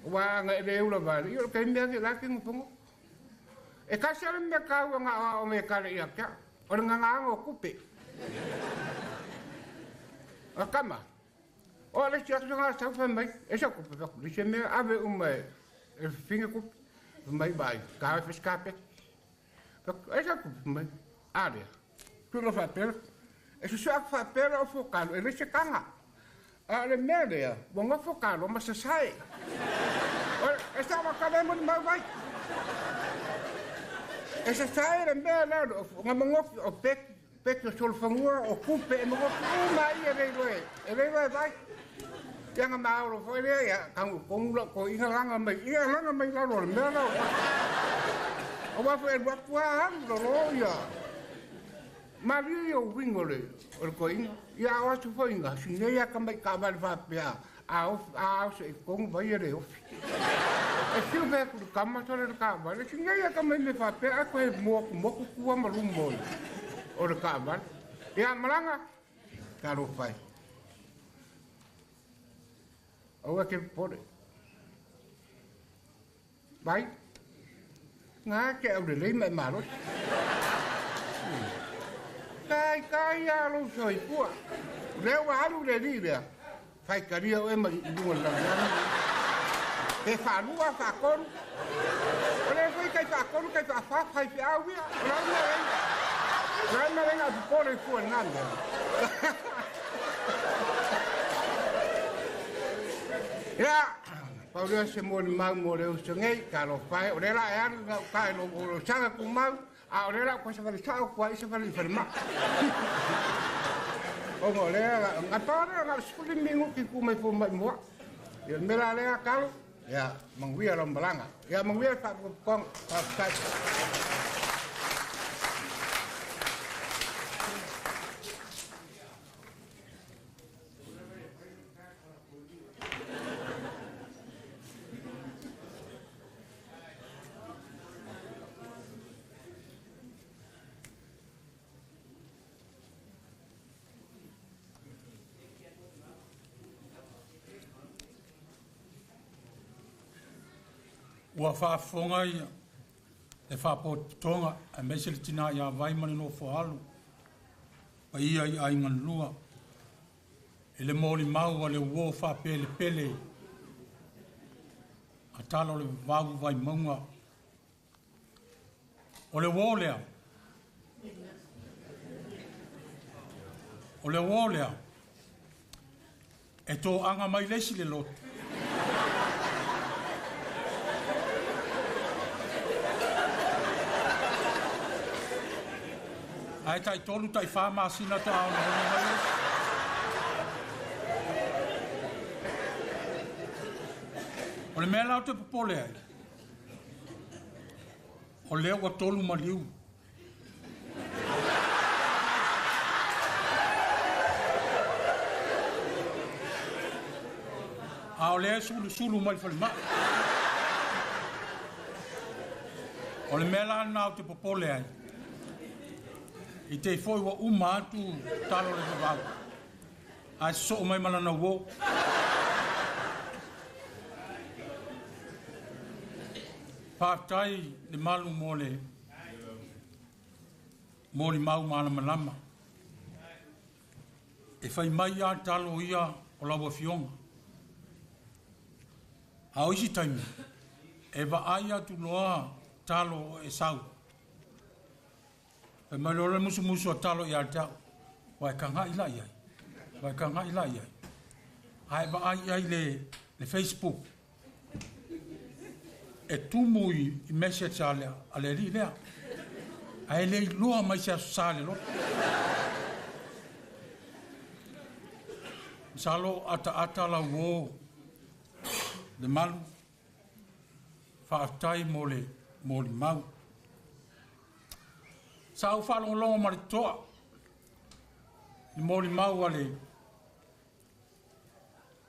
Wa nga e le ula wale. Ia o kei mea ke laki ngupongo. E kasi ale mea kaua ngā o me kare ia kia. O le ngā o kupe. O kama. O le si atu ngā sau whai mai. E sa kupe whaku. Le se mea ave uma e finge kupe. Mai bai. Ka e fiskape. E sa kupe mai. Area. Tula whapera. E susu aku whapera o fokalo. E le se kanga. A le mea lea, ua ngofo kalo ma sasae. E sa wakale mo ni mau vai. E sasae le mea lea, nga mangofi o peki o solofangua, o kupe, e mangofi uma ia le iloe. E le iloe vai. Ia nga maolo foi lea, ia kangu kongu la ko inga langa mai, ia langa mai lalo le mea lea. O wafo e wakua alu lolo ia. Mari o wingo le o le koinga. Ia o atu foinga, sinei a kamai ka wale whapea, a o se i kongu vai e le ofi. E siu mea kuru kama tore le ka wale, sinei a kamai me whapea, a koe moku moku kua marumo o le ka wale. Ia malanga, ka ro whai. Aua ke pore. Vai, ngā ke au le lei mai marosi. Kai kai a lo soi pua. Leo alu le li lea. Fai karia o e mai i lunga le lana. Pe whanua, whakoru. O le fai kai whakoru, kai whawha, whai whiau ia. O la una renga. La una renga a pupore fua nanda. Ia, paulea se mo ni mau mo leo se ngei, ka lo whai. O le la e alu ngau kai lo o sanga ku mau. A o le la kwa sa whale sao kwa isa whale i whale maa. O ngō lea, ngā pāre ngā sukuli mingu ki ku mai fō mai mua. Ia mera lea kalo, ia manguia lo malanga. Ia manguia whakukong, whakatai. Ua faafofoga ia Le faapotopotoga aemaise le tinā ia Vai ma le nofo a alo, paia i aiga na lua, i le molimau a le uō faapelepele a tala o le vavau Vaimauga. O le uō lea, o le uō lea, e toaga mai le isi le loto. Ae tai 3 tai 4 masina ta ona ona mai le isi. O le mea la o te popole ai, o lea ua 3 maliu. A o lea e sulusulu mai le falemai. O le mea la lena ou te popole ai, i te i foi ua uma atu talo le vavau, ae sosoo mai ma lana uō. Faafetai le malu mo le molimau malamalama. E fai mai a talo ia o lau afioga. A o isi taimi, e vaai atu loa talo o Esau. Fai mai loa le musumusu a talo ia te au, ua e tagai la i ai, ua e tagai la i ai. Ae vaai i ai le Facebook, e tumu i message a le alii lea. Ae le iloa mai se aso sa le loto. Masalo ataata lau uō le malu, faafetai mo le molimau. Sa ou faalogologo ma le toa le molimau a le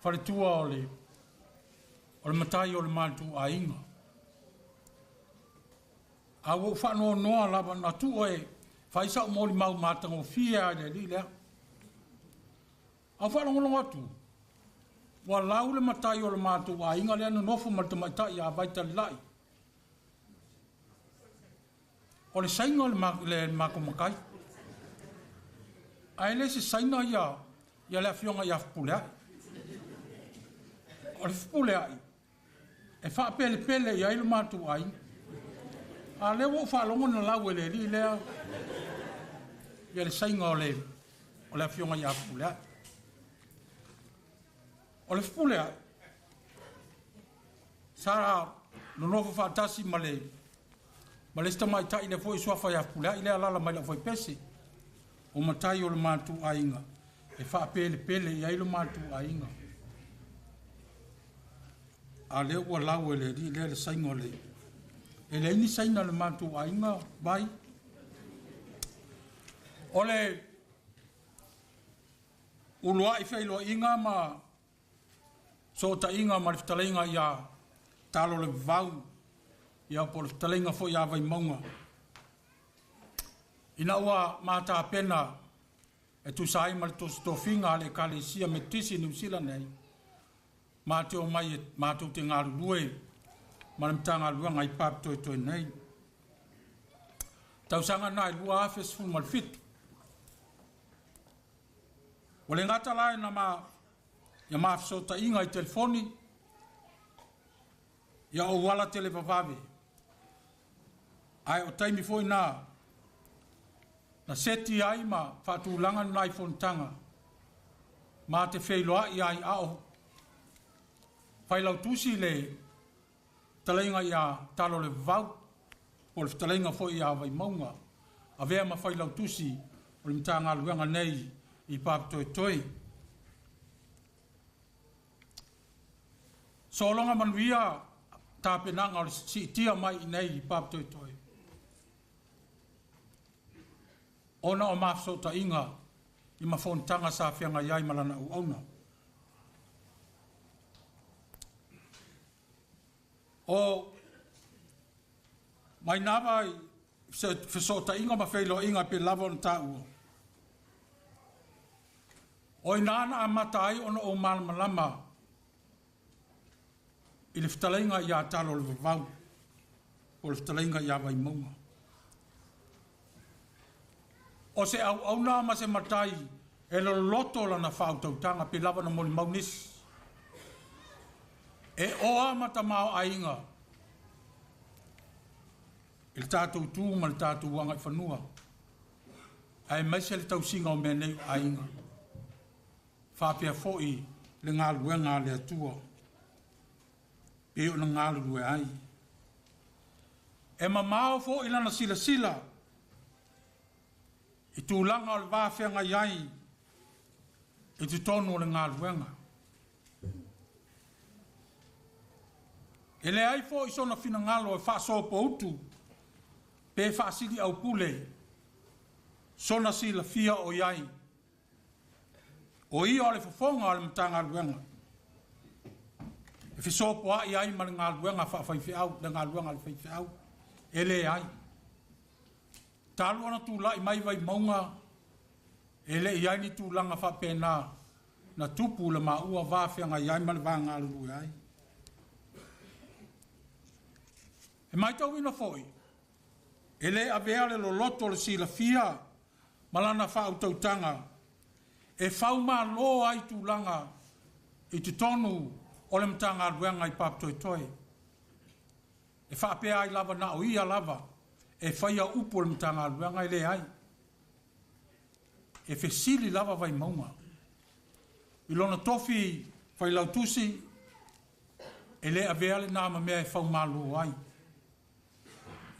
faletua o le matai o le matou aiga. A ua ou faanoanoa lava na tuu e fai sau molimau matagofie a le alii lea. A ou faalogologo atu, ua lau le matai o le matou aiga lea nonofo ma le tamaitai ia Vaitalelai. O le saina le matou matai. Ae le se saina ia le afioga ia Fepuleai. O le Fepuleai, e faapelepele i ai le matou aiga. A lea ua ou faalogo na lau e le alii lea ia le saina o le afioga ia Fepuleai. O le Fepuleai, sa nonofo faatasi ma le isi tamaitai lea foi suafa ia Fepuleai lea alala mai lau faipese. O matai o le matou aiga, e faapelepele i ai le matou aiga. A lea ua lau e le alii lea le saina o le... E leai ni saina le matou aiga, vai. O le uluai feiloaiga ma sootaiga ma le fetalaiga ia talo le vavau, ia po o le fetalaiga foi ia Vaimauga. Ina ua matapena e tusa ai ma le tositofiga a le Ekalesia Metotisi i Niu Sila nei, matou mai matou te galulue ma le Matagaluega i Papatoetoe nei. Tausaga na e 2017. Ua le gata la ina ia mafesootaiga i telefoni, ia ou ala televavave, ae o taimi foi na seti ai ma faatulaga nai fonotaga, ma te feiloai ai ao failautusi le fetalaiga ia talo le vavau, po o le fetalaiga foi ia Vaimauga, avea ma failautusi o le Matagaluega nei i Papatoetoe. Sologa manuia tapenaga o le siitia mai i nei i Papatoetoe, ona o mafesootaiga i ma fonotaga sa feagai ai ma lana auauna. O mai nava i fesootaiga ma feiloaiga pe lava ona taua. O ina na amata ai ona o malamalama i le fetalaiga ia talo le vavau. Po o le fetalaiga ia Vaimauga. O se auauna ma se matai e loloto lana faautautaga pe lava na molimau nisi. E oa ma tamaoaiga i le tatou tu ma le tatou agaifanua, aemaise le tausiga o mea nei o aiga, faapea foi le galuega a le Atua pei ona galulue ai. E mamao foi lana silasila i tulaga o le va feagai ai i totonu o le galuega. E leai foi sona finagalo e faasopoutu pe faasiliaupule sona silafia o i ai. O ia o le fofoga o le Matagaluega e fesopoai ai ma le galuega faafaifeau, le galuega a le faifeau. E leai. Talu ona tulai mai Vaimauga, e le i ai ni tulaga faapena na tupu le maua va feagai ai ma le va galulue ai. E matauina foi, e le avea le loloto o le silafia ma lana faautautaga e faumalo ai tulaga i totonu o le Matagaluega i Papatoetoe. E faapea ai lava na o ia lava e faia upu o le Matagaluega, e leai. E fesili lava Vaimauga i lona tofi failautusi, e le avea lena ma mea e faumalo ai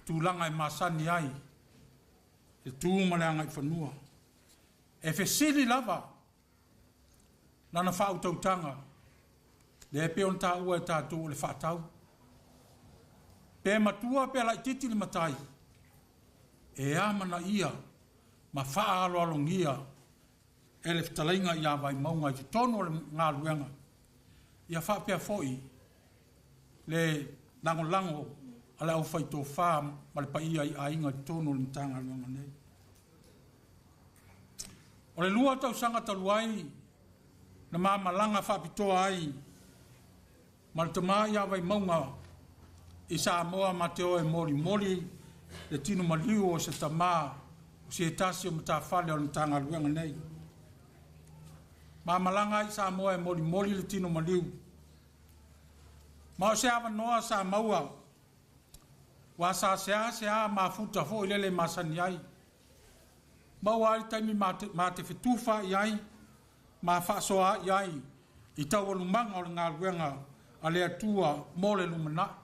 tulaga e masani ai le tu ma le agaifanua. E fesili lava lana faautautaga, lea e pei ona taua e tatou o le faatau. Pe matua pe laititi le matai, e amanaia ma faaaloalogia e le fetalaiga ia Vaimauga i totonu o le galuega, ia faapea foi le lagolago a le aufaitofa ma le paia i aiga i totonu o le Matagaluega nei. O le 2 tausaga talu ai na mamalaga faapitoa ai ma le tama ia Vaimauga i Samoa ma te oe molimoli le tino maliu o se tama o se tasi o matafale o le Matagaluega nei. Mamalaga ai Samoa e molimoli le tino maliu. Ma o se avanoa sa maua ua sa sea sea mafuta foi lele masani ai. Maua ai taimi ma te fetufa i ai, ma faasoa i ai i taualumaga o le galuega a le Atua mo le lumanai.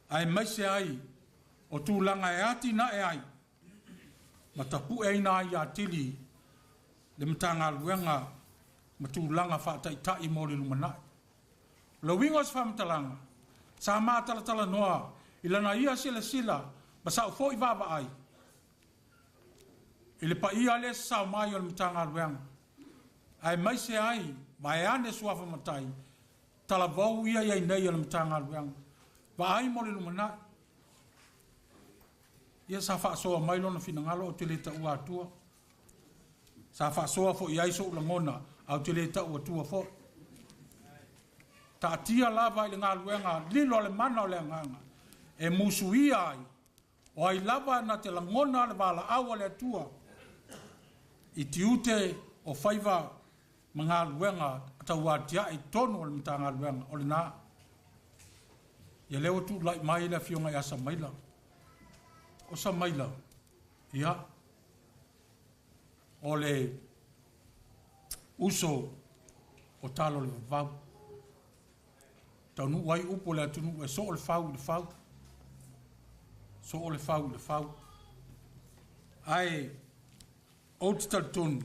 Aemaise ai o tulaga e atinae ai ma tapueina ai atili le Matagaluega ma tulaga faataitai mo le lumanai. O le uiga o se faamatalaga, sa matalatalanoa i lana ia silasila ma sau foi vaavaai i le paia lea sasao mai o le Matagaluega, aemaise ai vaeane suafa matai talavou ia iai nei o le Matagaluega vaai mo le lumanai. Ia sa faasoa mai lona finagalo ou te le taua atua. Sa faasoa foi ai so'u lagona ae ou te le tau atua foi. Taatia lava i le galuega lilo a le mana o le agaga e musuia ai o ai lava na te lagona le valaau a le Atua i tiute o faiva ma galuega tauatiae i totonu o le Matagaluega o lena. Ia lea ua tulai mai le afioga ia Samaila. O Samaila, ia, o le uso o talo le vavau. Taunuu ai upu o le atunuu e soo le fau i le fau. Soo le fau i le fau. Ae ou te talitonu,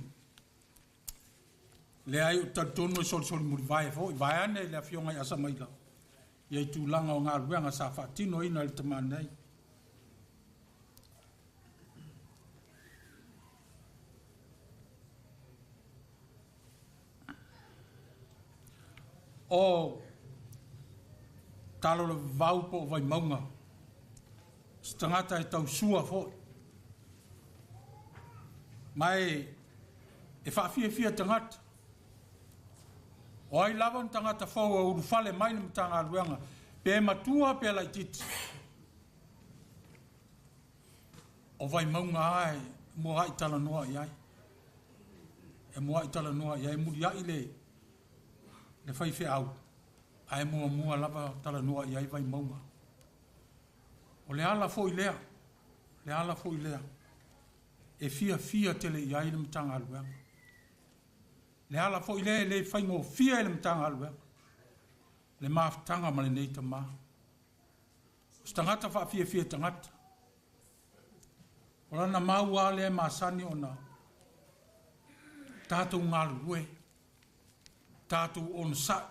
leai ou te talitonu e solisoli mulivae foi, vaeane le afioga ia Samaila, ia i tulaga o galuega sa faatinoina i le tama nei. O talo le vavau po o Vaimauga, se tagata e tausua foi. Ma e faafiafia tagata. O ai lava ni tagata fou e ulufale mai le Matagaluega Pe matua pe laititi. O Vaimauga lava e muaai talanoa i ai. E muaai talanoa i ai, muliai le le faifeau, ae muamua lava talanoa i ai Vaimauga. O le ala foi lea, le ala foi lea, e fiafia tele i ai le Matagaluega. Le ala foi lea e le faigofie i le Matagaluega, le mafutaga ma lenei tama. O se tagata faafiafia tagata. O lana mau lava lea e masani ona tatou galulue, tatou onosai,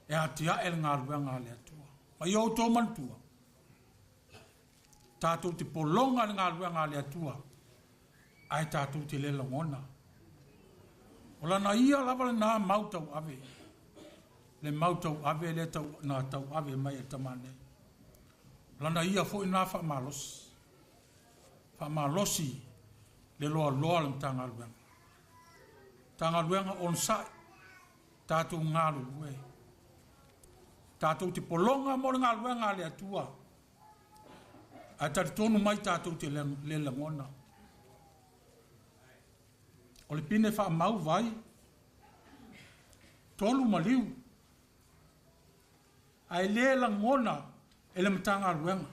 e atiae le galuega a le Atua. Ma ia outou manatua, tatou te pologa le galuega a le Atua, ae tatou te le lagona. O lana ia lava lena mau tauave, le mau tauave lea tau, na tauave mai e le tama nei. O lana ia foi lena faamalosi. Faamalosi le loaloa o le Matagaluega. Matagaluega onosai, tatou galulue. Tatou te pologa mo le galuega a le Atua. Ae talitonu mai tatou te le lagona. O le pine faamau vai, 3 maliu. Ae le lagona e le Matagaluega.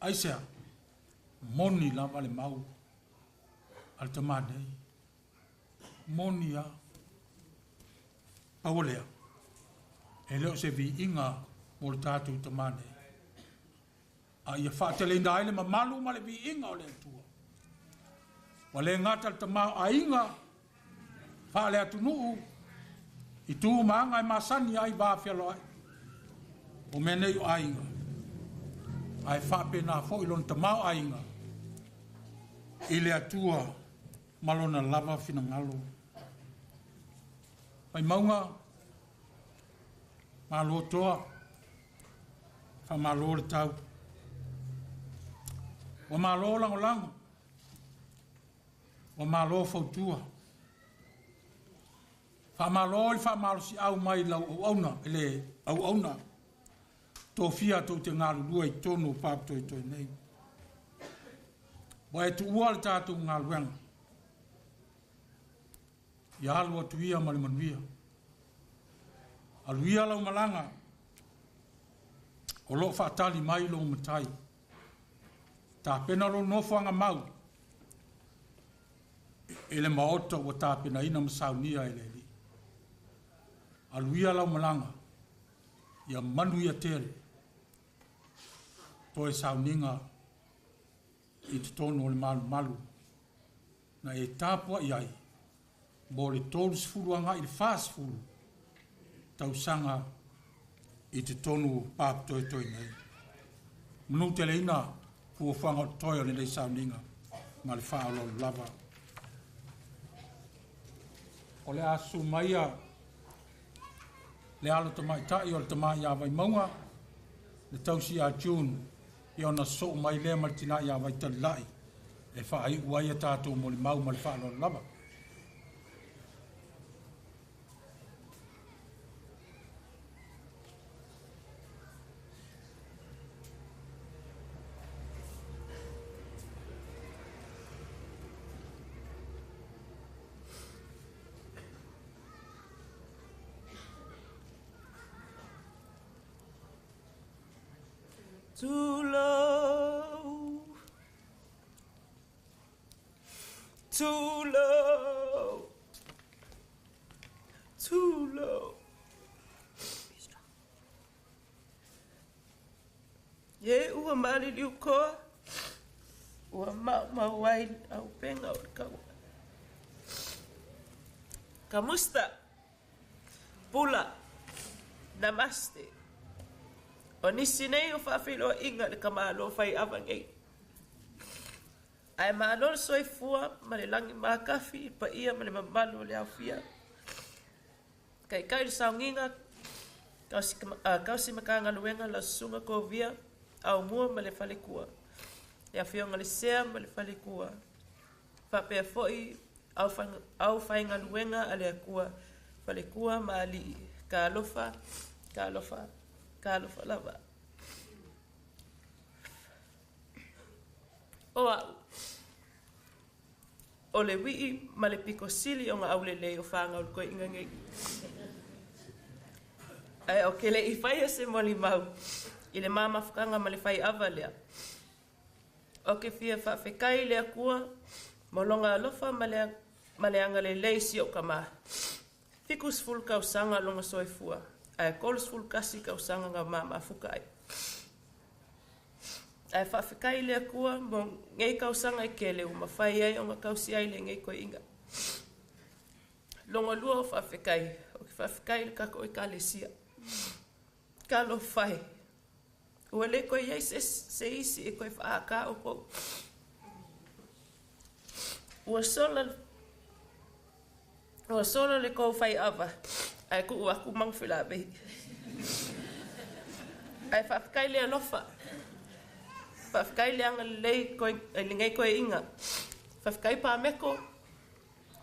Aisea, moni lava le mau a le tama nei. Moni lava. Pau o lea, e le o se viiga mo le tatou tama nei. A ia faateleina ai le mamalu ma le viiga o le Atua. Ua le gata le tamaoaiga faale-atunuu i tu ma aga e masani ai va fealoai. O mea nei o aiga, ae faapena foi lona tamaoaiga i le Atua ma lona lava finagalo. Vaimauga, malo toa, faamalo le tau. Ua malo lagolago, ua malo fautua. Faamalo i le faamalosiau mai lau auauna, i le auauna tofia tou te galulue i totonu o Papatoetoe nei. Ua e tuua le tatou galuega, ia alu atu ia ma le manuia. Alu ia lau malaga, o loo faatali mai lou matai. Tapena lou nofoaga mau i le maota ua tapenaina ma saunia e le Alii. Alu ia lau malaga, ia manuia tele toe sauniga i totonu o le malumalu na e tapuai ai mo le 30 agai i le 40 tausaga i totonu Papatoetoe nei. Manu teleina fuafuaga o totoe o lenei sauniga ma le faaaloalo lava. O le a susu maia le alo tamaitai o le tama ia Vaimauga, le tausi ia June, ia ona sosoo mai lea ma le tina ia Vaitalilai e faaiu ai a tatou molimau ma le faaaloalo lava. Too low, too low, too low. E ua maliliu koa, ua maumau ai auupega o le kaua. Kamusta, pula, namaste. O nisi nei o faafeiloaiga i le tamāloa faiava nei. Ae malo le soifua ma le lagi makafi i le paia ma le mamalu o le aofia. Taitai le sauniga, tausi Matagaluega lau Susuga Kovia, Aumua ma le Faletua, le Afioga i le Sea ma le Faletua, faapea foi aufaigaluega a le Atua, Faletua ma Alii, talofa, Talofa, talofa lava. O a'u, o le ui'i ma le piko sili o ga aulelei o fāgau le koe'iga nei. Ae o ke le'i faia se molimau i le mamafutaga ma le fai'ava lea. O ke fia fa'afetai i le Atua ma loga alofa ma le ma le agalelei si o'u kamā. 70 tausaga lona soifua, ae 31 tausaga na mamafuta ai. Ae faafetai i le Atua mo nei tausaga e tele ua mafai ai ona tausi ai lenei toeaina. Lona lua o faafetai, ou te faafetai i le tatou Ekalesia. Talofa e, ua le toe i ai se, se isi e toe faaata outou. Ua sola Ua sola le kou faiava ae tuu atu Manufilavei. Ae faafetai le alofa. Faafetai le agalelei i lenei toeaiina. Faafetai Pameko.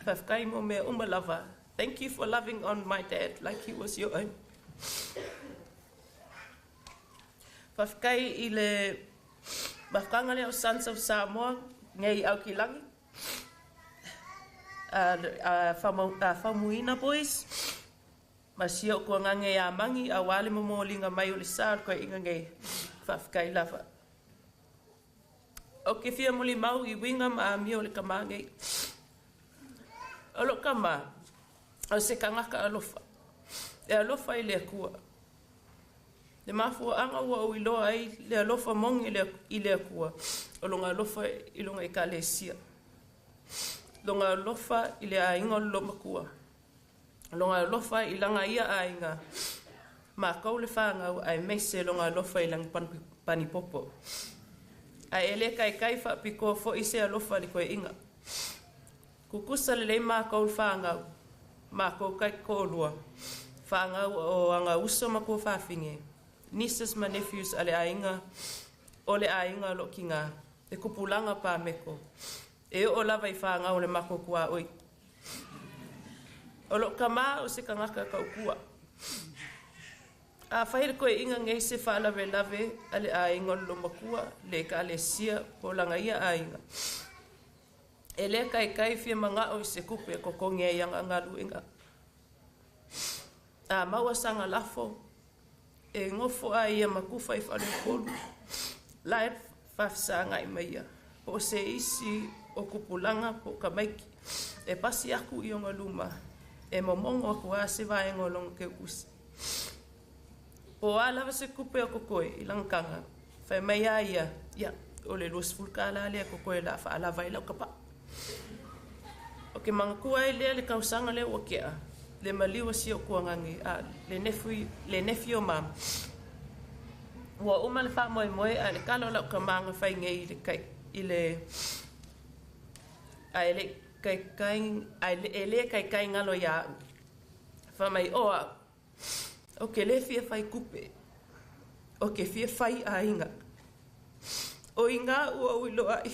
Faafetai mo mea uma lava. Thank you for loving on my dad like he was your own. Faafetai i le mafutaga lea o Sons of Samoa nei i Aukilagi. Faumuina boys ma si o'u tuagaga ia Magi auā le momoliga mai o le sa o le toeaiina nei. Faafetai lava. Ou te fia molimau i uiga ma amio o le kamā nei. O lo'u kamā, o se tagata alofa, e alofa i le Atua. Le mafuaaga ua ou iloa ai le alofa moni i le Atua, o lona alofa i lona Ekalesia, lona alofa i le aiga o le loomatua, lona alofa i laga ia aiga, matou le fanau aemaise lona alofa i lana panipopo. Ae e le taitai faapitoa foi se alofa i le toeaiina. Tutusa lelei matou le fanau, matou taitoalua, fanau o aga uso ma tuafafine, nieces ma nephews a le aiga o le aiga o loo tina, le tupulaga pameko, e oo lava i fanau o le matou tuaoi. O loo kamā o se tagata tautua. Afai le toeaiina nei se faalavelave a le aiga o le loomatua, le Ekalesia po o laga ia aiga, E le taitai fia mana'o i se tupe e totogi ai ana galuega. A maua sana lafo, e nofo a ia ma tufa i faleupolu, la e faafesagai mai ia, po o se isi o tupulaga po o tamaiti e pasi aku i ona luma, e momono aku a se vaega o lona teutusi. Po o a lava se tupe o totoe i lana taga, fai mai a ia, Ia, o le 20 kālā lea e totoe o le a faalava ai lau tapaa. Ou te manatua ai lea le tausaga lea ua tea, le maliu a si ou tuagage, a le nephew, le nephew o Mum. Ua uma le faamoemoe ae le tala o lau tama na fai nei i le kai, i le, ae le i taitai, ae e le taitai galo ia au. Fai mai, O au, Ou te le fia fai kupe. Ou te fia fai aiga. O i ngā ua ou iloa ai.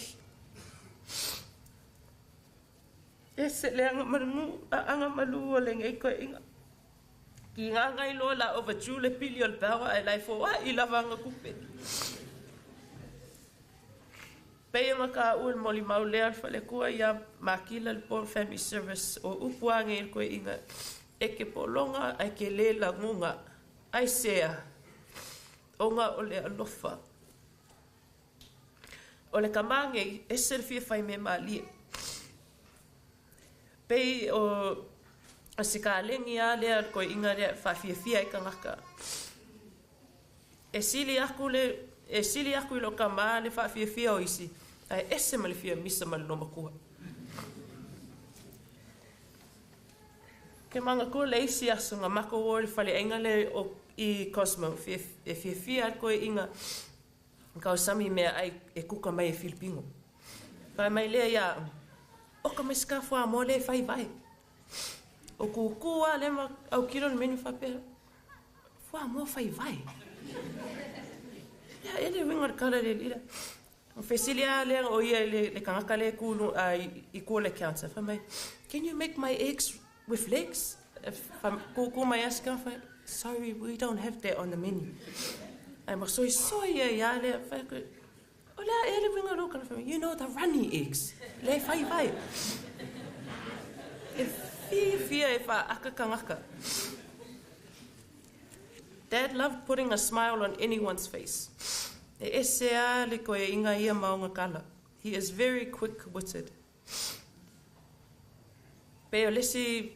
Ese le aga malu, aga malu o lenei toeaiina. Ki ngā ngai loa la overdue le pili o le power ae la e foai lava aga kupe. Pei ona taua i le molimau lea o le falekua ia Makila le Paul Family Service o upu age i le toeaiina e ke pologa ae ke lē lagoga. Aisea? Ona o le alofa. O le kamā nei, ese le fia fai mea mālie. Pei o se kalegi a lea o le toeaiina lea e faafiafia ai tagata. E sili aku le, e sili aku i lou tama le faafiafia o isi, ae ese ma le fia misa ma le loomatua. Ke manatua le isi aso na matou o i le faleaiga lea o i Cosmo, e fiafia ai le toeaiina tausami meaai e kuka mai e Filipino. Fai mai lea ia au, Oka mai se ta fuamoa lea e fai vae. O kūkū lava lea ma autilo le menu faapea, Fuamoa fai vae. Ia, e le uiga o le tala le alii lea. O fesili lava lea o ia i le tagata lea e ku i tua o le counter, fai mai, Can you make my eggs with legs? Kūkū mai lava si tama fai, Sorry, we don't have that on the menu. Ai ma soisoi ai a lea, fai atu, o le a ea le uiga o lou kala? Fai mai, you know the runny eggs, le fai vai. E fiafia e whaaka kangaka. Dad loved putting a smile on anyone's face. E ese a le koe inga ia maunga kala. He is very quick-witted. Pe o lesi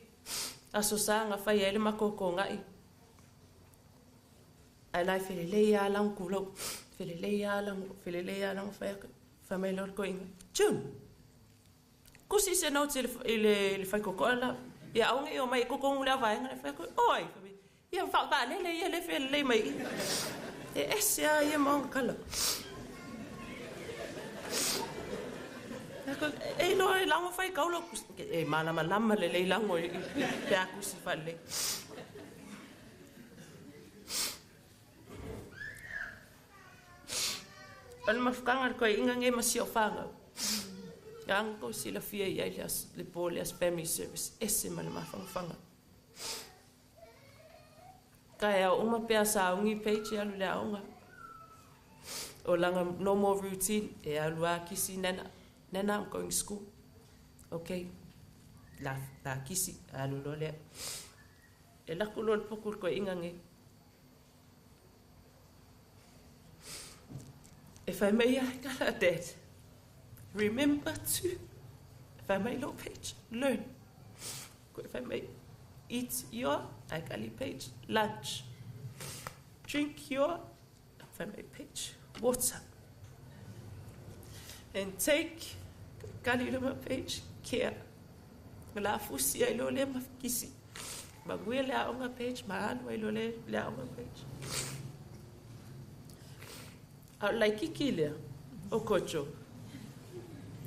aso sa nga fai ai le makoko ngai. Ai lai felelei a langu kulau. Felelei a langu, felelei a langu fai ake. Fai mai lor koe inga. June! Kusi se note i le, i le whai kokoa la. Ia aunga i o mai kokongu le awaenga le whai koe. Oi! Ia whaalele ia le felelei mai i. E ese a ia maunga kala. E loa e lango whai kaula e malama lama le lei lango i pe a kusi whalelei. O le mafukanga le koe inga nge ma si o whangau. Nga ko si la fia i ai le po le as family service ese ma le mawhangawhanga. Ka e au uma pea sa ungi page e alu le aonga. O langa no more routine e alu a kisi nana. Nana, I'm going to school. Okay. La, la kisi, alu lo lea. E laku lo le poku le koe inga nge. E whai mai ai kala, Dad. Remember to, whai mai lo page, learn. Ko e whai mai, eat your, ai kali page, lunch. Drink your, whai mai page, water. And take, kali luma page, care. La fusi ai lo le mafkisi. Maguia le aonga page, ma alu ai lo le le aonga page. A lai kiki lea, o kocho.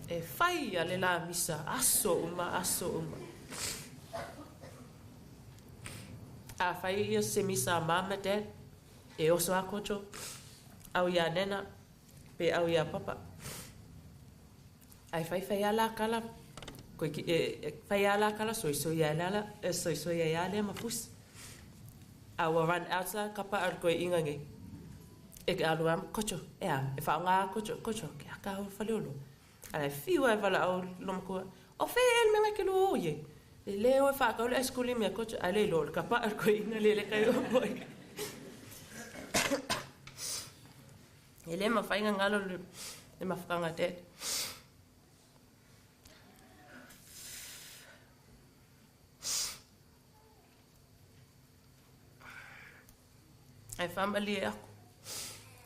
E whai a le la misa, aso uma, aso uma. A whai ia se misa a mama dad, e oso a kocho, au ia nena, pe au ia papa. Ai whai whai ala kala, koe ki, e, whai ala kala, soi soi ia lala, e, soi soi ia lea mafusi. A ua run out la kapa ar koe inga nge. E ke alu am, kocho, e a, e whaonga a kocho, kocho, ke a ka hau whaleolo. Ala e whiua e wala au lomakua, o whe e el menga ke lo o ye. Le leo e whakau le aiskuli mea kocho, a le lo le kapa ar koe inga le le kai o moi. E le mawhainga ngalo le, le mawhakanga dad. Ai whamali e aku.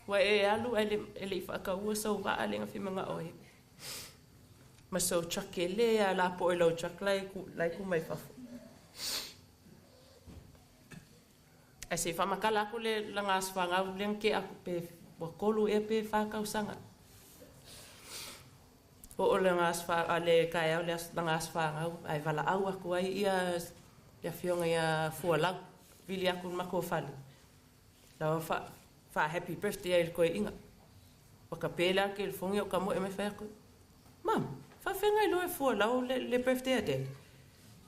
Ua e alu ai le, e le i whaakaua sau waa le ngafi manga oe. Ma sau truck e le a la po e lau truck lai ku, lai ku mai fafo. Ai se whamakala aku le langa aswanga le ke aku pe wa kolu e pe whakausanga. O o langa aswa a le kai au le langa aswanga ai wala au aku ai ia le fionga ia fualau. Vili aku mako fale. La fa fa happy birthday ai koe inga. O ka pela ke le fongi o ka mo e me whai aku. Mam, fa whenga i lo e fualau le, le birthday a dad.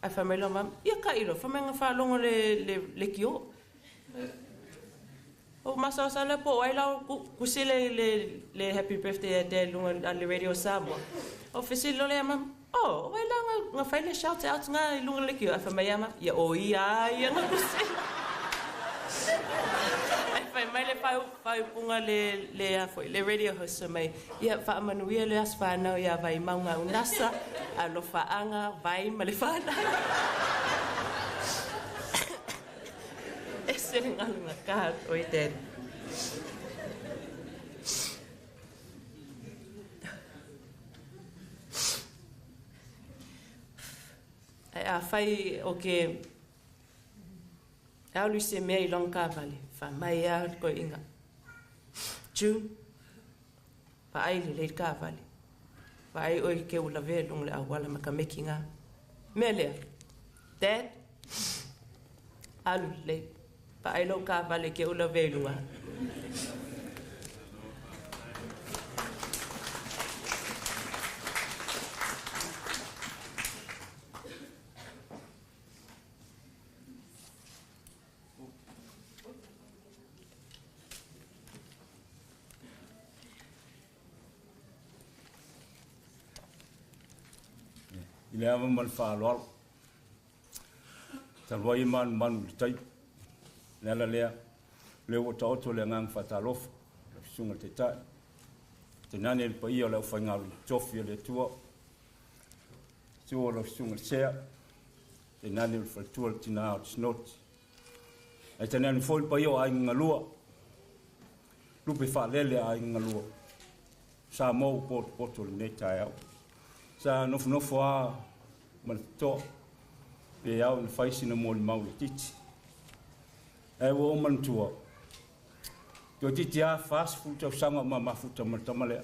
Ai fa mai lo mam, ia ka ilo, fa mai ngā longo le, le, le kio. O masa sa le po ai lau kusi le, le, le happy birthday a dad lunga a le radio Samoa. O fesi lo le mam, oh, o ai la nga, nga whai le shout out ngā i lunga le kio. Ai fa mai ama, ia o ia, ia nga kusi. Ai whai mai le whai, whai punga le, le, a foi, le radio host mai. Ia whaamanuia le as whanau ia vai maunga unasa, alofa anga, vai ma le whanau. Ese le ngalunga ka oi dad. Ai a whai o ke alu se mea i long ka vale, wha mai a koe inga. June, wha ai le lei ka vale. Wha ai oi ke ula ve long le awala ma ka meki ngā. Mea lea, dad, alu le, wha ai lau ka vale ke ula ve lunga. I le ava ma le faaaloalo. Talu ai e manumanu i le taimi. O le ala lea, o lea ua taoto le agaga faatalofa i lau Susuga i le Taitai, tainane le paia o le aufaigaluega totofi a le Atua, susu o lau Susuga i le Sea, tainane o le faletua le tina o le Sinoti, ae tainane foi le paia o aiga galua, lupe faalele a aiga galua, Samoa ua potopoto i lenei taeao. Sa nofonofo lava ma le totoa, pe ao ina fai sina molimau laitiiti. Ae ua ou manatua, toeitiiti lava 40 tausaga o ma mafuta ma le tama lea.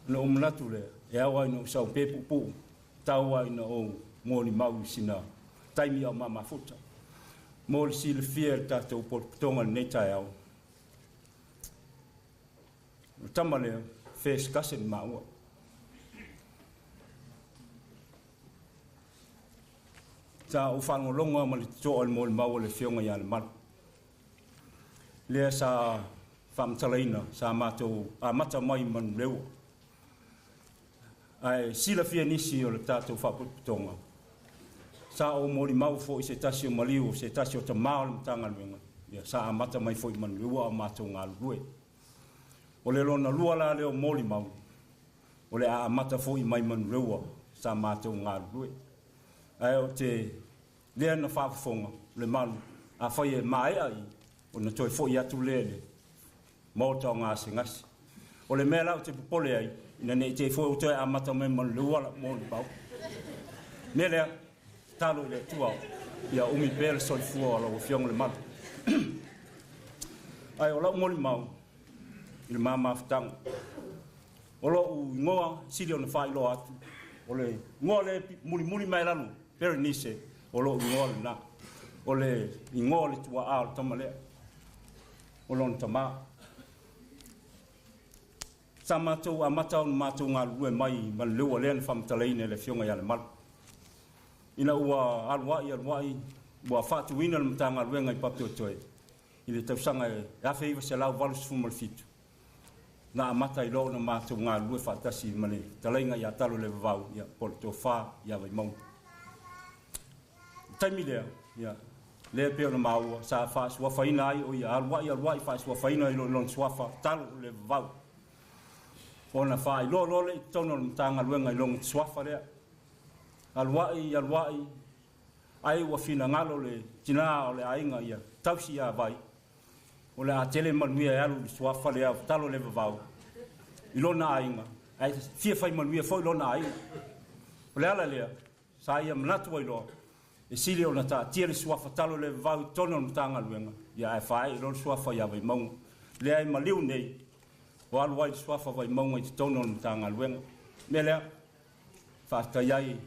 Ona ou manatu lea, e ao lava ina ou sau pe puupuu, tau lava ina ou molimau i sina taimi a o ma mafuta. Mo le silafia e le tatou potopotoga i lenei taeao, o le tama lea, first cousin maua. Sa ou faalogologo lava ma le totoa i le molimau a le Afioga ia Lemalu, lea sa faamatalaina sa matou amata mai i Manuleua. Ae silafia e nisi o le tatou faapotopotoga, sa ou molimau foi i se tasi o maliu o se tasi o tama o le Matagaluega, ia, sa amata mai foi i Manuleua a o matou galulue. O le lona lua la lea o molimau, o le a amata foi mai Manuleua sa matou galulue. Ae o te lea na faafofoga Lemalu, afai e maea i, ona toe foi atu lea i le maota o gasegase. O le mea la ou te popole ai, ina ne i te i foi ua toe amata mai Manuleua lau molimau. Mea lea, tatalo i le Atua ia umi pea le soifua o lau Afioga Lemalu. Ae o lau molimau i le ma mafutaga, o lou igoa sili ona faailoa atu, o le igoa lea mulimuli mai lalo, Berenice, o lou igoa lena. O le igoa o le tuaa o le tama lea, o lona tamā. Sa matou amata ona matou galulue mai ma le leua lea na faamatalaina e le Afioga ia Lemalu. Ina ua aluai aluai, ua faatuina le Matagaluega i Papatoetoe i le tausaga e 1987, na amata ai loa ona matou galulue faatasi ma le fetalaiga ia Talo i le Vavau, ia, po o le Tofa ia Vaimauga. I le taimi lea, ia, lea pei ona maua, sa faasuafaina ai o ia aluai aluai faasuafaina ai loa i lona suafa Talo i le Vavau. Ona faailoa loa lea i totonu o le Matagaluega i lona suafa lea. Aluai aluai, ai ua finagalo le tina o le aiga ia tausi ia Vai, o le a tele manuia e alu i le suafa lea o Talo i le Vavau i lona aiga, ae fia fai manuia foi lona aiga. O le ala lea, sa ia manatu ai loa, e sili ona taatia le suafa Talo i le Vavau i totonu o le Matagaluega, ia ae faaee loa le suafa ia Vaimauga. Lea e maliu nei, o alu ai le suafa Vaimauga i totonu o le Matagaluega. Mea lea, faafetai ai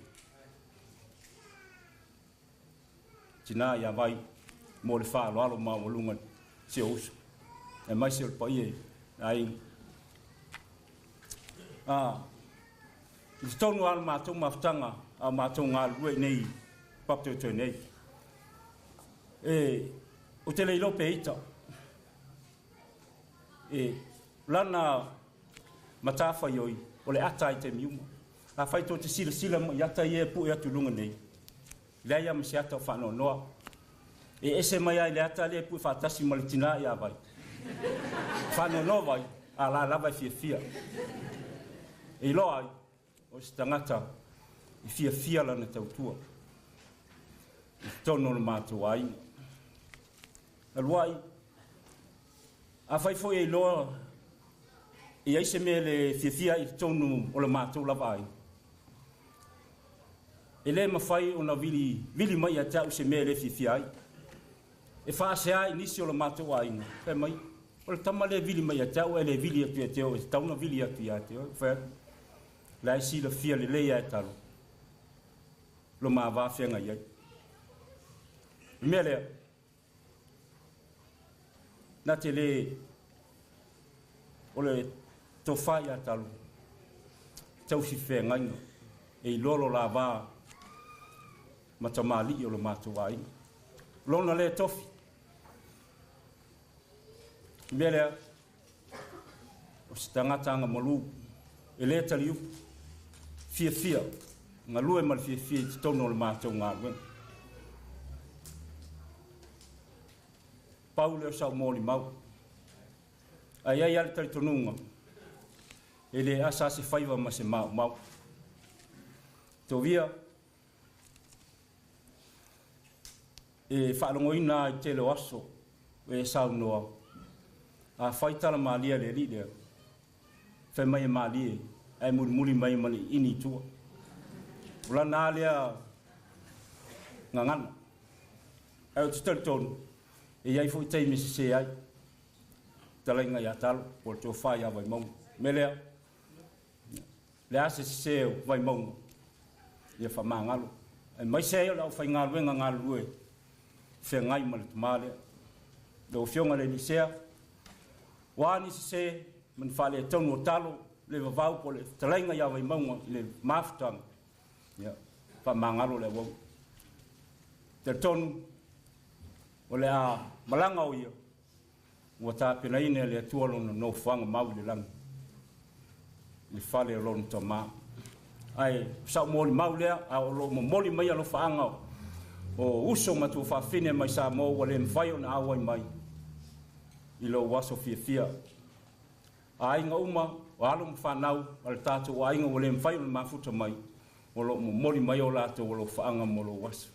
tina ia Vai mo le faaaloalo maualuga i si ou uso, aemaise o le paia i aiga. I totonu lava o le matou mafutaga a o matou galulue i nei Papatoetoe nei, e, ou te le iloa pe ita, e, lana matafaioi o le ata i taimi uma. Afai tou te silasila mai i ata ia e pue atu i luga nei, leai lava ma se ata o faanoanoa. E ese mai lava i le ata lea e pue faatasi ma le tina ia Vai. Faanoanoa Vai, a la lava e fiafia. E iloa ai, o se tagata e fiafia lana tautua i totonu o le matou aiga. Aluai, afai foi e iloa e i ai se mea le fiafia ai i totonu o le matou lava aiga, e le mafai ona vili, vili mai ia te au se mea e le fiafia ai. E faasea i nisi o le matou aiga, fai mai, o le tama lea e vili mai ia te au ae le vili atu ia te oe, e tatau ona vili atu ia te oe. Fai atu, la e silafia lelei lava e Talo lo ma va feagai ai. O le mea lea, na te le o le tofa ia Talo, tausi feagaiga e iloa lo la va ma tamalii o le matou aiga. Lona lea tofi. O le mea lea, o se tagata agamalu. E lē taliupu fiafia galue ma le fiafia i totonu o le matou galuega. Pau lea o sau molimau. Ae ai lava le talitonuga, e le asa se faiva ma se maumau. Tovia, e faalogoina ai tele o aso e saunoa, a fai tala malie a le alii lea, fai mai e malie, ae mulimuli mai ma le iini i tua. O lana a lea gagana. Ae ou te talitonu, e i ai foi taimi e sesē ai, talaiga ia Talo, po o le tofa ia Vaimauga. O le mea lea, le a se sesē o Vaimauga, ia faamagalo. Aemaise ai o le aufaigaluega galulue feagai ma le tamā lea. Lau Afioga i le Elisea, ua a ni sesē ma ni faaletonu o Talo, le vavau po o le fetalaiga ia Vaimauga i le mafutaga, ia faamagalo le auauna. Talitonu, o le a malaga o ia, ua tapenaina e le Atua lona nofoaga mau i le lagi, i le fale o lona tamā. Ae o sau molimau lea, a o lo o momoli mai alofaaga o uso ma tuafaafine mai Samoa ua le mafai ona auai mai i lou aso fiafia. Aiga uma, o alo ma fanau a le tatou aiga ua le mafai ona mafuta mai, o lo o momoli mai o latou alofaaga mo lou aso.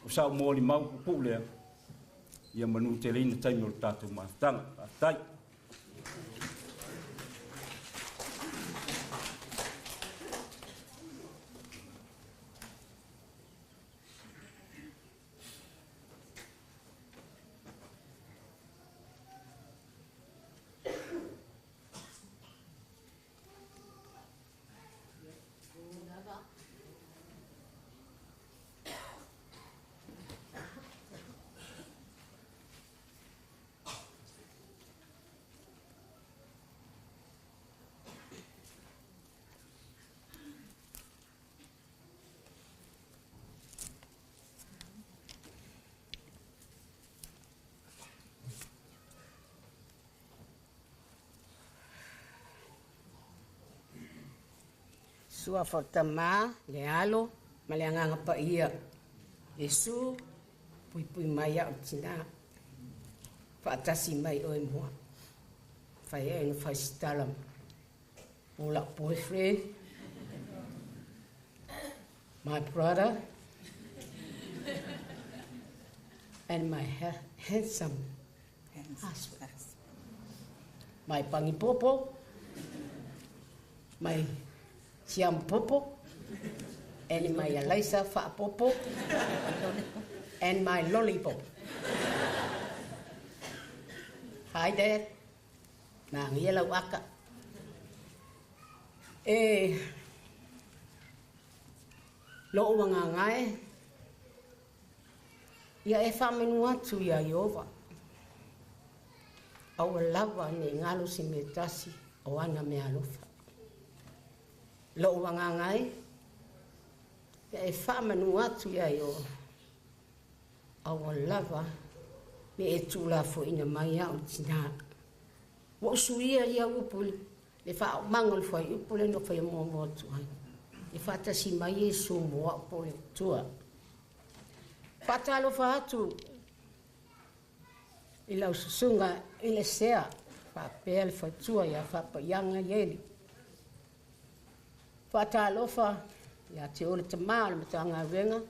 O sau molimau puupuu lea, ia manuteleina taimi o le tatou mafutaga. Faafetai. Suafa o le Tamā, le Alo ma le Agaga Paia. Iesu, puipui mai au tinā. Faatasi mai oe mua. Fai ai ona fai se tala mo la'u boyfriend, my brother, and my handsome husband. My pangipopo, my siampopo, and my Eliza faapopo, and my lollipop. Hi, Dad. Magia lau aka. E lo'u agaga e, ia e faamanu atu iā Ieova, aua lava ne i galo se mea tasi o ana meaalofa. Lo'u agaga e, ia e faamanu atu iā Ieova, aua lava ne i e tuulafoaina mai a'u i le tinā. Ua ou suia ia upu i le faaaumaga o le fuaiupu lea na ou faia muamua atu ai. E faatasi mai Iesu mo a'u po o le Atua. Faatalofa atu i lau susuga i le Sea faapea le faletua ia Faapaiaga Ieli. Faatalofa ia te oe le tamā o le Matagaluega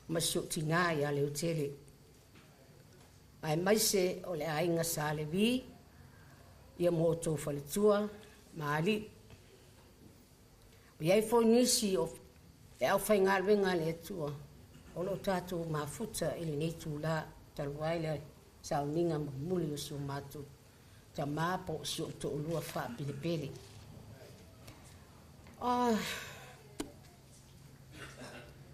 ma si ou tinā ia Leutele. Aemaise o le aiga Sa Levi, ia mo outou faletua ma alii. O i ai foi nisi o le aufaigaluega a le Atua o lo o tatou mafuta i lenei itulā talu ai le sauniga mulimuli o si o matou tamā po o si ou to'alua faapelepele.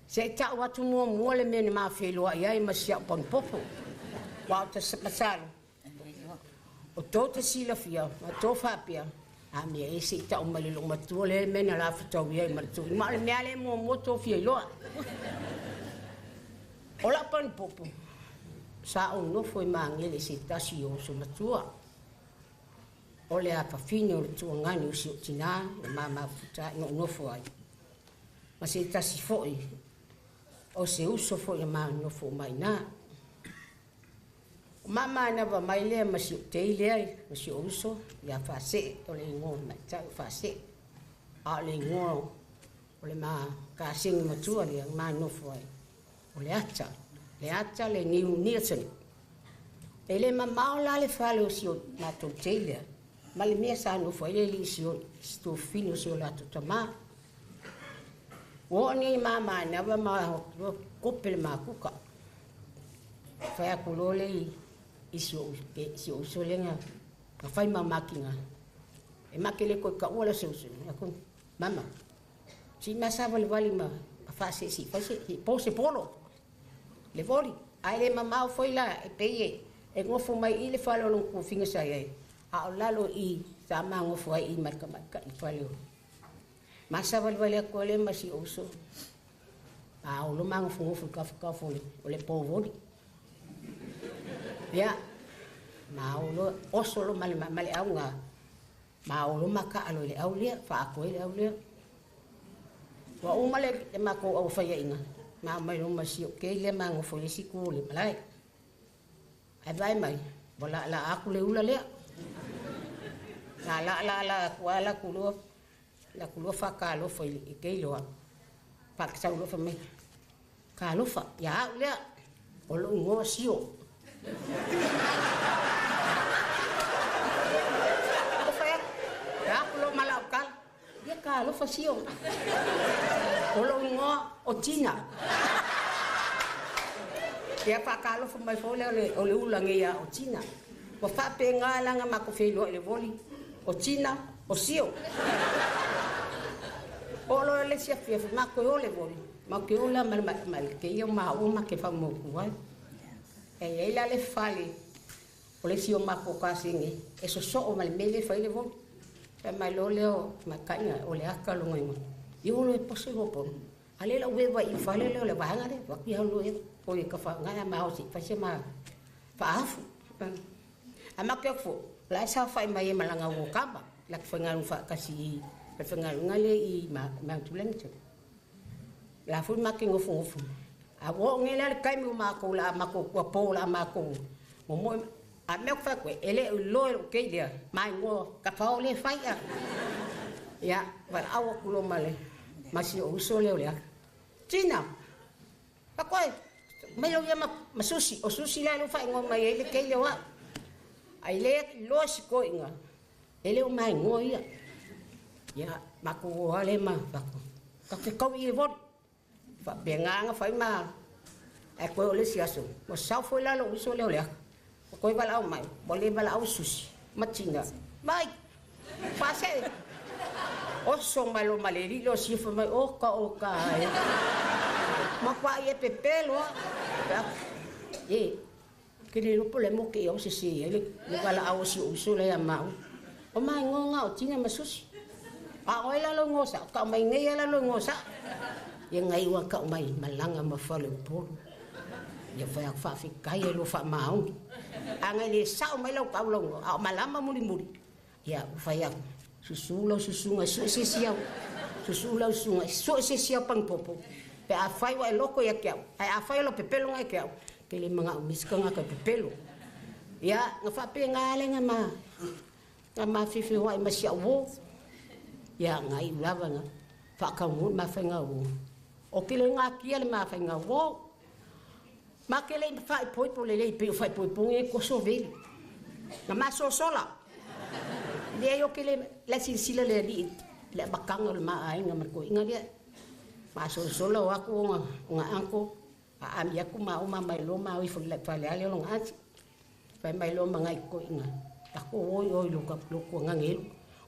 Se i ta'u atu muamua le mea na ma feiloa'i ai ma si a'u pagipopo, ua ou masalo o tou te silafia ma tou faapea, a mea e se i ta'u mai le loomatua lea le mea na lafutaui ai ma le tuuina ma o le mea lea muamua tou fia iloa. O la'u pagipopo sa ou nofo i Magele i se tasi o uso matua. O le afafine o le tuagani o si ou tinā le mamafuta i nofo ai. Ma se tasi fo'i o se uso fo'i na manofo mai na. O mamanava mai lea ma si ou tei lea ma si ou uso ia faasee o le igoa matai o faasee. A o le igoa o le ma kasegi matua lea manofo ai. O le ata, le ata le niu niatani. E le mamao la le fale o si o matou tei lea. Ma le mea sa nofo ai le alii si o si tuafafine o si o latou tamā. Ua oo nei mamanava ma kope le makuka. Fai atu loa le i si ou uso lea na fai ma makiga. E make le koe kaua la se uso. Aku, mama, si masa valivali ma faasee si fai se po se polo. Le voli. Ae le mamao foi la e pei e gofo mai i le fale o lona kuafiga sa iai. A o lalo i sa magofo ai i ma le tamaita'i fale o. Masa valivali atu ai lea ma si ou uso. A o lo magofogofo i kafakafa o le po voli. Ia, ma o lo oso lo ma le auga. Ma o lo maka'a lo i le au lea, faaatoa ai le au lea. Ua uma le matou au faia'iga, ma mai lo ma si ou kei lea magofo i le isi itu o le malae. Ae vaai mai, ua laalaa atu le ula lea. Na laalaalaa atu lava latou loa faatalofa i kei loa. Faakasau loa fai mai, talofa, ia au lea, o lou igoa Sio. O fai atu, ia aku lo ma lau tala. Ia talofa Sio. O lou igoa o Tina. Ia faatalofa mai foi lea o le ula nei ia o Tina. Ua faapena laga matou feiloai i le voli. O Tina, o Sio. O lo le isi afiafi matou e o le voli. Matou te o la ma le keia o maua ma ke faumautu ai. E iai la le fale o le isi o matou kasegi e sosoo ma le mea lea e fai le voli. Fai mai loa lea o makaiga o le aka loga igoa. Ia olo e poso i pono. A le lau ewa i fale lea o le vaega lea. Waki hau lo ewa. O i ka whaangai a maho si whaise ma whaafu. A make aku fo, la e sa whai mai e malanga o kama. La ke whangaru whaakasi i, le whangaru ngale i Mount Wellington. La fui make ngofu ngofu. A wo nge le kai mi mako la mako kua po la mako. Mo mo a me fa koe ele lo e ke lea mai ngo ka fa o le fai a. Ia va au ku lo male. Masi o uso le o lea. Tina. Pa koe mai lo ia ma susi o susi la lo fai ngo mai ele ke le wa. Ai le lo si ko inga. Ele o mai ngo ia. Ia mako o ale ma pa ko. Ka ke kau i vot. Fa benga nga fai ma e koe o le si aso. Mo sau foi la lo uso le o lea. O koe wala au mai. Mo le wala au susi. Matinga. Mai. Pase. Oso mai lo maleri lo si fa mai o ka o ka. Ma kwa i e pepelo. E. Ke le lopo le mo ke o se se le wala au si uso le a mau. O mai ngonga o tina ma susi. A oi la lo ngosa, ka mai nei la lo ngosa. Ia ngai ua ka mai malanga ma fale o polo. Ia fai aku whaawhikai e lo wha maungi. A ngai le sao mai lau kau longo, a o malama muri muri. Ia whai aku, susu lau susunga, su se siau. Susu lau susunga, su se siau pangpopo. Pe a whai wa e loko ia ke au, ai a whai lo pepelo ngai ke au. Ke le manga umiska ngā kai pepelo. Ia, ngā whape ngā ale ngā ma, ngā ma whiwhi hoa i masia wo. Ia, ngā i ulawa ngā, whakaungu ma whai ngā wo. O ke le ngā kia le ma whai ngā wo. Ma ke le whai poipo le lei pe o whai poipo nge koso veli. Ngā maso sola. Le o ke le la silsila le li le bakanga le ma ai ngā marko inga lia. Maso sola o aku o ngā anko. A ami aku ma o ma mai lo ma o i whale ale o ngā ati. Whai mai lo ma ngai ko inga. Ako oi oi lo ka lo kua ngange lo.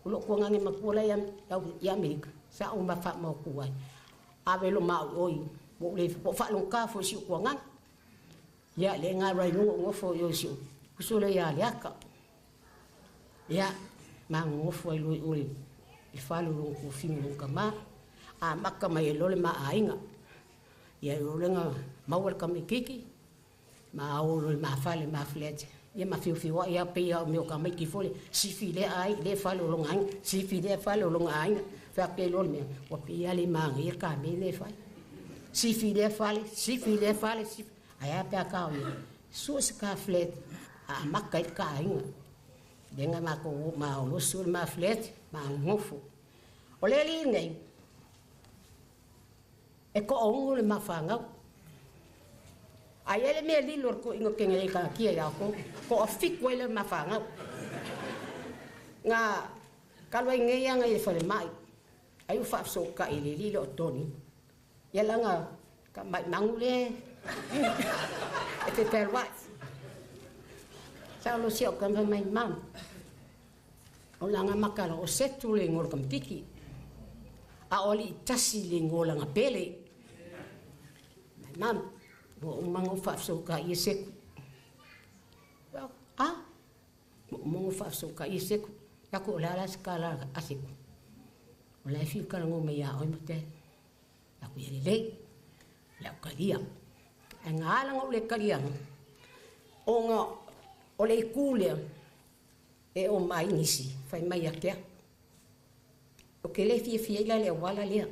O lo kua ngange makua lai i Amerika. Sa o ma wha mau kuai. Ave lo mau oi. Mo le po wha long ka fo si o kua ngange. Ia le ngā rai nungo ngofo i o si o. Kuso le ia le aka. Ia ma ngofo ai loi oi. I whalu lo ku whingu lo ka ma. A maka mai e lole ma ainga. Ia e lole ngā maua le kame kiki. Ma o lole ma whale ma whale ate. Ia ma fiofioa'i a pei a o mea o tamaiti foi le sifi lea ai lea fale o lona aiga, sifi lea fale o lona aiga. Faapea loa le mea, ua pei lava le manaia le kamea lea e fai. Sifi lea fale, sifi lea fale, sifi. Ae a pe a ta o ia, sue se ka flat a amata ai le ka aiga. Lea na matou maolosi o le ma flat, ma nofo. O le alii nei, e toaono le ma fanau. Ai ele mea lilo le toeaina kene le kanakia ia outou, toafitu ai le ma fanau. Na talu ai nei aga i le falemai, ai ua faafesootai i le alii lea o Tony. Ia laga ka maimanu lea e fepealuai. Sa o lo si au kama mai mam. O langa makala o setu le igoa o le kamatiki. A o alii tasi le igoa o lana pele. Mai mam, ua uma ona ou faafesootai ia Seku. A, ua uma ona ou faafesootai ia Seku. Aku o le a la se tala a Seku. O la e fiu talanoa mai ia oe ma te. Aku ia lelei. Le au talia. Ae na ala ona ou le taliaga, ona o le itu lea e o mai nisi fai mai ia te au. Ou te le fiafia ai la i le auala lea.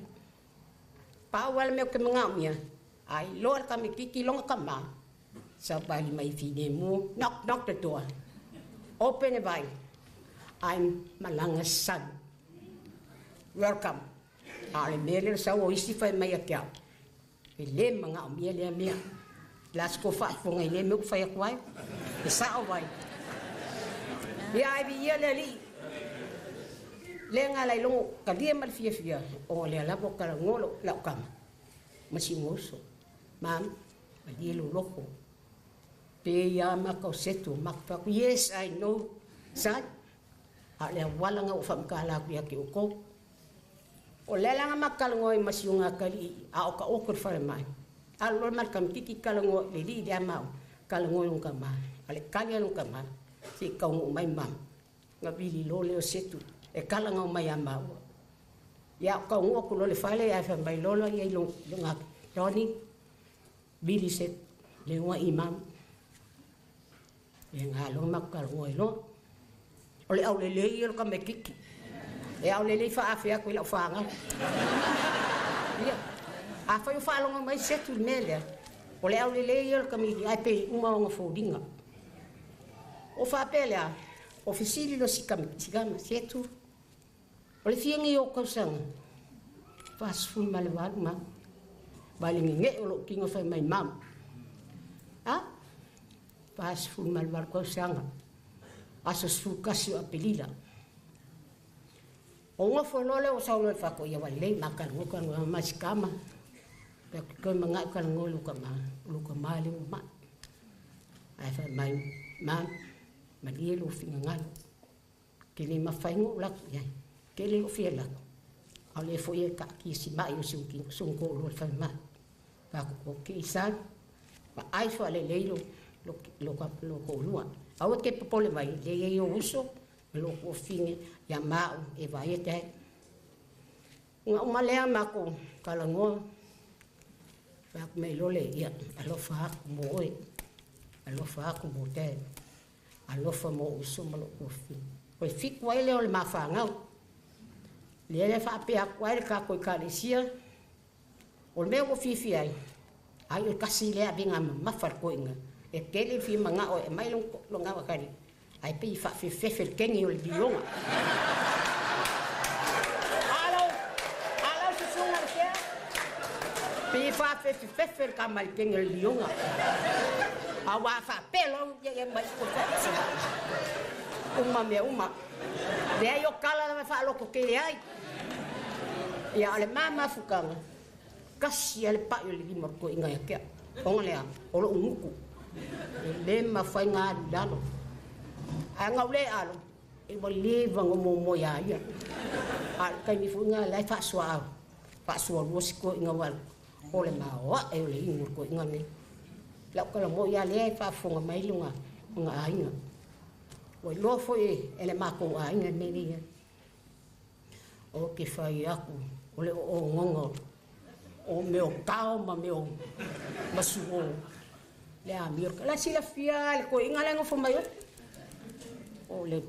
Pau lava le mea ou te manaomia, a iloa le tamaitiiti lona tama, savali mai filemu, knock knock the door, open the vai, I'm Malaga's son. Welcome. A o le mea lea o le sau o isi fai mai ia te au, e le manaomia lea mea. O le a se tou faafofoga i lea mea ua fai atu ai? E sao vai. Ia ai viia le Alii. Le ga lai logo talia ma le fiafia ona lea lava o talanoa lau tama ma si ona uso. Mam, malie lou loto. Pe ia maka o setu o maka fai atu, yes I know son. A o le auala lena ua faamatala atu ia te outou. O lea la na ma talanoa ai ma si ona atalii a o taoto i le falemai. Alu loa le ma le tamaitiiti talanoa i le alii lea maua, talanoa i lona tama. A o le tali a lona tama, se i taunuu mai mama, ona vili loa lea o Setu e talanoa mai ia maua. Ia ou taunuu atu loa i le fale ae fai mai loa ia i lona atu, Johnny, vili Setu, le uluai mama. Ia na loa matou talanoa ai loa. O le aulelei ia o le tamaitiiti. E aulelei faaafe atu i lau fanau. Ia, afai o faalogo mai Setu i le mea lea, o le aulelei ia o le tamaitiiti ae pei uma ona foliga. O faapea lea, o fesili loa si tama, Setu, o le fia nei o ou tausaga? 48 mama. Vaai le nene'e o lou tino fai mai, mama. A? 48 tausaga, aso 11 o Aperila. O nofo loa lea ua sau loa i le faatoia ua lelei ma talanoa talanoa ma si tama. Pe ou te toe mana'o talanoa i lou tama, o lou tama lea ua ma'i. Ae fai mai, ma, malie lou finagalo. Ke le mafai ona ou alu atu i ai. Tele lou fia alu atu, a o lea foi e taatia si ma'i o si ou toalua i le falemai. Fai atu, okay son, vaai faalelei lou toalua. Aua e te popole mai, lea e i ai ou uso ma lou tuafafine ia maau e vaaia te ai. Ona uma lea matou talanoa, fai atu mai loa lea, ia, alofa atu mo oe, alofa atu mo dad. Alofa mo ou uso ma lou tuafafine. Toe fitu ai lea o le ma fanau. Lea le faapea atu ai le tatou Ekalesia, o le mea ua fiafia ai, ai o le tasi lea avega mamafa le toeaina, e tele le fia mana'o e aumai lona aukali, ae pei e faafefefe le kegi o le lioga. Alo, alo susuga le kea, pei e faafefefefe le tama i le kegi o le lioga. Aua a faapea loa ia ia mai ua faapea. Uma mea uma. Leai o tala lava e faalototele ai. Ia o le ma mafutaga, tasi lava le pa'i o le lima o le toeaina ia te au. Ona lea, o lo'u gutu. E le mafai ona alu i lalo. Ae na ou le alo, e ua leva ona ou muamua ia ia. A o le taimi foi lena la e faasoa faasoa lua si toeaina ua alu. O le maoae o le inu o le toeaina lenei. Lau tala moi lava lea e faafofoga mai lona aiga. Ua iloa foi e le matou aiga le mea lea e i ai. Ou te fai atu o le oogoga o mea o tao ma mea o masuo. Le amio la silafia le koiga le gofo mai o le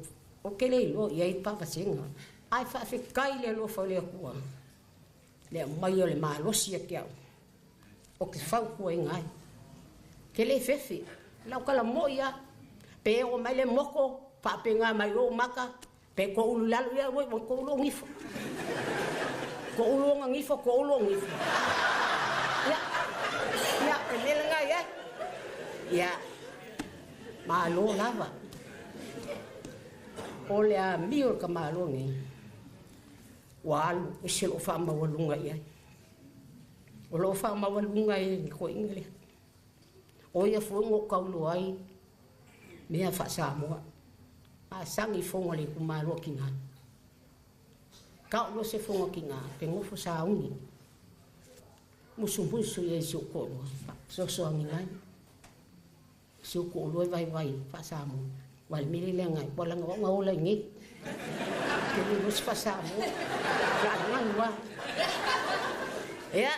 o ke le iloa i ai paavaseга ae faafekai le alofa o le Atua le aumai o le malosi ia te a'u o ke fautuaina ai ke lē fefe lau kalamo'i a pe oo mai le moko faapegā mai ou maka pe koʻulu lalo ia ua koʻulu o gifo koʻulu ona gifo koʻulu o gifo ia ia e mea lena ia ia malo lava o le amio o ka malo nei ua alu ese lo'o faamaualuga i ai o lo'o faamaualuga e koʻiga lea o ia foi ua taulo ai mea faasamoa asagi foga le itumalo kina ka'u lo se foga kina pe gofo sauni musumusu ia i si ou to'alua fesoasoani mai si ou to'alua e vaivai faasamoa ua le mea lea leaga ua laga oga ola i nei ke le iloa se faasamoa laalaganu a ia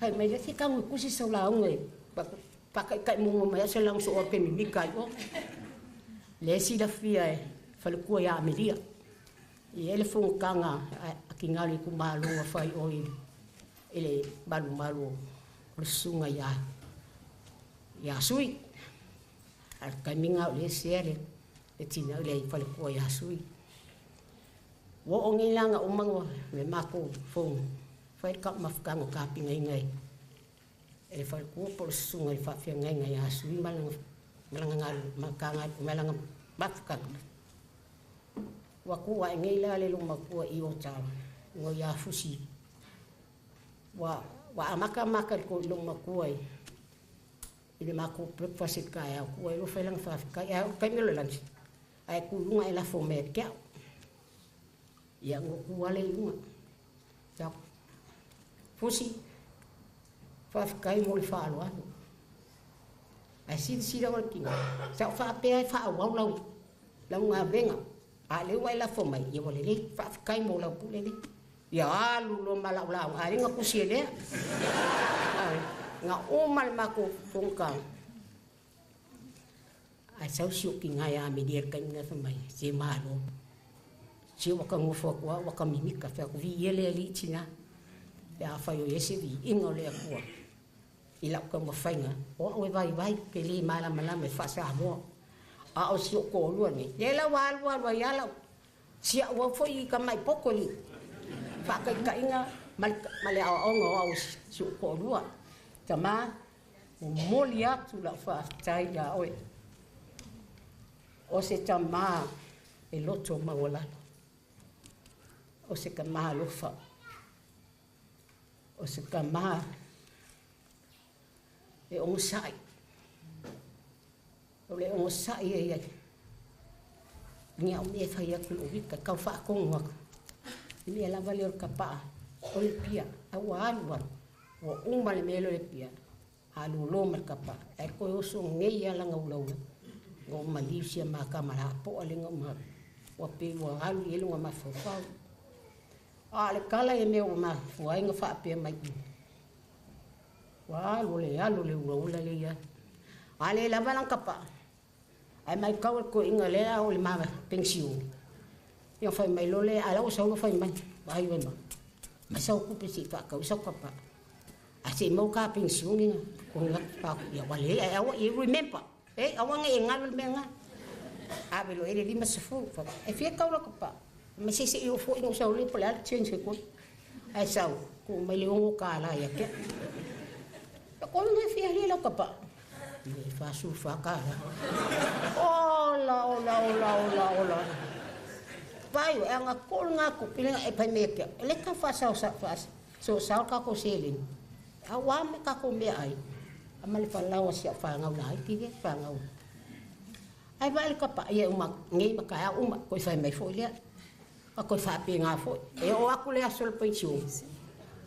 fai mai le se tago e tusi sau lauga e faataitai muamua mai a se lauga soo pe mimika ai o le silafia e falekua ia Amelia i ai le fonotaga a kina o le itumalo fai o i le malumalu o le susuga ia ia Sui. A le taimiga o le sea le tina le falekua ia Sui. Ua oo nei laga uma le matou fono fai le mafutaga o tapinaina e le falekua po o le susuga i le faafeagaiga ia Sui ma lana malanga mafutaga. Ua tu ae nei la le lomatua i o tala ngo ia fusi ua ua amaka maka le ko lomatua i le makou breakfast i taeao kua e lofa i lana faafetai ae o le taimi o le lunch ae kuluga e lafo mai ia te a'u ia ua tu ale i luga sa fusi faafetai mo le faaaloalo ae silasila o le tino sa ou faapea e faaauau lau lau galuega a lea ua e lafo mai ia ua lelei faafetai mo lau pule lea ia alu loa ma la'u lauga a le na tusi e lea na uma le matou fonotaga ae sau si ou tina ia Amelia i le taimi lena fai mai se malo se ua ka nofo atu a ua ka mimika fai atu viia le Alii tina pe afai o i ai se viiga o le Atua i la'u taumafaiga o a'u e vaivai ke lē malamalama e faasamoa a o si ou toalua nei lea la ua alu alu ai a lau sia'u au foi i kama'i poto i faataitaiga ma le aoaoga o a'u si ou toalua tamā momoli atu la'u faafetai iā oe o se tamā e loto maualalo o se tamā alofa o se tamā e ogosa'i o le ogosa'i e ia ni a'u mea e fai atu i lo'u vita tau faatonu atu le mea lava lea o le kapa'a o le pia a ua alu alu ua uma le mea lea o le pia alōlō ma le kapa'a ae toe oso nei a lana ulaula na ou maliu sia makama lapo'a lea na uma ua pei ua alu i ai lona mafaufau a o le tala ia mea ua mafua ai na faapea mai i ua alu o le alu o le ulaula lea ia a le lava lana kapa'a ae maitau e le toeaina lea o le ma penisione ia fai mai loa lea a la ua sau loa fai mai vaai oe ma mai sau tupe se'i faatau ai sau kapa'a ae se'i maua ka penisione na totogi atu pa ia ua lelei ae aua ia remember e aua ne i e galo le mea lena ave loa i ai le 50 e fia tau lau kapa'a ma se se'i oo fo'i na ou sau lea po o le a le change e koi ae sau tuu mai le $6 ia te a'u kolu na e fia alia lau kapa'a le $44. Ola ola ola ola ola vai o e aga kolu ngā kupi lenga e pai mea kia le ka whaasao sa so sao ka ko seleni a ua me ka ko mea ai a ma le falau a si au whāngau la ai ki whāngau ai vai le kapa ia uma ngei ma ka uma koi whai mai foi lea a koi whaape ngā foi e o aku le aso le pensione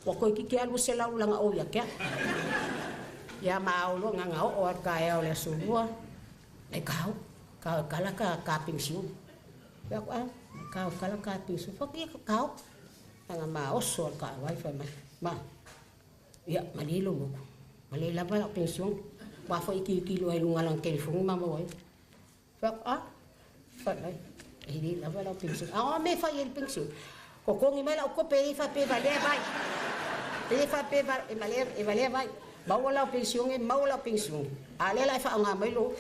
ua koi kiki alu se lau langa o ia kia ia ma au lo nganga o a ka e o le aso lua e kau kau kala ka ka pensione ia ko a kau kala ka pensione fa ki kau anga ma oso ka wai fa mai ma ia ma le lo ma le lava la pensione Wa foi tilotilo ai i luga o lana telefoni ma maua ai. Fai atu, a, fai mai, e le lava lau penisione. A o a mea e fai ai i le penisione? Totogi mai lau tupe e le faapea e valea vai. E le faapea e valea, e valea vai. Maua lau penisione, maua lau penisione. A o lea la e faaaoga mai lou.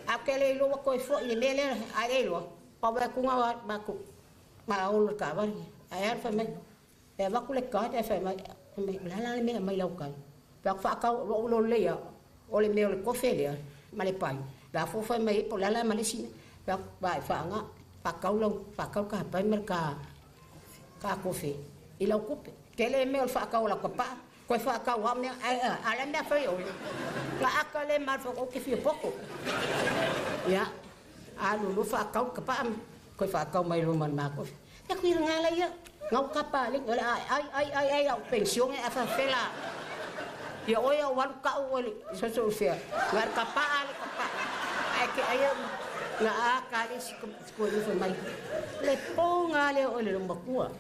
Ae ou te le iloa ua toe foi i le mea lea, a le iloa, pau atu na matou ma olo i le taavale. Ae alu fai mai, e avatu le card ae fai mai, o le a la le mea e aumai lau card? Fai atu faatau, o lou iloa lelei lava, o le mea o le kofe lea ma le pai, la foi fai mai ai po o le a la ma le isi mea. Fai atu, vaai, faaaoga, faatau lau, faatau le ta pai ma le ta kofe i lau tupe. Tele mea o le faatau o lau tapaa, toe faatau lava mea, ae a o le a le mea a fai e oe? Na ata le ma ou te fia poto. Ia, alu loa faatau le tapaa ma toe faatau mai loa ma le ma kofe. Ia kui ngā la ia, ngau ka pāleni, o le ai, ai, ai, ai, ai, au pensione a whawhela. Ia oe au alu kau o le soso fea. Ngā le kapaa, le kapaa. Ai ke ai au, ngā a ka le si ko i fai mai. Le pō ngā leo o le makua.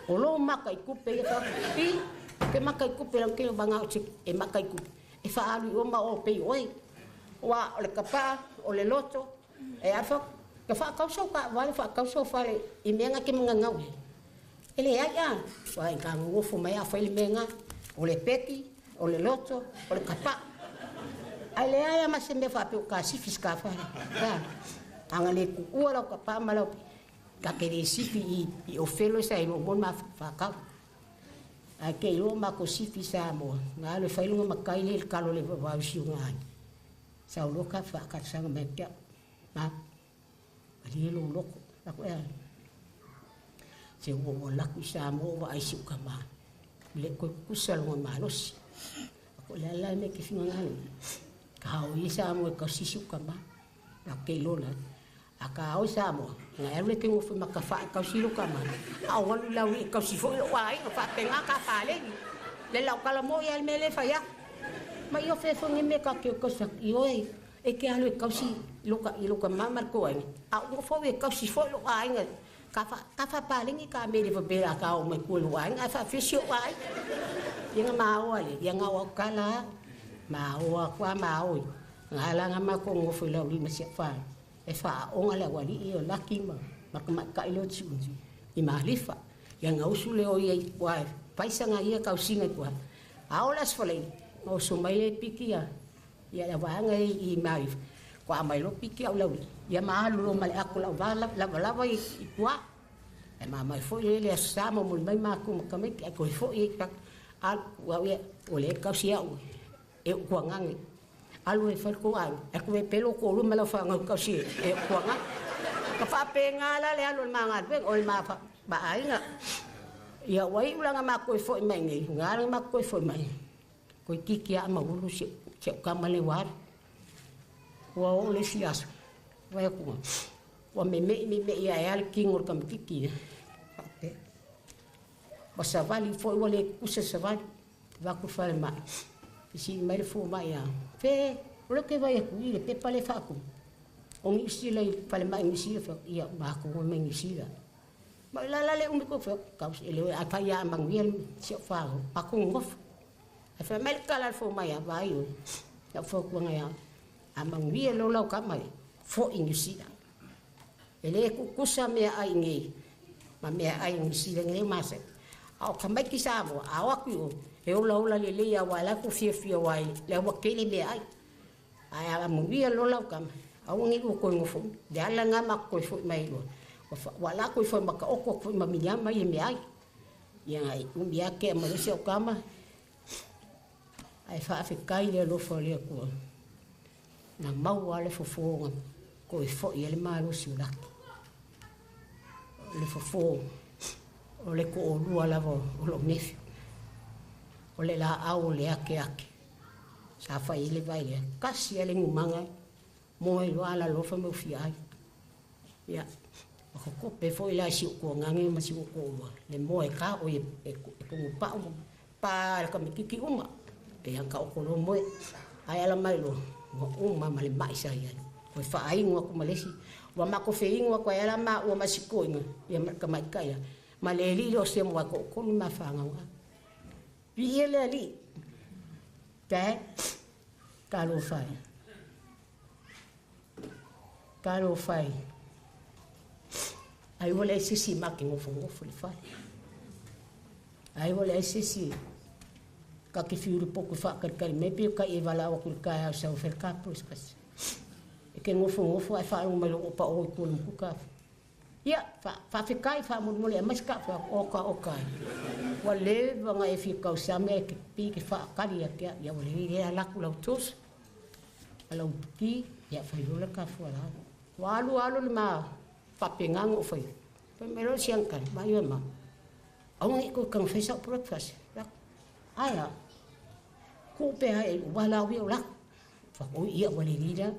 O lo maka i kupe ia wha, pi, ke maka i kupe lau ke wanga o e maka i kupe. E whaalu i o ma o pei oe. Wa o le kapaa, o le loto, e alfa, ka whaakauso ka wale whaakauso whale i mea ngā ke mga ngau. E le ai a, wa i ka ngofo mai a whai le mea ngā, o le peki, o le loto, o le kapaa. Ai le ai a ma se mea whape o ka sifi ska whale. Ka, anga le kuua lau kapaa ma lau ka ke le sifi i o felo sa i lo mon ma whakau. Ai ke ilo ma ko sifi sa mo, ngā le whailunga makai le kalo le wau si o ngā ai. Sa o loka whakasanga mai kia, ma, ali e lo loko, lako ea. Se ua ua laku i sa mo wa ai si uka ma. Le koe kusa longa malosi. Ako le ala me ke finga ngalo. Ka hao i sa mo e ka sisi uka ma. La ke lola. A ka hao i sa mo. Nga alu le ke ngofe ma ka wha e kausi lo ka ma. A o walu lau i kausi fo i lo wa ai. Nga wha pe ngā ka wha lengi. Le lau kala mo i al me le whai aku. Ma i o fe whangi me ka ke kausa i oe. E ke alu e kausi i loka mama le koainga. A o ngofo e kausi fo i lo ainga. Ka wha pālengi ka mele wa bera ka o mai kua lo ainga. A wha fisi o ai. Ia ngā maoa le. Ia ngā wau kala. Maoa kua maoi. Ngā ala ngā mako ngofo i lau lima sia wha. E wha onga le wali i o laki ma. Maka mai ka ilo tsu. I maalifa. Ia ngā usu le o ia i kua. Paisa ngā ia kausinga i kua. A o las whalei. Ngā usu mai le piki ia. Ia la waanga i maalifa. Kua mai lo piki au lau. Ia maalu lo male ako lau lava lava i kua. E mā mai foi le le sa mo mo mai mā ku maka mai ke ko foi e ka al wa ia o le kausi au e kua ngange. Alu e fai ko ai e ku e pelo ko lu mala fa ngau kausi e kua nga. Ka fa pe nga la le alu ma nga o le ma fa ba ai nga. Ia wai ulanga ma ko foi mai nei nga ma ko foi mai. Ko tiki a ma ulu se se ka ma le war. Wa o le si aso. Wa ku. Wa me me me me ia e al kingo ka mtiki. Wa savali foi wa le kusa savali. Va ku fale ma. Si mai le fo mai a. Fe o le ke vai ku i le pepa le fa ku. O ngi si le fale mai ngi si fa ia ma ku me ngi si la. Ma la la le umi ko fa ka e le a fa ia mang wi si fa pa ku ngof. A fa mai kala fo mai a vai o. Ya fo ku ngai a. A mang wi lo lo ka mai fo ngi si la. E le kukusa mea ai ngi, ma mea ai ngi si le ngi mase. A o ka mai ki sa mo, a o aku o, e ola ola le le ia wa la ku fia fia wai, le wa kele mea ai. Ai a mo ia lo lau ka mai, a o ngi o ko ngofo, de ala nga ma ko fo mai lo. Wa la ko fo ma ka o ko fo ma mi ya mai e mea ai. Ia ngai, u mea ke ma le se o ka ma. Ai fa fe kai le lo fo le ku. Na mau a le fo fo nga, ko e fo i le ma lo si o laki. Le fofo o le ko o lua lava o lo nefi. O le la au o le ake ake. Sa fai le vai le. Kasi ele ngumanga. Mo e lo ala lofa mo fi ai. Ia. O ko ko pe fo ila si ko ngange ma si ko lua. Le mo e ka o e e ko pa o pa le ka mi kiki uma. Pe ka o ko lo mo e. Ai ala mai lo. Mo uma ma le mai sa ia. Ko fa ai ngua ko malesi. Wa ma ko fe ingua ko ala ma wa masiko inga ia ma ka mai kai ma le li lo se mo ko ko ma fa nga pi ele ali ta Talofa e. Talofa e. Ai ua leai se isi ma ke gofogofo i le fale. Ai ua leai se isi ka ke fiu i le potu e faakalikali mai pe kai e valaau atu i le taeao sau e fai le tapu se tasi. E ke gofogofo ae faalogo mai loa ua pao i tua i le mututa. Ia, faafetai faamolemole e aumai se kaafu oka oka e. Ua leva ona e fia tausami ae ke pei ke faatali ia te au. Ia ua lelei lea ala atu lau toso ma lau ti, ia fai loa le kaafu a lau. Ua alu alu le ma faapena ona ou faia. Fai mai loa le siagatali, vaai oe ma, aua ne i toe taumafai sau breakfast. Ae a, tuu pea e ua lau ia o lako. Fai atu, oi ia ua lelei la.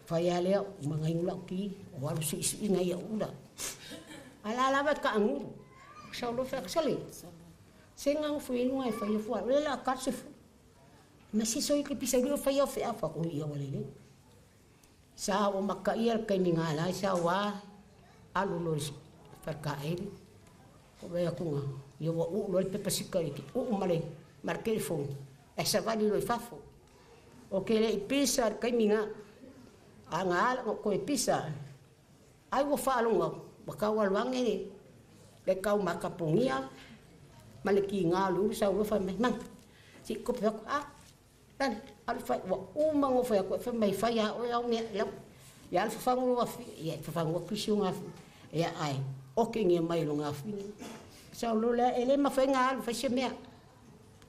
Fai a lea, uma na inu lau ti, o alu suisuiga ia ula. Ae la lava e taagulu. Sau loa fai atu, sole, se gagofo i luga e fai fua, o le la ka se fu. Ma si so i ke pisa uli o fai au fea, fai atu, oi ia ua lelei. Sa ua makaia le taimi na ala ai sa ua alu loa i le faletaeli, ou vaai atu na, ia ua uu loa le pepa sika i uu ma le telefoni, ae savali loa i fafo. O ke le i pisa i le taimi na, a na ala ona ou toe pisa, ai ua faalogo atu, ua tau alu ane le tau matapogia ma le kiga o le ulu sau loa fai mai, ma, se i kope atu, a, Lale, alu fai, ua uma ona ou fai atu, fai mai fai a oe au mea, lau, ia alu fafagu lou afine, ia e fafagu atu isi o afine, ia ae, okengia mai lo afine. Sau loa lea, e le mafai ona alu fai se mea.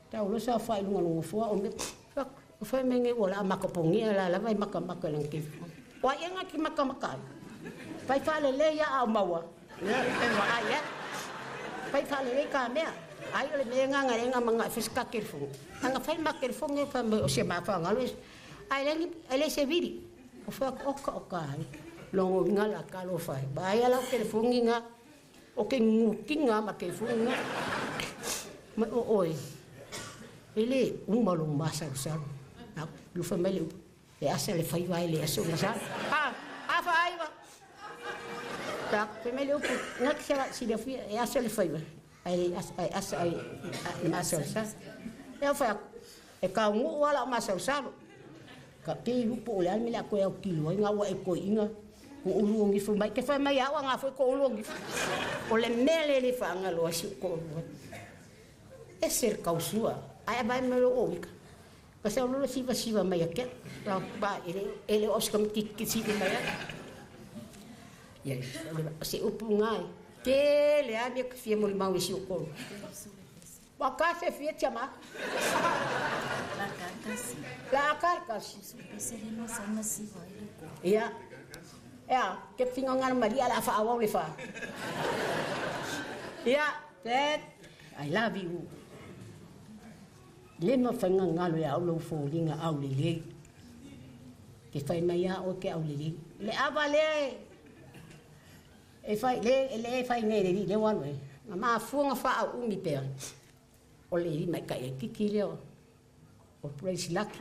Tau loa saofai i luga o le nofoa, o mea, o fai mai nei ua laa makapogia la lava e makamaka i lana telefoni. O ai ea na te makamaka ai? Fai faalelei a au maua. Ia, e vaai ai. Fai faalelei ka mea. Ai o le mea nga le nga manga fai se ka telefoni. Anga fai ma telefoni fa mai o se mafangalo. Ai le ai le se vili. O fa oka oka ai. Longo inga la ka lo fai. Ba ai ala telefoni nga o ke ngukinga ma telefoni nga. Ma o oi. Ele uma lo masa salu. Na lu fa mai le e asa le faiva ai le aso na sa. Ha, a fa ai va. Ta fe mai le upu nga ki sa si le fi e asa le faiva. Ai asa ai asa ai le masa sa. E o fa e ka ngu ala o masa salu. Ka te lupo o le ale mele a koe au kilo ai ngā ua e koe inga ko ulu o ngifu mai. Ke whai mai au a ngā whai ko ulu o ngifu. O le mea le le whaanga loa si o ko ulu. E se le kausua. Ai a vai mai lo o wika. Ka sa ulu siva siva mai a kia. Ba ba ele ele o se kami ki siva mai a. Ia se upu ngai. Te le a mea ka fia mo le mau e si o ko. Wa ka se fia tia ma. La kakasi. La kakasi. Ia. Ea, ke finga ngana maria la fa awau le fa. Ia, Dad, I love you. Le ma whainga ngalo e au lau fōlinga au le lei. Ke whai mai a oe ke au le lei. Le awa le e whai, le, le e whai nei le li, le walu e. Nga mafuanga wha au umi pea. O le li mai kai e kiki leo. O Praise Lucky.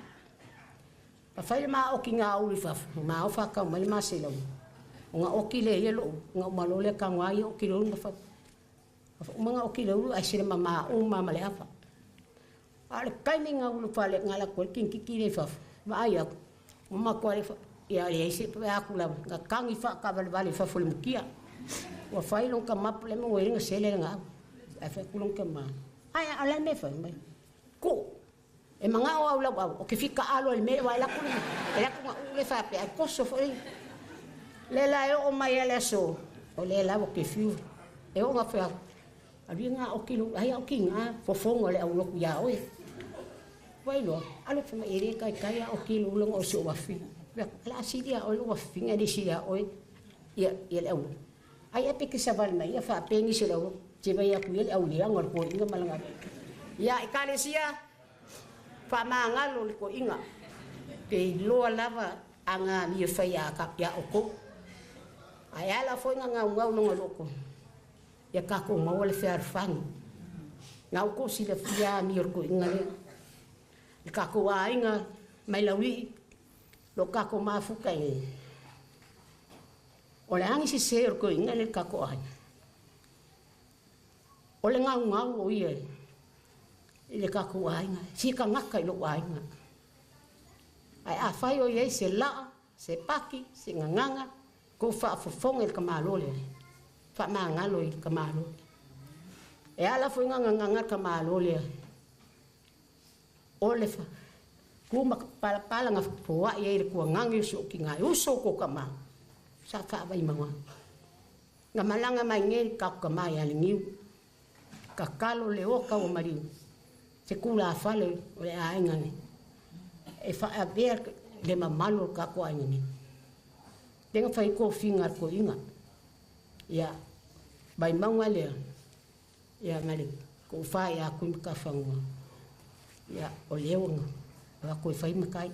Pa whai le maa oki ngā uri whafu. Ngā o whakau mai le maa se lau. O ngā oki le ia lou. Ngā umalo le ka ngā ia oki le ulu ma whafu. Uma ngā oki le ulu ai se le ma o ma le afa. A le kaimi ngā ulu whale ngā la koe king kiki le whafu. Ma ai aku. Uma koa le whafu. Ia le ai se pe aku la. Ngā kangi wha ka vale vale whafu le mukia. Ua whai long ka mapu le mo e nga sele ngā. Ai whai kulong ka ma. Ai a la me whai mai. Ko. E manga o au lau au. O ke fika alo le me wa e laku le. E laku ngā ule wha pe ai koso fo e. Le la e o mai ele aso. O le la o ke fiu. E o ngā whai aku. A lui ngā o ki lu, ai au ki ngā fofonga le au loku ia oe. Wai loa, alo wha mai ere kai kai a o ki lu longa o se o wafi. Ala asili a oe lo wafi ngā le sili a oe ia, ia le au. Ai a peke sa vale mai, ia wha pengi se le au. Te vai aku ia le au le anga le koe inga malanga. Ia i kalesia, wha maangalo le koe inga. Te loa lava a ngā mia whai a ka, ia o kou. Ai ala fo inga ngau ngau longa loko. Ia kako maua le whea whangi. Ngau ko si le whia mi o ko inga le. Le kako a inga mai lawi. Lo kako mafuka e. O le angi se se o ko inga le kako ai. O le ngau ngau o ia. I le kako a inga. Si ka ngaka i lo a inga. Ae afai o i ai se laa, se paki, se gagaga, kou faafofoga i le tamālō lea, faamagalo i le tamālō. E ala foi ga gagaga le tamālō lea, o le ku ma palapala ga foaʻi ai le tuagagi o si ou tinā e uso o kou kamā, sa faavaimauga. Na malaga mai nei le tatou tamā ia Legiu, tatalo le oka ua maliu, se tulafale o le aiga nei, e faaavea le mamalu o le tatou aiga nei. Lea na fai tofiga a le toeaina, ia Vaimauga lea, ia ma le toafa ia Tuimatafanua, ia o lea ua avatu e fai matai.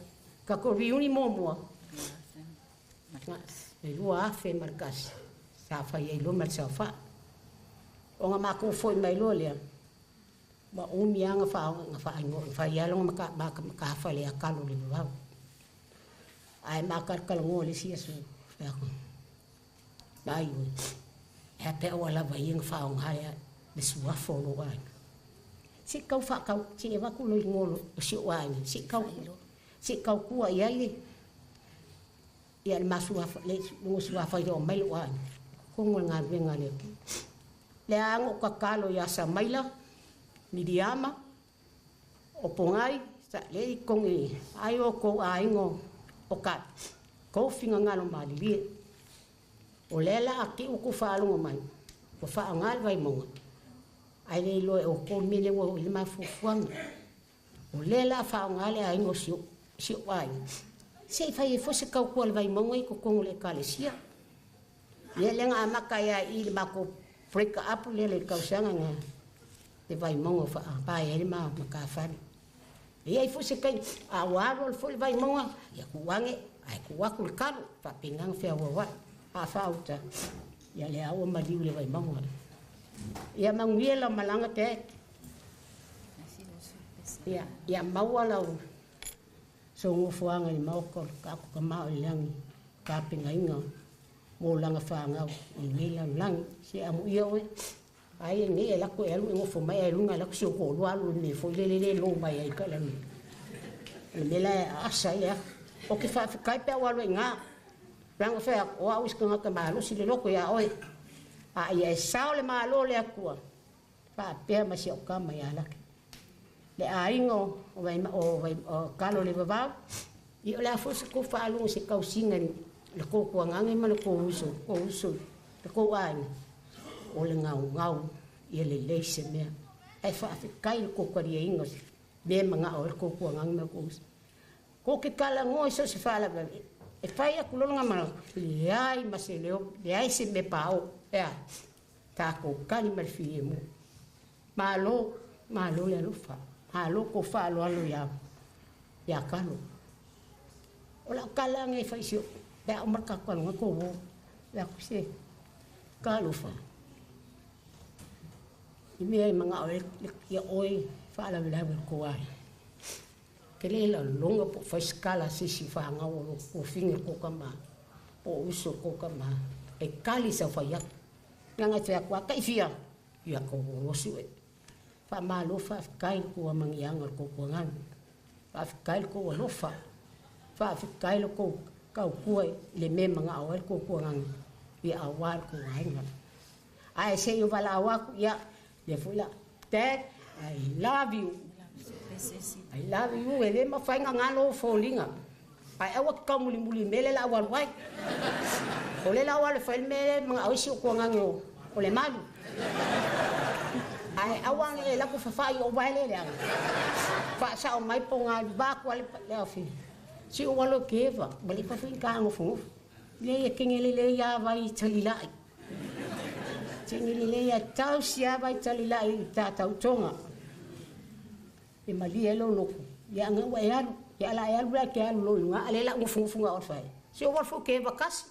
Tatou reunion muamua, le 2001, sa fai ai loa ma le saofai. Ona matou foi mai loa lea, ua umi lava na fai lava lona matafale ia Kalo i le vavau. Ae matalatalanoa i le isi aso, fai atu, mai oe, e a pe a ua lava ia na faaaoga le suafa o lou aiga. Se i tau faatau, se i avatu le igoa o si ou aiga, se i tautua i ai le ma suafa, le suafa i aumai lou aiga. Totonu o le galuega a le Atua. Lea na ou tatalo ia Samaila, Miriama, o Pogai, sa le i togi ai o kou aiga o ka kou finagalo malilie. O lea la a tiu ku faalogo mai, ua faaaoga le Vaimauga, ae le iloa e outou le mea lea ua oo i ai le mafuafuaga. O lea la a faaaoga le aiga o si ou aiga, se i fai ai foi se tautua a le Vaimauga i totonu o le Ekalesia. Ia lea na amata ai lava i i le matou break up lea le tausaga na le Vaimauga faapae ai le matafale. E i ai foi se taimi, a ua alu alu foi le Vaimauga, ia tuu ane, ae tuu atu le kalo, faapena ona feauauai. A faauta, ia lea ua maliu le Vaimauga. Ia manuia lau malaga Dad. Ia maua lau sogofoaga i le maota o le tatou Tama o i lagi, tapenaina mo laga fanau i lenei lalolagi. Se amuia oe, ai nei e lako e alu e gofo mai ai luga e lako si o toalua alu i le mea foi lele le lou mai ai ka lalolagi. O le mea la e aasa ai le afa. O ke faafetai pe a ua alu ai i ina. Leaga fai atu, o au isi tagata malosi le loto ia oe. A ia e sao le Malo o le Atua, faapea ma si au tama ia Laki. Le aiga o Kalo le Vavau, ia o le a foi se kou faalogo i se tausiga i le kou tuagaga ma le kou uso, le kou aiga, o le gaugau ia lelei se mea. Ae faafetai i le kou taliaina o se mea e manao ai le kou tuagaga ma le kou uso. Ko ke talanoa i so o se faalavelave, e fai atu loa lona manatu, leai ma se leo, leai se mea pao'o, e a? Tatou tali ma le filemu. Malo, malo le alofa, malo kou faaaloalo ia Kalo. O lau tala lea e fai i si ou, pe a uma le tatou talanoa tou o, fai atu se, talofa, i mea e manao ai ia oe faalavelave o le tou aiga. Ke le lalologa po o fai se tala a se isi fanau o lo tofiga i le kou tama, po o uso i le kou tama, e kali sau fai atu. Leaga e fai atu lava, taifia, ia kou olosi oe. Faamalo faafetai i le tou amagiaga o le kou tuagaga. Faafetai i le kou alofa. Faafetai i le kou tautua i le mea e manao ai le kou tuagaga, ia aua le kou aiga. Ae se i ou valaau atu, ia, lea foi la, Dad, I love you. I love you, e le mafai ona galo ou foliga. Ae aua te taumulimuli i le mea lea o le a ou alu ai. O lea o le a ou alu e fai le mea lea e manao ai si ou tuagaga o le malu. Ae aua ne i e alu atu fafai ou vae lea leaga. Faasao mai po o galiva atu lava le afioga. Se i ou alu e keva, ua le mafai ona ta nofonofo. Leai e kege lelei lava vai talilai. Kege lelei lava, tausi lava vai talilai i ta tautoga. E malie ai lou loto, ia aga ua e alu, ia o le a e alu la e te alu loa i luga, a o lea o le a ou nofonofo na o le fai. Se ou alu foi ou keva kasi.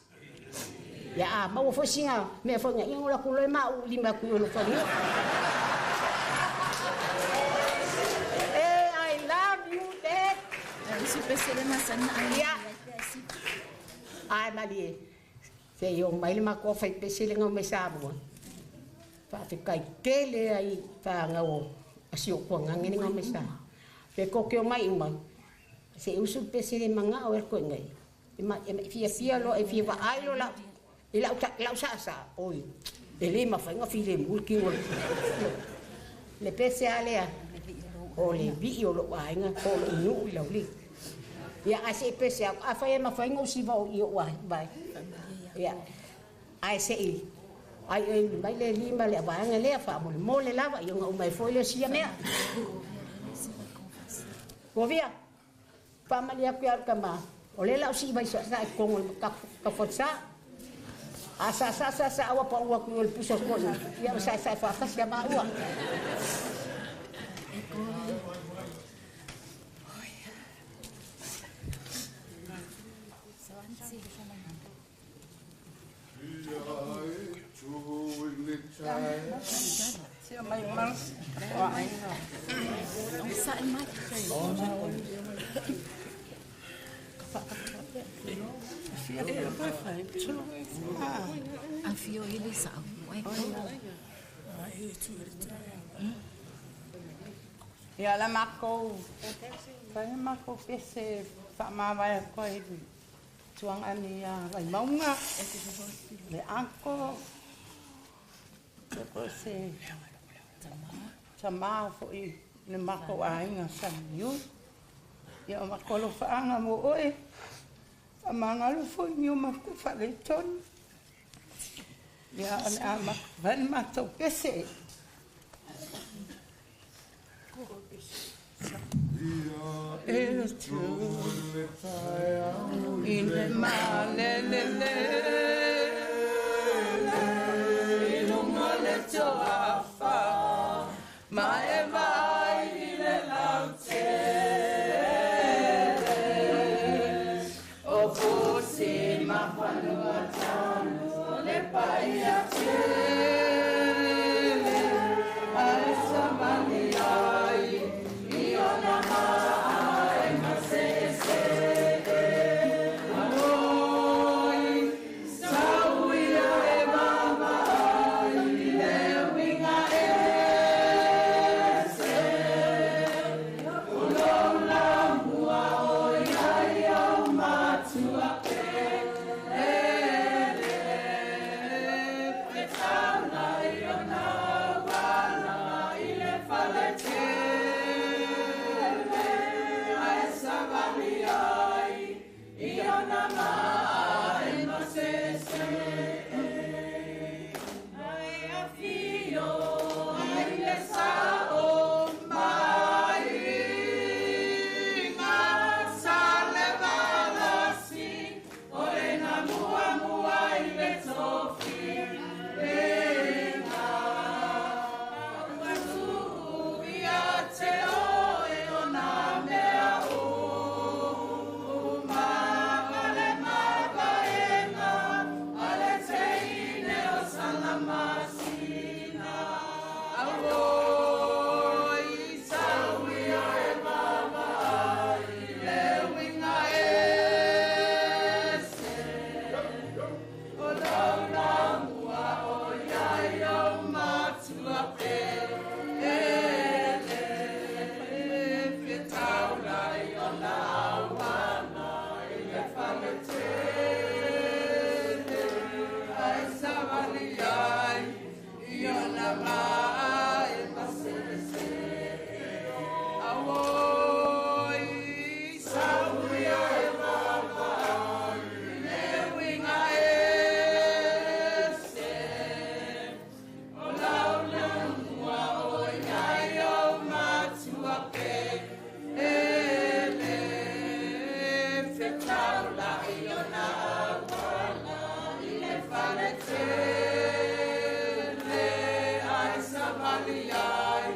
Ia a maua foi sina mea foi na ia ona ou alu atu loa ma ou lima atu i o i lou faliga. Eh, I love you, Dad. Ia, ae malie, se i oo mai le matou faipese lea na omai Samoa. Faafetai tele ai i fanau a si ou tuagage lea na omai Samoa. Pe tou te omai uma, Se usu le pese le maga'o ai le koe'iga ia. E ma e fiafia loa e fia va'ai loa la'u i la'u la'u sa'asa'a, oi, e lē mafai ona filemu le kino le pese a lea o le vi'i o lo'u aiga po o lo'u nu'u i Laulii. Ia ae se'i pese atu, afai e mafai ona ou siva i o'u vae. Ia ae se'i ai e uli mai le lima le avaega lea faamolemole lava ia ona uma ai foi lea o sia mea. Ua faamalie atu ia le tamā, o lea la o sii mai sa'asa'a i totonu o le tafualesa. A sa'asa'a sa'asa'a ua pa'u atu i o le pusa o le toeaina, ia ua sa'esa'e faatasi a maua. Ia la makou fai makou pese faamavae atu ai i tuagani ia Vaimauga le uncle po se tamā fo'i le makou aiga sa Niu. Ia o makou alofaaga mo oe, faamagalo foi ni o makou faaletonu. Ia o le a fai le matou pese. E tu i le malelele i luga le toafa ma e vaai i le lautele o pusi ma fanua tonu o le paia tele ae savali ai i ona mae masese. Auoi, sauia e mama i le uiga ese. O lou lamua o iai au matua pele. Fetaula i ona auala i le fale tele. Ae savali ai i ona mae masese. Ae afio ai le sa'o mai sa le valasi o le namuamua i le tofi lega. Ua tuu ia te oe o nā mea uma ma le mavaega a le teine o Salamasina. Auoi, sauia e mavaai i le uiga ese. O lou lamua o iai au matua pele. Fetaula i ona auala i le fale tele. Ae savali ai i ona mae masese. Auoi, sauia e mavaai i le uiga ese. O lau lamua o iai au matua pele. Fetaula i ona auala i le fale tele. Ae savali ai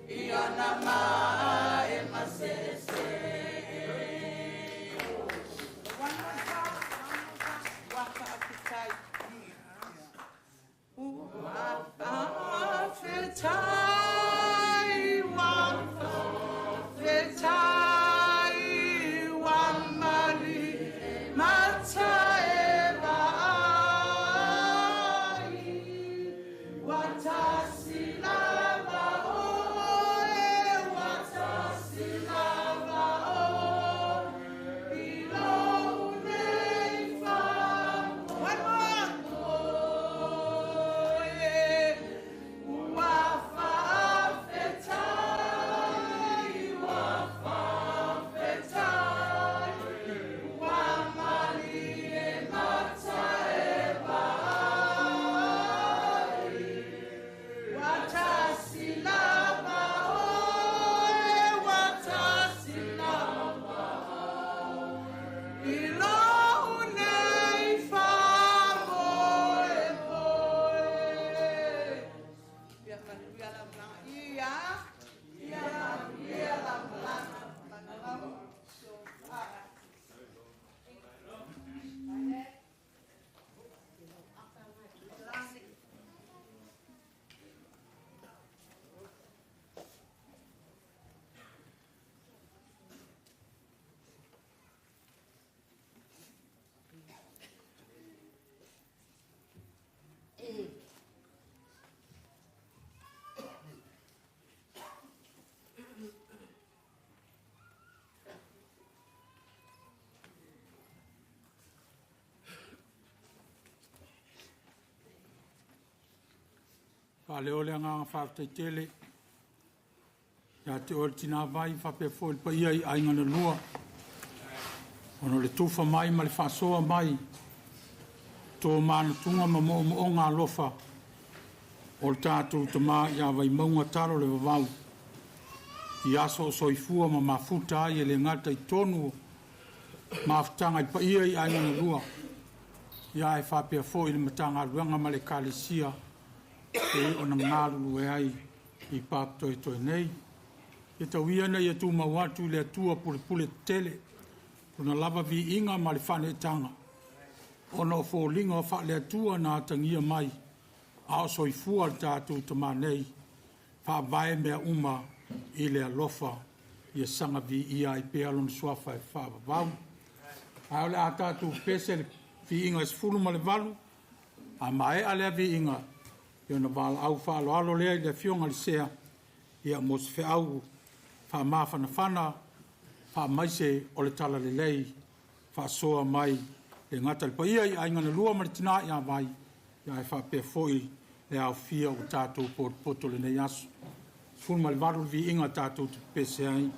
i ona mae masese. Ua faafetai. Ua faafetai, ua faafetai, ua mali mata e vaai. Ua tasi lava oe, ua tasi lava oe. Faaleo le agaga faafetaitele ia te oe le tinā vai faapea foi le paia i aiga na lua, ona o le tufa mai ma le faasoa mai, to manatuga ma moomooga alofa o le tatou tamā ia Vaimauga talo le vavau i aso o soifua ma mafuta ai e le gata i tonu o mafutaga i paia i aiga na lua, ia ae faapea foi le Matagaluega ma le Ekalesia e ona galulue ai i papatoetoe nei. Ia tau ia ina ia tumau atu i le Atua pulepule tetele lona lava viiga ma le faaneetaga ona o foliga o faale-Atua na atagia mai a o soifua le tatou tamā nei, faavae mea uma i le alofa, ia saga viia ai pea lona suafa e faavavau. Ae o le a tatou pese le viiga e 18, a maea lea viiga, ia ona valaau faaaloalo lea i le afioga i le Sea ia mo se feau faamafanafana faamaise o le talalelei faasoa mai le gata i le paia i aiga na lua ma le tina ia Vai, ae faapea foi le aofia ua tatou potopoto i lenei aso. 18 le viiga tatou te pepese ai.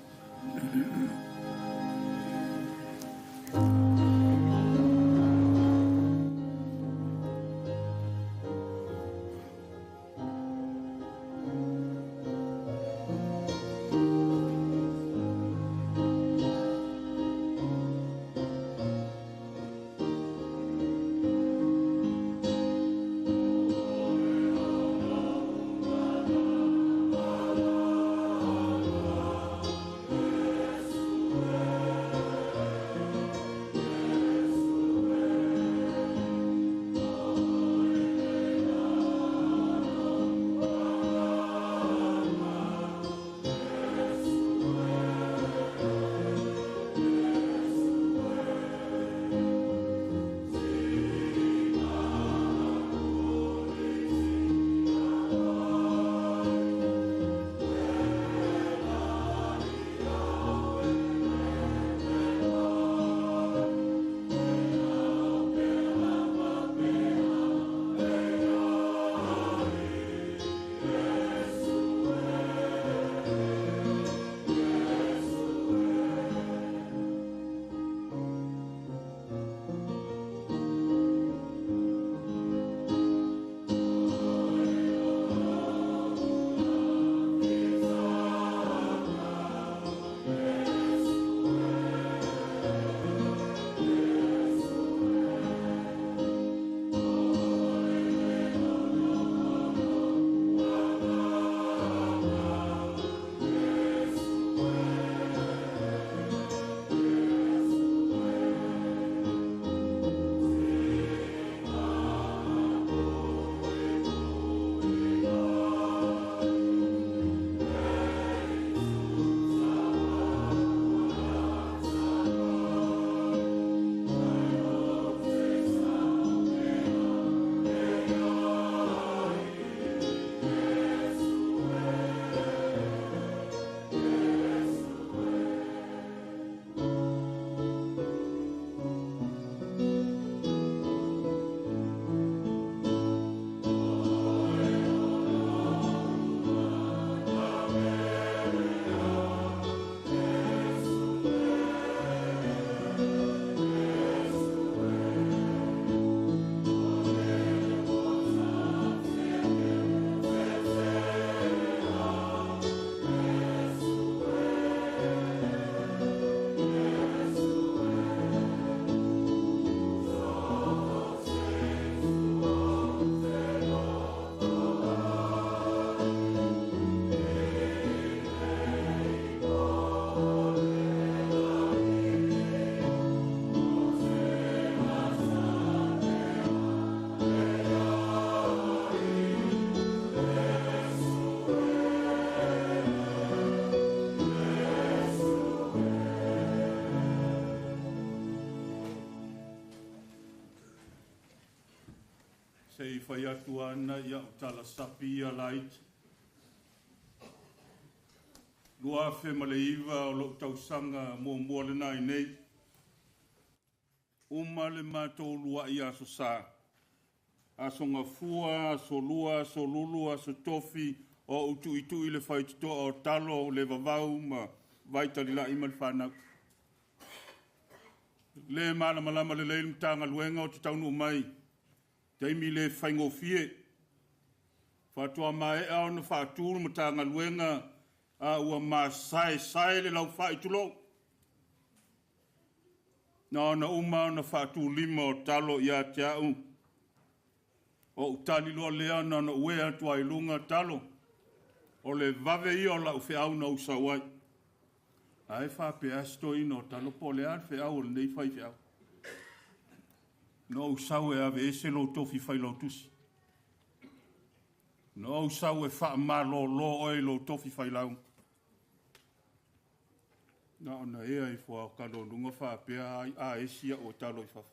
Se i fai atu ana ia o tala sapi ia laiti. 2009 o lou tausaga muamua lena i nei. Uma le matou luai aso Sa. Aso Gafua, Aso Lua, Aso Lulu, Aso Tofi, o ou tuitui le faitotoa o talo, le vavau ma Vaitalila'i ma le fanau. Le malamalama lelei le Matagaluega o te taunuu mai taimi le faigofie. Faatoa maea ona faatu le Matagaluega a ua masaesae le laufai tulou. Na ona uma ona faatulima o talo ia te au. O ou tali loa lea na ona ou ea atu lava i luga talo. O le vave ia o lau feau na ou sau ai. Ae faapea si toeaina o talo po o le a le feau o lenei faifeau. Na ou sau e aveese lou tofi failautusi. Na ou sau e faamalolo oe i lou tofi failau. Na ona ea ifo lava o talo i luga faapea ai a esi au e talo i fafo.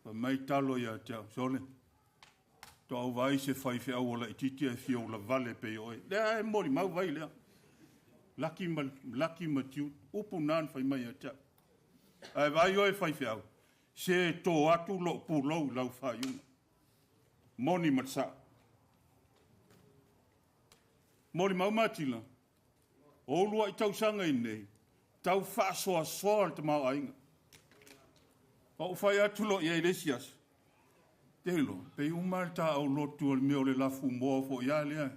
Fai mai talo ia te au, sole, faatoa ou vaai i se faifeau ua laitiiti ae fia ulavale e pei o oe. Lea e molimau vai lea. Laki ma, laki ma Jude, upu na na fai mai ia te au. Ae vaai oe faifeau, se tō atu lou pulou i lau faaiuga. Moni ma le sao. Molimau Matila, o uluai tausaga i nei, tau faasoasoa le tamaoaiga. Ou fai atu loa i ai le isi aso. Te iloa, pei uma le ta aulotu o le mea o le lafu moa foi a lea,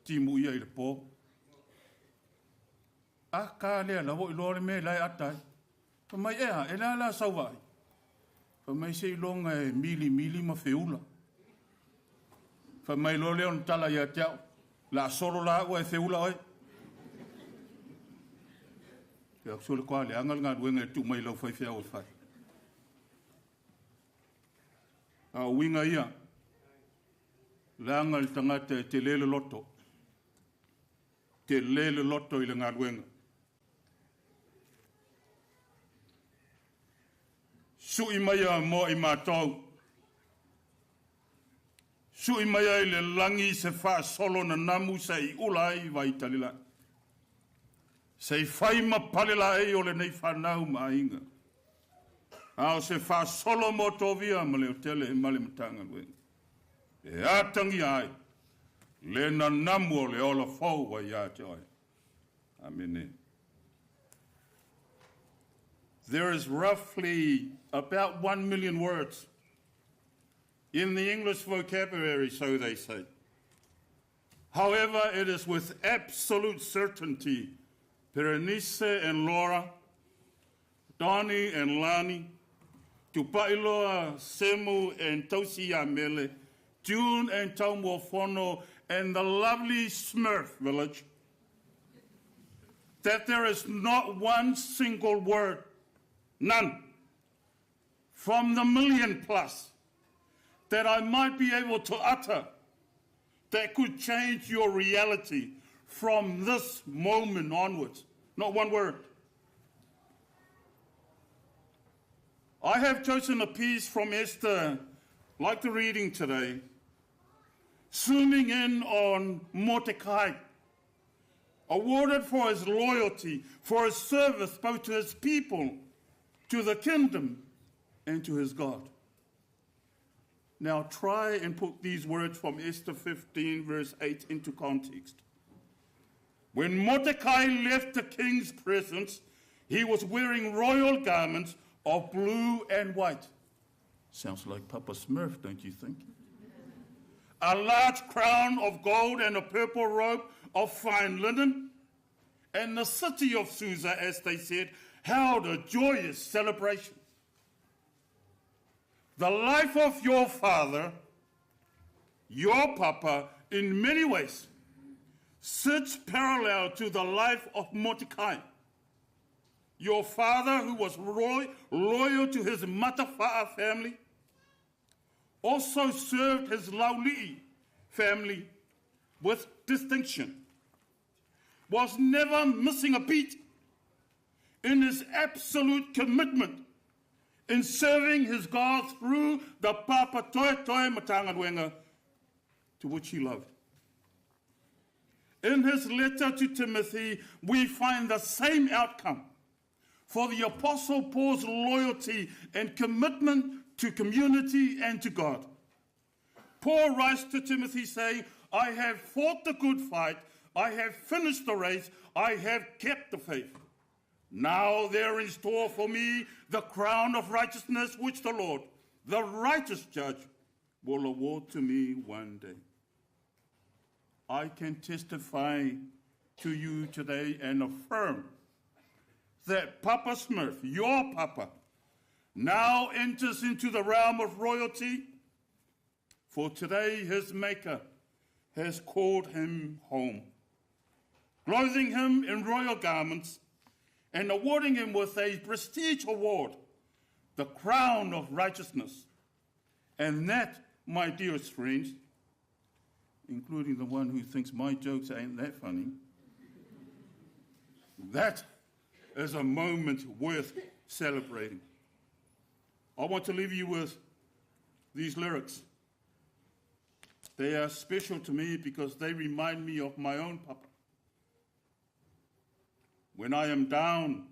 timu ia i le po. A ka lea la voi loa le mea la e ata ai. Fai mai ea, e la la sau vai. Fai mai seiloga e mili mili ma feula. Fai mai loa lea ona tala ia te au. La solo la ua e feula oe. Ia so le kwa le anga le galuega e tuu mai lau faifeau e fai. A uiga ia, leaga le tagata e tele le loto. Tele le loto i le galuega. Sui mai a mo i mātou. Sui mai ai le lagi se faasolo nanamu se i ula ai Vaitalila'i. Se i fai ma pale laei o lenei fanau ma aiga. A o se faasolo mo tovia ma le otele ma le Matagaluega. E atagia ai le nanamu o le ola fou ai ia te oe. Amene. There is roughly about 1 million words in the English vocabulary, so they say. However, it is with absolute certainty Berenice and Laura, Donnie and Lani, Tupailoa, Semu and Tausi Amele, June and Taumofono, and the lovely Smurf village, that there is not one single word, none, from the million plus, that I might be able to utter that could change your reality from this moment onwards. Not one word. I have chosen a piece from Esther, like the reading today, zooming in on Mordecai, awarded for his loyalty, for his service both to his people, to the kingdom, and to his God. Now try and put these words from Esther 15, verse 8 into context. When Mordecai left the king's presence, he was wearing royal garments of blue and white. Sounds like Papa Smurf, don't you think? A large crown of gold and a purple robe of fine linen. And the city of Susa, as they said, held a joyous celebration. The life of your father, your papa, in many ways, sits parallel to the life of Mordecai. Your father, who was loyal to his Matafa'a family, also served his Lauli'i family with distinction, was never missing a beat in his absolute commitment in serving his God through the Papatoetoe Matagaluega to which he loved. In his letter to Timothy, we find the same outcome for the Apostle Paul's loyalty and commitment to community, and to God. Paul writes to Timothy saying, I have fought the good fight, I have finished the race, I have kept the faith. Now there is in store for me the crown of righteousness which the Lord, the righteous judge, will award to me one day. I can testify to you today and affirm that Papa Smurf, your Papa, now enters into the realm of royalty, for today his maker has called him home, clothing him in royal garments and awarding him with a prestige award, the crown of righteousness. And that, my dearest friends, including the one who thinks my jokes ain't that funny, that is a moment worth celebrating. I want to leave you with these lyrics. They are special to me because they remind me of my own papa. When I am down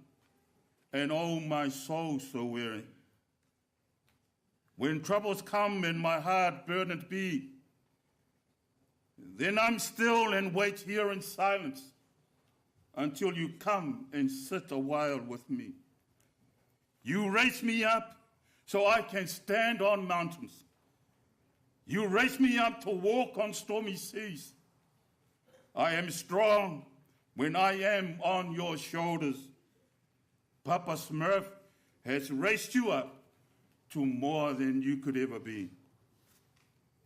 and oh my soul so weary, when troubles come and my heart burdened be, then I'm still and wait here in silence until you come and sit a while with me. You raise me up so I can stand on mountains. You raise me up to walk on stormy seas. I am strong when I am on your shoulders. Papa Smurf has raised you up to more than you could ever be.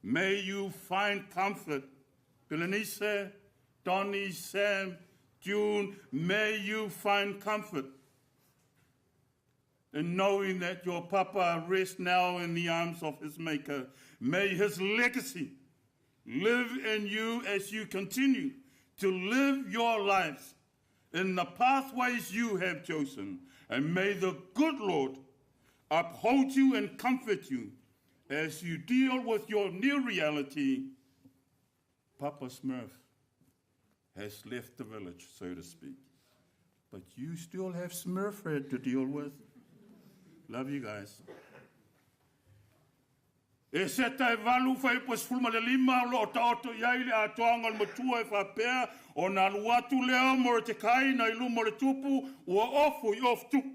May you find comfort. Berenice, Donnie, Sam, June, may you find comfort in knowing that your papa rests now in the arms of his maker. May his legacy live in you as you continue to live your lives in the pathways you have chosen. And may the good Lord uphold you and comfort you as you deal with your new reality. Papa Smurf has left the village, so to speak. But you still have Smurfred to deal with. Love you guys. E seta e valu fai po sefulu ma le lima o loo taoto i ai le atoaga o le matua e faapea ona alu atu lea o Moretekai nai luma o le tupu ua ofu i ofu tupu.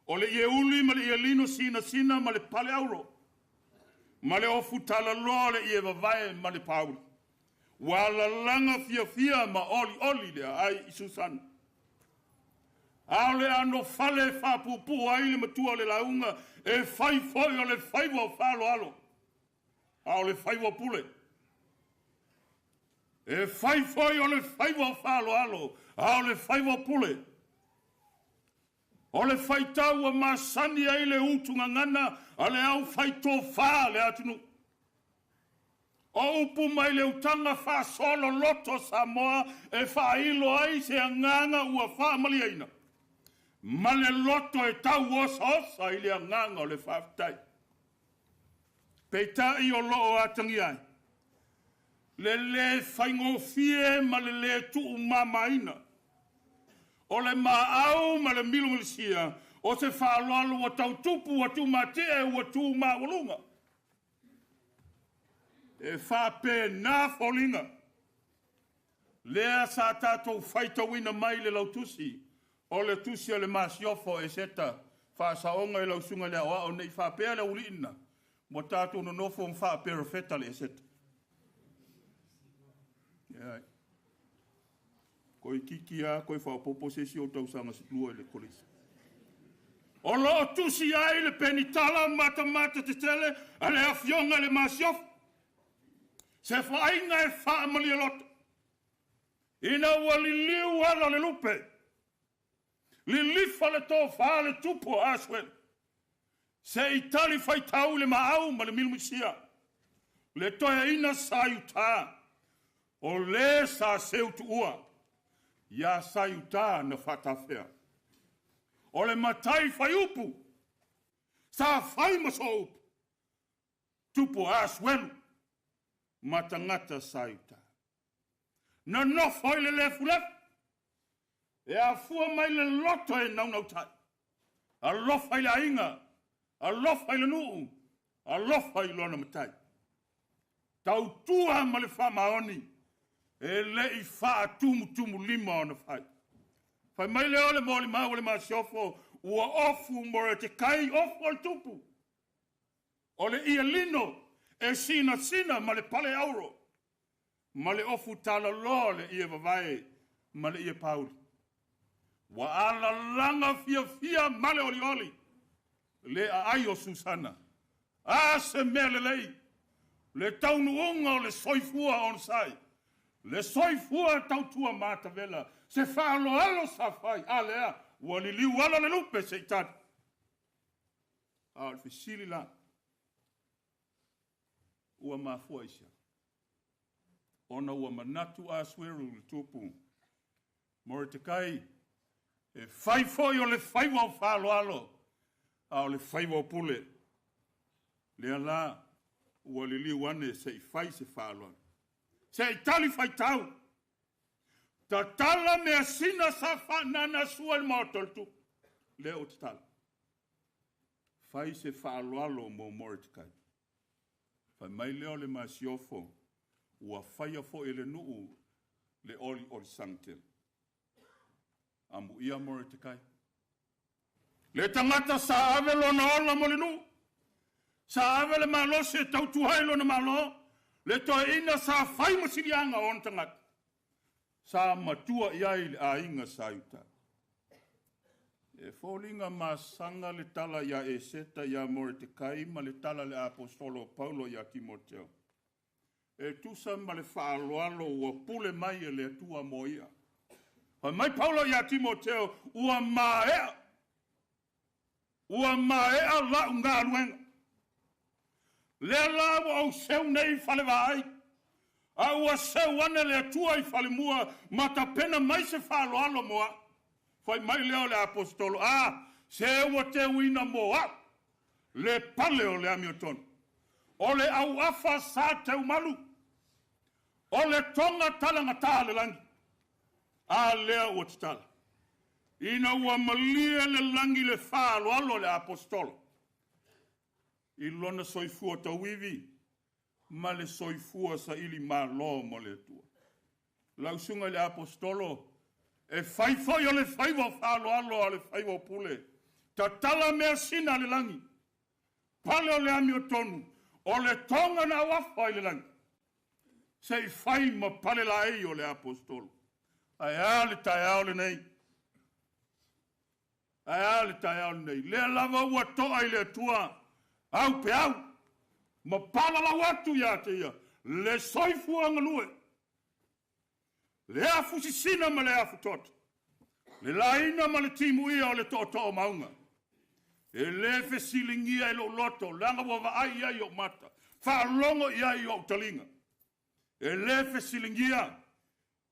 O le ie uli ma le ie lino sinasina ma le pale auro ma le ofu talaloa o le ie vavae ma le pauli. Ua lalaga fiafia ma olioli le aai i Susana. A o le anofale e faapuupuu ai le matua o le lauga e fai foi o le faiva o faaaloalo, a o le faiva o pule. E fai foi o le faiva o faaaloalo, a o le faiva o pule. O le faitau ua masani ai le utugagana a le aufaitofa a le atunuu. O upu mai le utaga faasoaloloto a Samoa e faailo ai se agaga ua faamalieina, ma le loto e tauosaosa i le agaga o le faafetai. Peitai o loo atagia ai le lē faigofie ma le lē tuumamaina o le maau ma le milomilisia o se faaaloalo ua tautupu ua tumatie ua tumaualuga. E faapena foliga lea sa tatou faitauina mai le lautusi o le tusi a le masiofo e seta faasaoga i lau susuga i le aoao nei faapea le auliina ua tatou nonofo ma faaperofeta le Eseta. Ia, koe kiki a koe faaopoopo se isi ou tausaga lua i le kolisi. O loo tusi ai le penitala matamata tetele a le afioga i le masiofo. Se faaiga e faamalie loto. Ina ua liliu ala o le lupe. Lilifa le tofā le tupu o Asuelu. Se i tali faitau le maau ma le milomisia. Le toeaina sa i utā. O le sa seutuua. Ia sa i utā na faatafea. O le matai faiupu. Sa fai ma sooupu. Tupu o Asuelu. Ma tagata sa i utā. Nonofo i le lefulefu. E afua mai le loto e naunautai. Alofa i le aiga. Alofa i le nuu, alofa i lona matai. Tautua ma le faamaoni, e le i faatumutumulima ona fai. Fai mai lea o le molimau o le masiofo, ua ofu Moretekai ofu o le tupu. O le ie lino e sinasina ma le pale auro, ma le ofu talaloa o le ie vavae ma le ie pauli. Ua alalaga fiafia ma le olioli, le aai o Susana. A se mea lelei, le taunuuga o le soifua onosai, le soifua tautua matavela, se faaaloalo sa fai, a lea, ua liliu ala le lupe se i tali. A o le fesili la, ua mafua i se aha? Ona ua manatu Asueru le tupu, Moretekai, e fai foi o le faiva o faaaloalo, a o le faiva o pule. Lea la, ua liliu ane se i fai se faaaloalo. Se i tali faitau, tatala measina sa faananasua i le maota o le tupu. Lea ua tatala. Fai se faaaloalo mo Moretekai. Fai mai lea o le masiofo, ua faia foi e le nuu le olioli sagatele. Amuia Moretekai. Le tagata sa ave lona ola mo le nuu, sa ave le malosi e tautua ai lona Malo, le toeaina sa fai ma siliaga o ona tagata, sa matua i ai le aiga sa i uta. E foliga masaga le tala ia Eseta ia Moretekai ma le tala le aposolo o Paulo ia Timoteo. E tusa ma le faaaloalo ua pule mai e le Atua mo ia. Fai mai Paulo ia Timoteo, ua maea, ua maea lau galuega. Lea la ua ou seu nei i falevaai, a ua seu ane le Atua i falemua ma tapena mai se faaaloalo mo au. Fai mai lea o le apositolo, a, se ua teuina mo au le pale o le amiotonu. O le auafa sa teumalu, o le toga talagata le lagi, a lea ua tatala. Ina ua malie le lagi le faaaloalo o le apositolo, i lona soifua tauivi ma le soifua saili malo mo le Atua. Lau susuga i le apositolo, e fai foi o le faiva o faaaloalo a o le faiva o pule. Tatala measina a le lagi, pale o le amiotonu, o le toga na auafa i le lagi, se i fai ma pale laei o le apositolo. Ae a le taeao lenei? Ae a le taeao lenei? Lea lava ua toa i le Atua, au pe au, ma palalau atu ia te ia, le soifua galue, le afu sisina ma le afu toto, le laina ma le timuia o le tootoo mauga. E le fesiligia e lou loto, leaga ua vaai i ai ou mata, faalogo i ai ou taliga. E le fesiligia,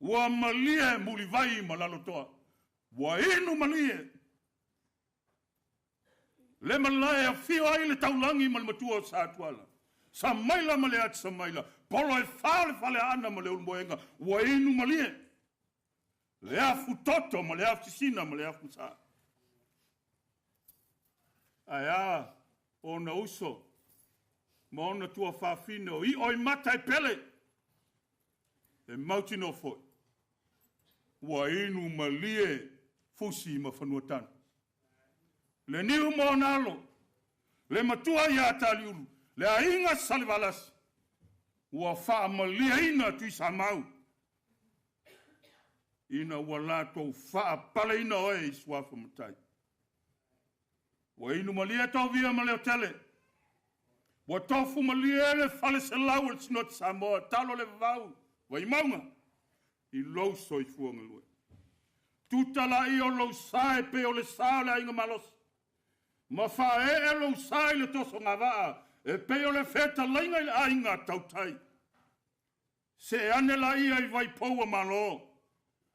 ua malie mulivai ma lalotoa, ua inu malie. Le malae afio ai le taulagi ma le matua o Satuala. Samaila ma le ati Samaila, polo e fa o le faleaana ma le ulumoega, ua inu malie. Le afu toto ma le afu sisina ma le afu sa. Ae a ona uso ma ona tuafafine o i'o i mata e pele, e mautinoa foi, ua inu malie fusi ma fanuatanu. Le niu ma ona alo, le matua ia Taliulu, le aiga Salevalasi, ua faamalieina Tuisamau, ina ua latou faapaleina oe i suafa matai. Ua inu malie Tovia ma Leotele, ua tofu malie le fale selau o le Sinoti Samoa, talo le vavau, Vaimauga, i lou soifua galue. Tuta laia o lou sa e pei o le sa o le aiga malosi, ma faaee lou sa i le toso gavaa, e pei o le fetalaiga i le aiga tautai. Se ane laia i vaipoua malo,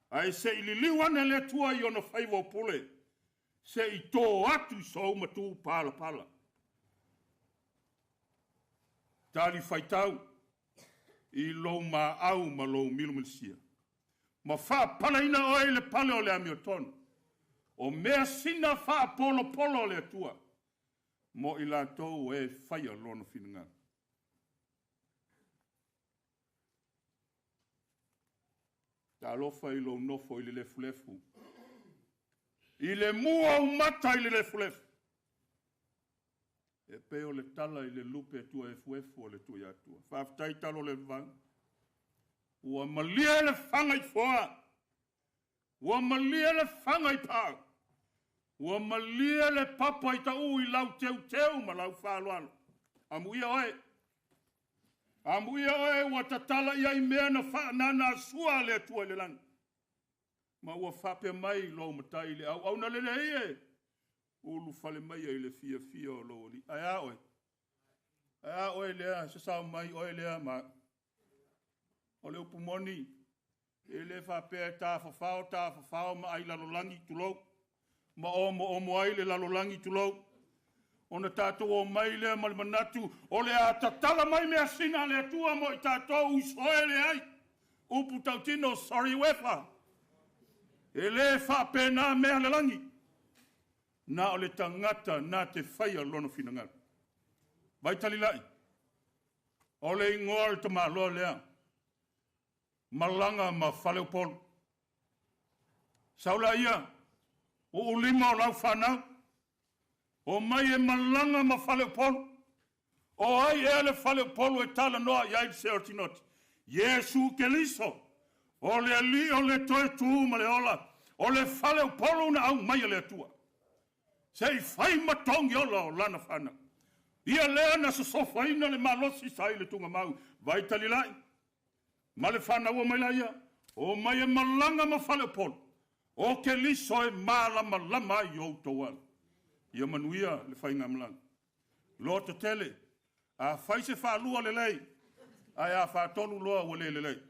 ae se i liliu ane le Atua i ona faiva o pule, se i tō atu i sou matu palapala. Tali faitau i lou maau ma lou milomilisia, ma faapaleina oe i le pale o le amiotonu, o measina faapolopolo o le Atua. Mo i latou e faia lona finagalo. Talofa i lou nofo i le lefulefu. I le mua umata i le lefulefu. E pe o le tala i le lupe tua efuefu o le tui atua. Faafetai talo le vang. Ua malie le faga i foa. Ua malie le faga i pau. Ua malie le papa i tau i lau teuteu ma lau faaaloalo. Amuia oe. Amuia oe ua tatala i ai mea na faanana sua le Atua i le lagi. Ma ua faapea mai lou matai le auauna lelei e. Ulu fale mai ai le fiafia o lou alii. Ae a oe. Ae a oe lea, sasao mai oe lea ma. O le upu moni, e le faapea e tafafao, tafafao ma ai lalolagi tulou. Ma omo omo ai le lalolagi tulou. Ona tātou o mai lea ma le manatu, o le a tatala mai mea sina le Atua mo i tātou usoe le ai. Upu tautino, sorry wefa. E le faapena mea le lagi. Na o le tagata na te faia lona finagalo. Vai talilai. O le ingoa le tamaloa lea. Malaga ma Faleupolu. Saula ia, uulima o lau whanau. O mai e malaga ma Faleupolu. O ai ea le Faleupolu e tala noa i ai le seotinoti. Iesu Keriso. O le alii o le toe tu ma le ola. O le Faleupolu na au mai e le Atua. Se i fai matongi ola o lana whanau. Ia lea na sosofaina le malosi sa i le tunga mau. Vai talilai. Ma le whanau o mai la ia. O mai e malaga ma Faleupolu. O Keriso e malama lama ai o outou ala. Ia manuia le whainga malanga. Loto tele. A fai se whaalua le lei. Ai a whaatolu loa ua le lelei.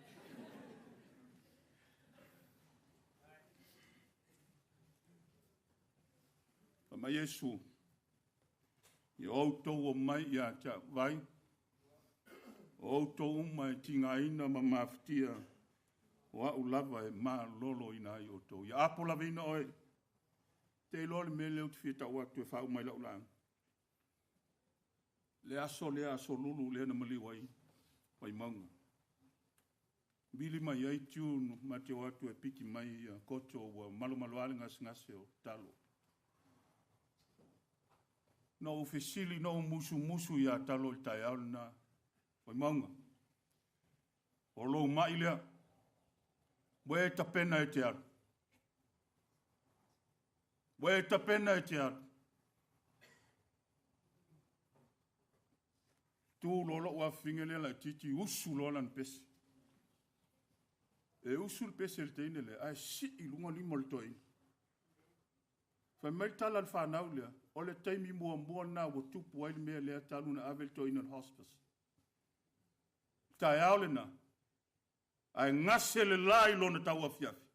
Ma Iesu, i outou o mai ia te vai, o outou uma e tingaina ma mafutia, o au lava e malolo ina ai outou. Ia apo lava ina oe, te iloa le mea lea ou te fia tau atu e faauma mai lau laga. Le aso lea aso lulu lea na maliu ai, Vaimauga. Vili mai ai tune ma te o atu e piki mai ia koto ua malomalo ale gasegase o talo. Na ou fesili, na ou musumusu ia talo i le taeao lena, Vaimauga. O lou mai lea, ua e tapena e te alu. Ua e tapena e te alu. Tu lo lou afinga lea la titi usu loa lana pese. E usu le pese le teine lea, ae sii lunga lima o le toeaina. Fai mai le tala le whanau lea, o le taimi muamua na ua tupu ai le mea lea talu na ave le toeaina le hospice. Taeao lena, ae gase le la i lona tau afiafi.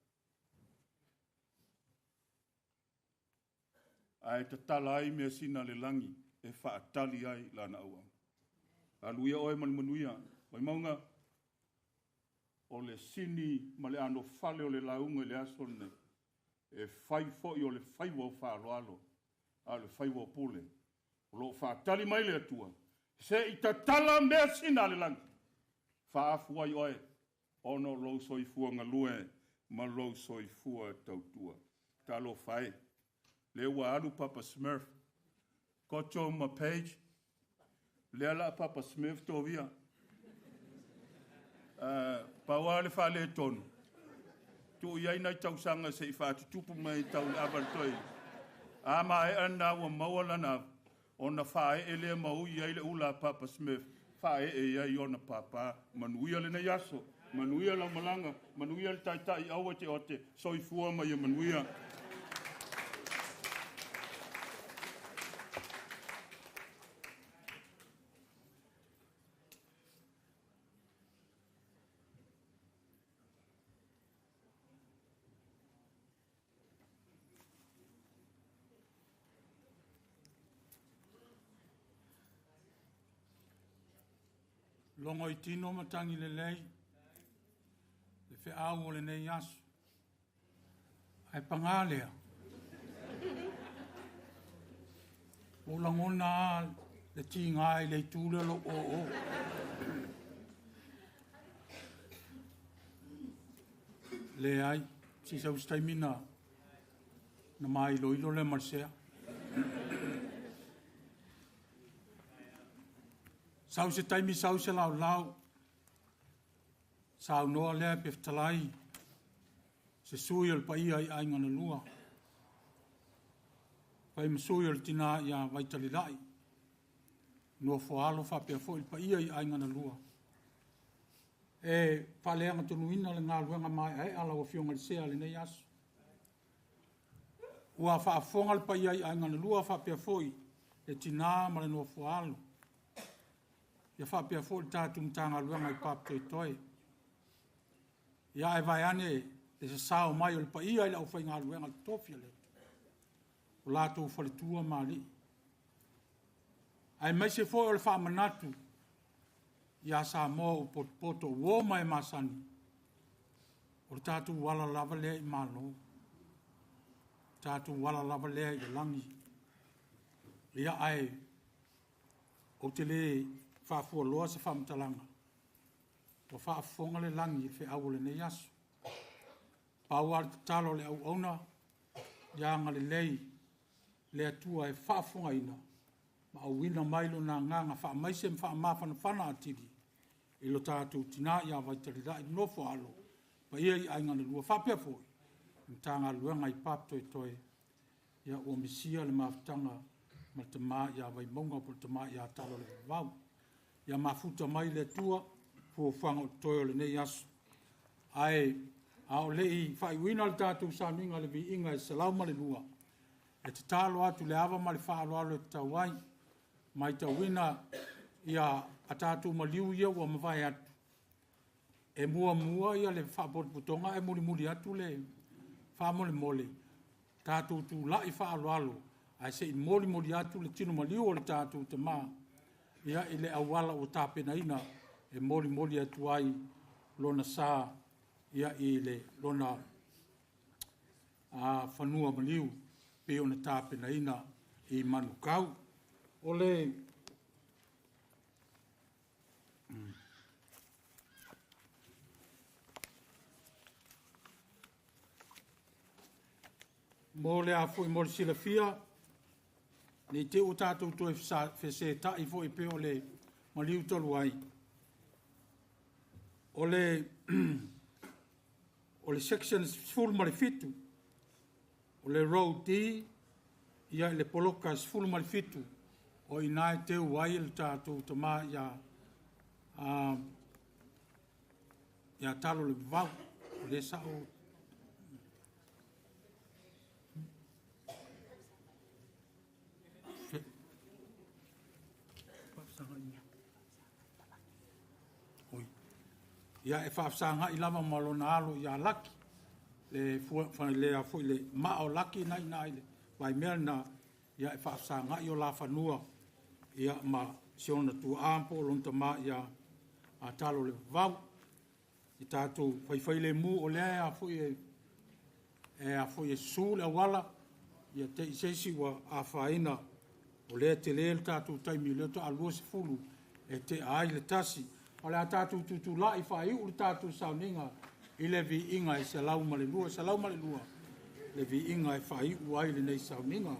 Ae tatala ai mea sina le lagi e faatali ai lana auauna. Aluia oe ma le manuia, Vaimauga, o le sini ma le ano fale o le lauga i le aso lenei, e fai foi o le faiva o faaaloalo, a o le faiva o pule. O loo faatali mai le Atua, se i tatala mea sina le lagi. Faafu ai oe, ona o lou soifua galue ma lou soifua tautua. Talofa e, lea ua alu Papa Smurf, Koto ma Page, lea la Papa Smurf tovia. Pau lava le faaletonu. Tuu i ai nai tausaga se i faatutupu mai tau le ava le toe. A maea na ua maua lana ona faaee lea ma ui ai le ula a Papa Smurf. Faaee i ai ona papa. Manuia lenei aso. Manuia lau malaga. Manuia le taitai aua te o te soifua ma ia manuia. Logo i tino matangi lelei, le feau o lenei aso. Ae pagā lea. Ua ou lagona lava le tiga i le itu lea o lou oo. Leai, se i sau se taimi na mailoilo lea ma le sea. Sau se taimi sau se laolao, saunoa lea pe fetalai se sui o le paia i aiga na lua. Fai ma sui o le tina ia Vaitalilai, nofo alo faapea foi le paia i aiga na lua. E faaleagatonuina le galuega maeaea lau Afioga i le Sea i lenei aso. Ua faafofoga le paia i aiga na lua faapea foi le tina ma le nofo alo. Ia faapea foi le tatou Matagaluega i Papatoetoe. Ia ae vaeane le sasao mai o le paia i le aufaigaluega totofi a le Atua, o latou faletua ma alii. Aemaise foi o le faamanatu ia Samoa ua potopoto, uo ma e masani, o le tatou ala lava lea i malo, o tatou ala lava lea i le lagi. Ia ae ou te le faafualoa se faamatalaga, ua faafofoga le lagi i le feau o lenei aso. Pau lava le tatalo a le auauna, ia agalelei le Atua e faafofogaina ma auina mai lona agaga faamaise ma faamafanafana atili i lo tatou tina ia Vaitalilai le nofo a alo, paia i aiga na lua, faapea foi le Matagaluega i Papatoetoe, ia ua misia le mafutaga ma le tama ia Vaimauga po o le tama ia Talo o le Vavau. Ia mafuta mai le Atua fuafuaga o totoe o lenei aso. Ae a o le i faaiuina le tatou sauniga i le viiga e 102, e tatalo atu i le ava ma le faaaloalo e tatau ai, matauina ia a tatou maliu ia ua mavae atu, e muamua ia le faapotopotoga ae mulimuli atu le faamolemole, tatou tulai faaaloalo ae se i molimoli atu le tino maliu o le tatou tama ia i le auala ua tapenaina e molimoli atu ai lona sa ia i le lona fanua maliu pei ona tapenaina i Manukau. O le mo le afoi mo le silafia, nei te ua tatou toe fesetai foi pe o le maliu talu ai, o le o le section 17, o le row D, ia i le poloka 17, o i ina e teu ai le tatou tama ia Talo le Vavau, o lea sao. Ia e faafesagai lava ma lona alo ia Laki, le lea foi le maa o Laki na ina i le vaimea lena, ia e faafesagai o lafanua ia ma si ona tuaa po o lona tama ia Talo le Vavau. I tatou faifai lemu o lea e a foi e susu le auala, ia te i se isi ua afaina, o lea e tele le tatou taimi, o lea toa 20 e tea ai le tasi. O le a tatou tutulai faaiu le tatou sauniga i le viiga e 102, 102, le viiga e faaiu ai lenei sauniga.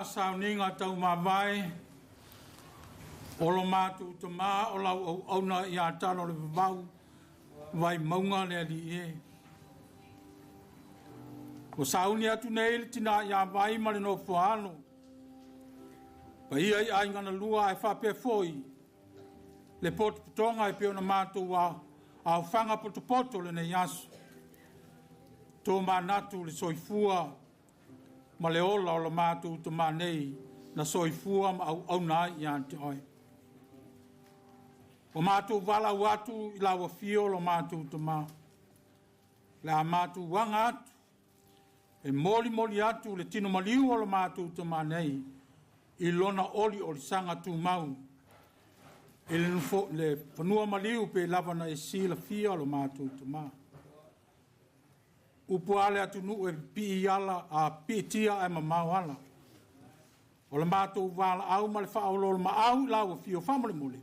sauniga taumavae o lo matou tamā o lau auauna iā talo le vavau Vaimauga le alii e. Ua sauni atu nei le tinā ia Vai ma le nofo a alo. Paia i aiga na lua ae faapea foi le potopotoga e pei ona matou aofaga potopoto lenei aso. Tomanatu le soifua ma le ola o la matou tamā nei na soifua ma auauna ai ia te oe. Ua matou valaau atu i lau afio lo matou tamā. Le a matou aga atu, e molimoli atu le tino maliu o lo matou tamā nei i lona oliolisaga tumau i le, nufo, le fanua maliu pe lava na e silafia lo matou tamā. Upu a le atunuu e pipii ala a piitia ae mamao ala. O le matou valaau ma le faaoloolomaau i lau afio faamolemole,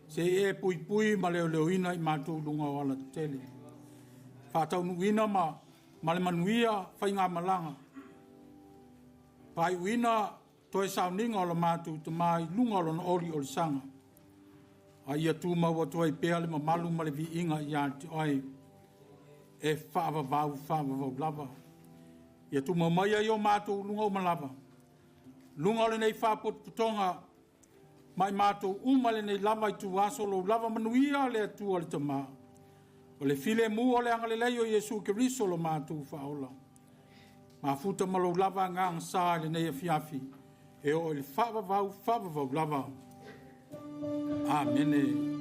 se i e puipui ma leoleoina i matou luga o alatetele. Faataunuuina ma, ma le manuia faigamalaga. Faaiuina toe sauniga o le matou tamā i luga o lona oliolisaga. A ia tumau atu ai pea le mamalu ma le viiga ia te oe e faavavau faavavau lava. Ia tumau mai ai o matou luga uma lava. Luga o lenei faapotopotoga mai matou uma lenei lava i tuaso lou lava manuia le Atua le Tamā. O le filemu o le agalelei o Iesu Keriso lo matou faaola. Mafuta ma lou lava agaga sa i lenei afiafi e oo i le faavavau faavavau lava. Amene.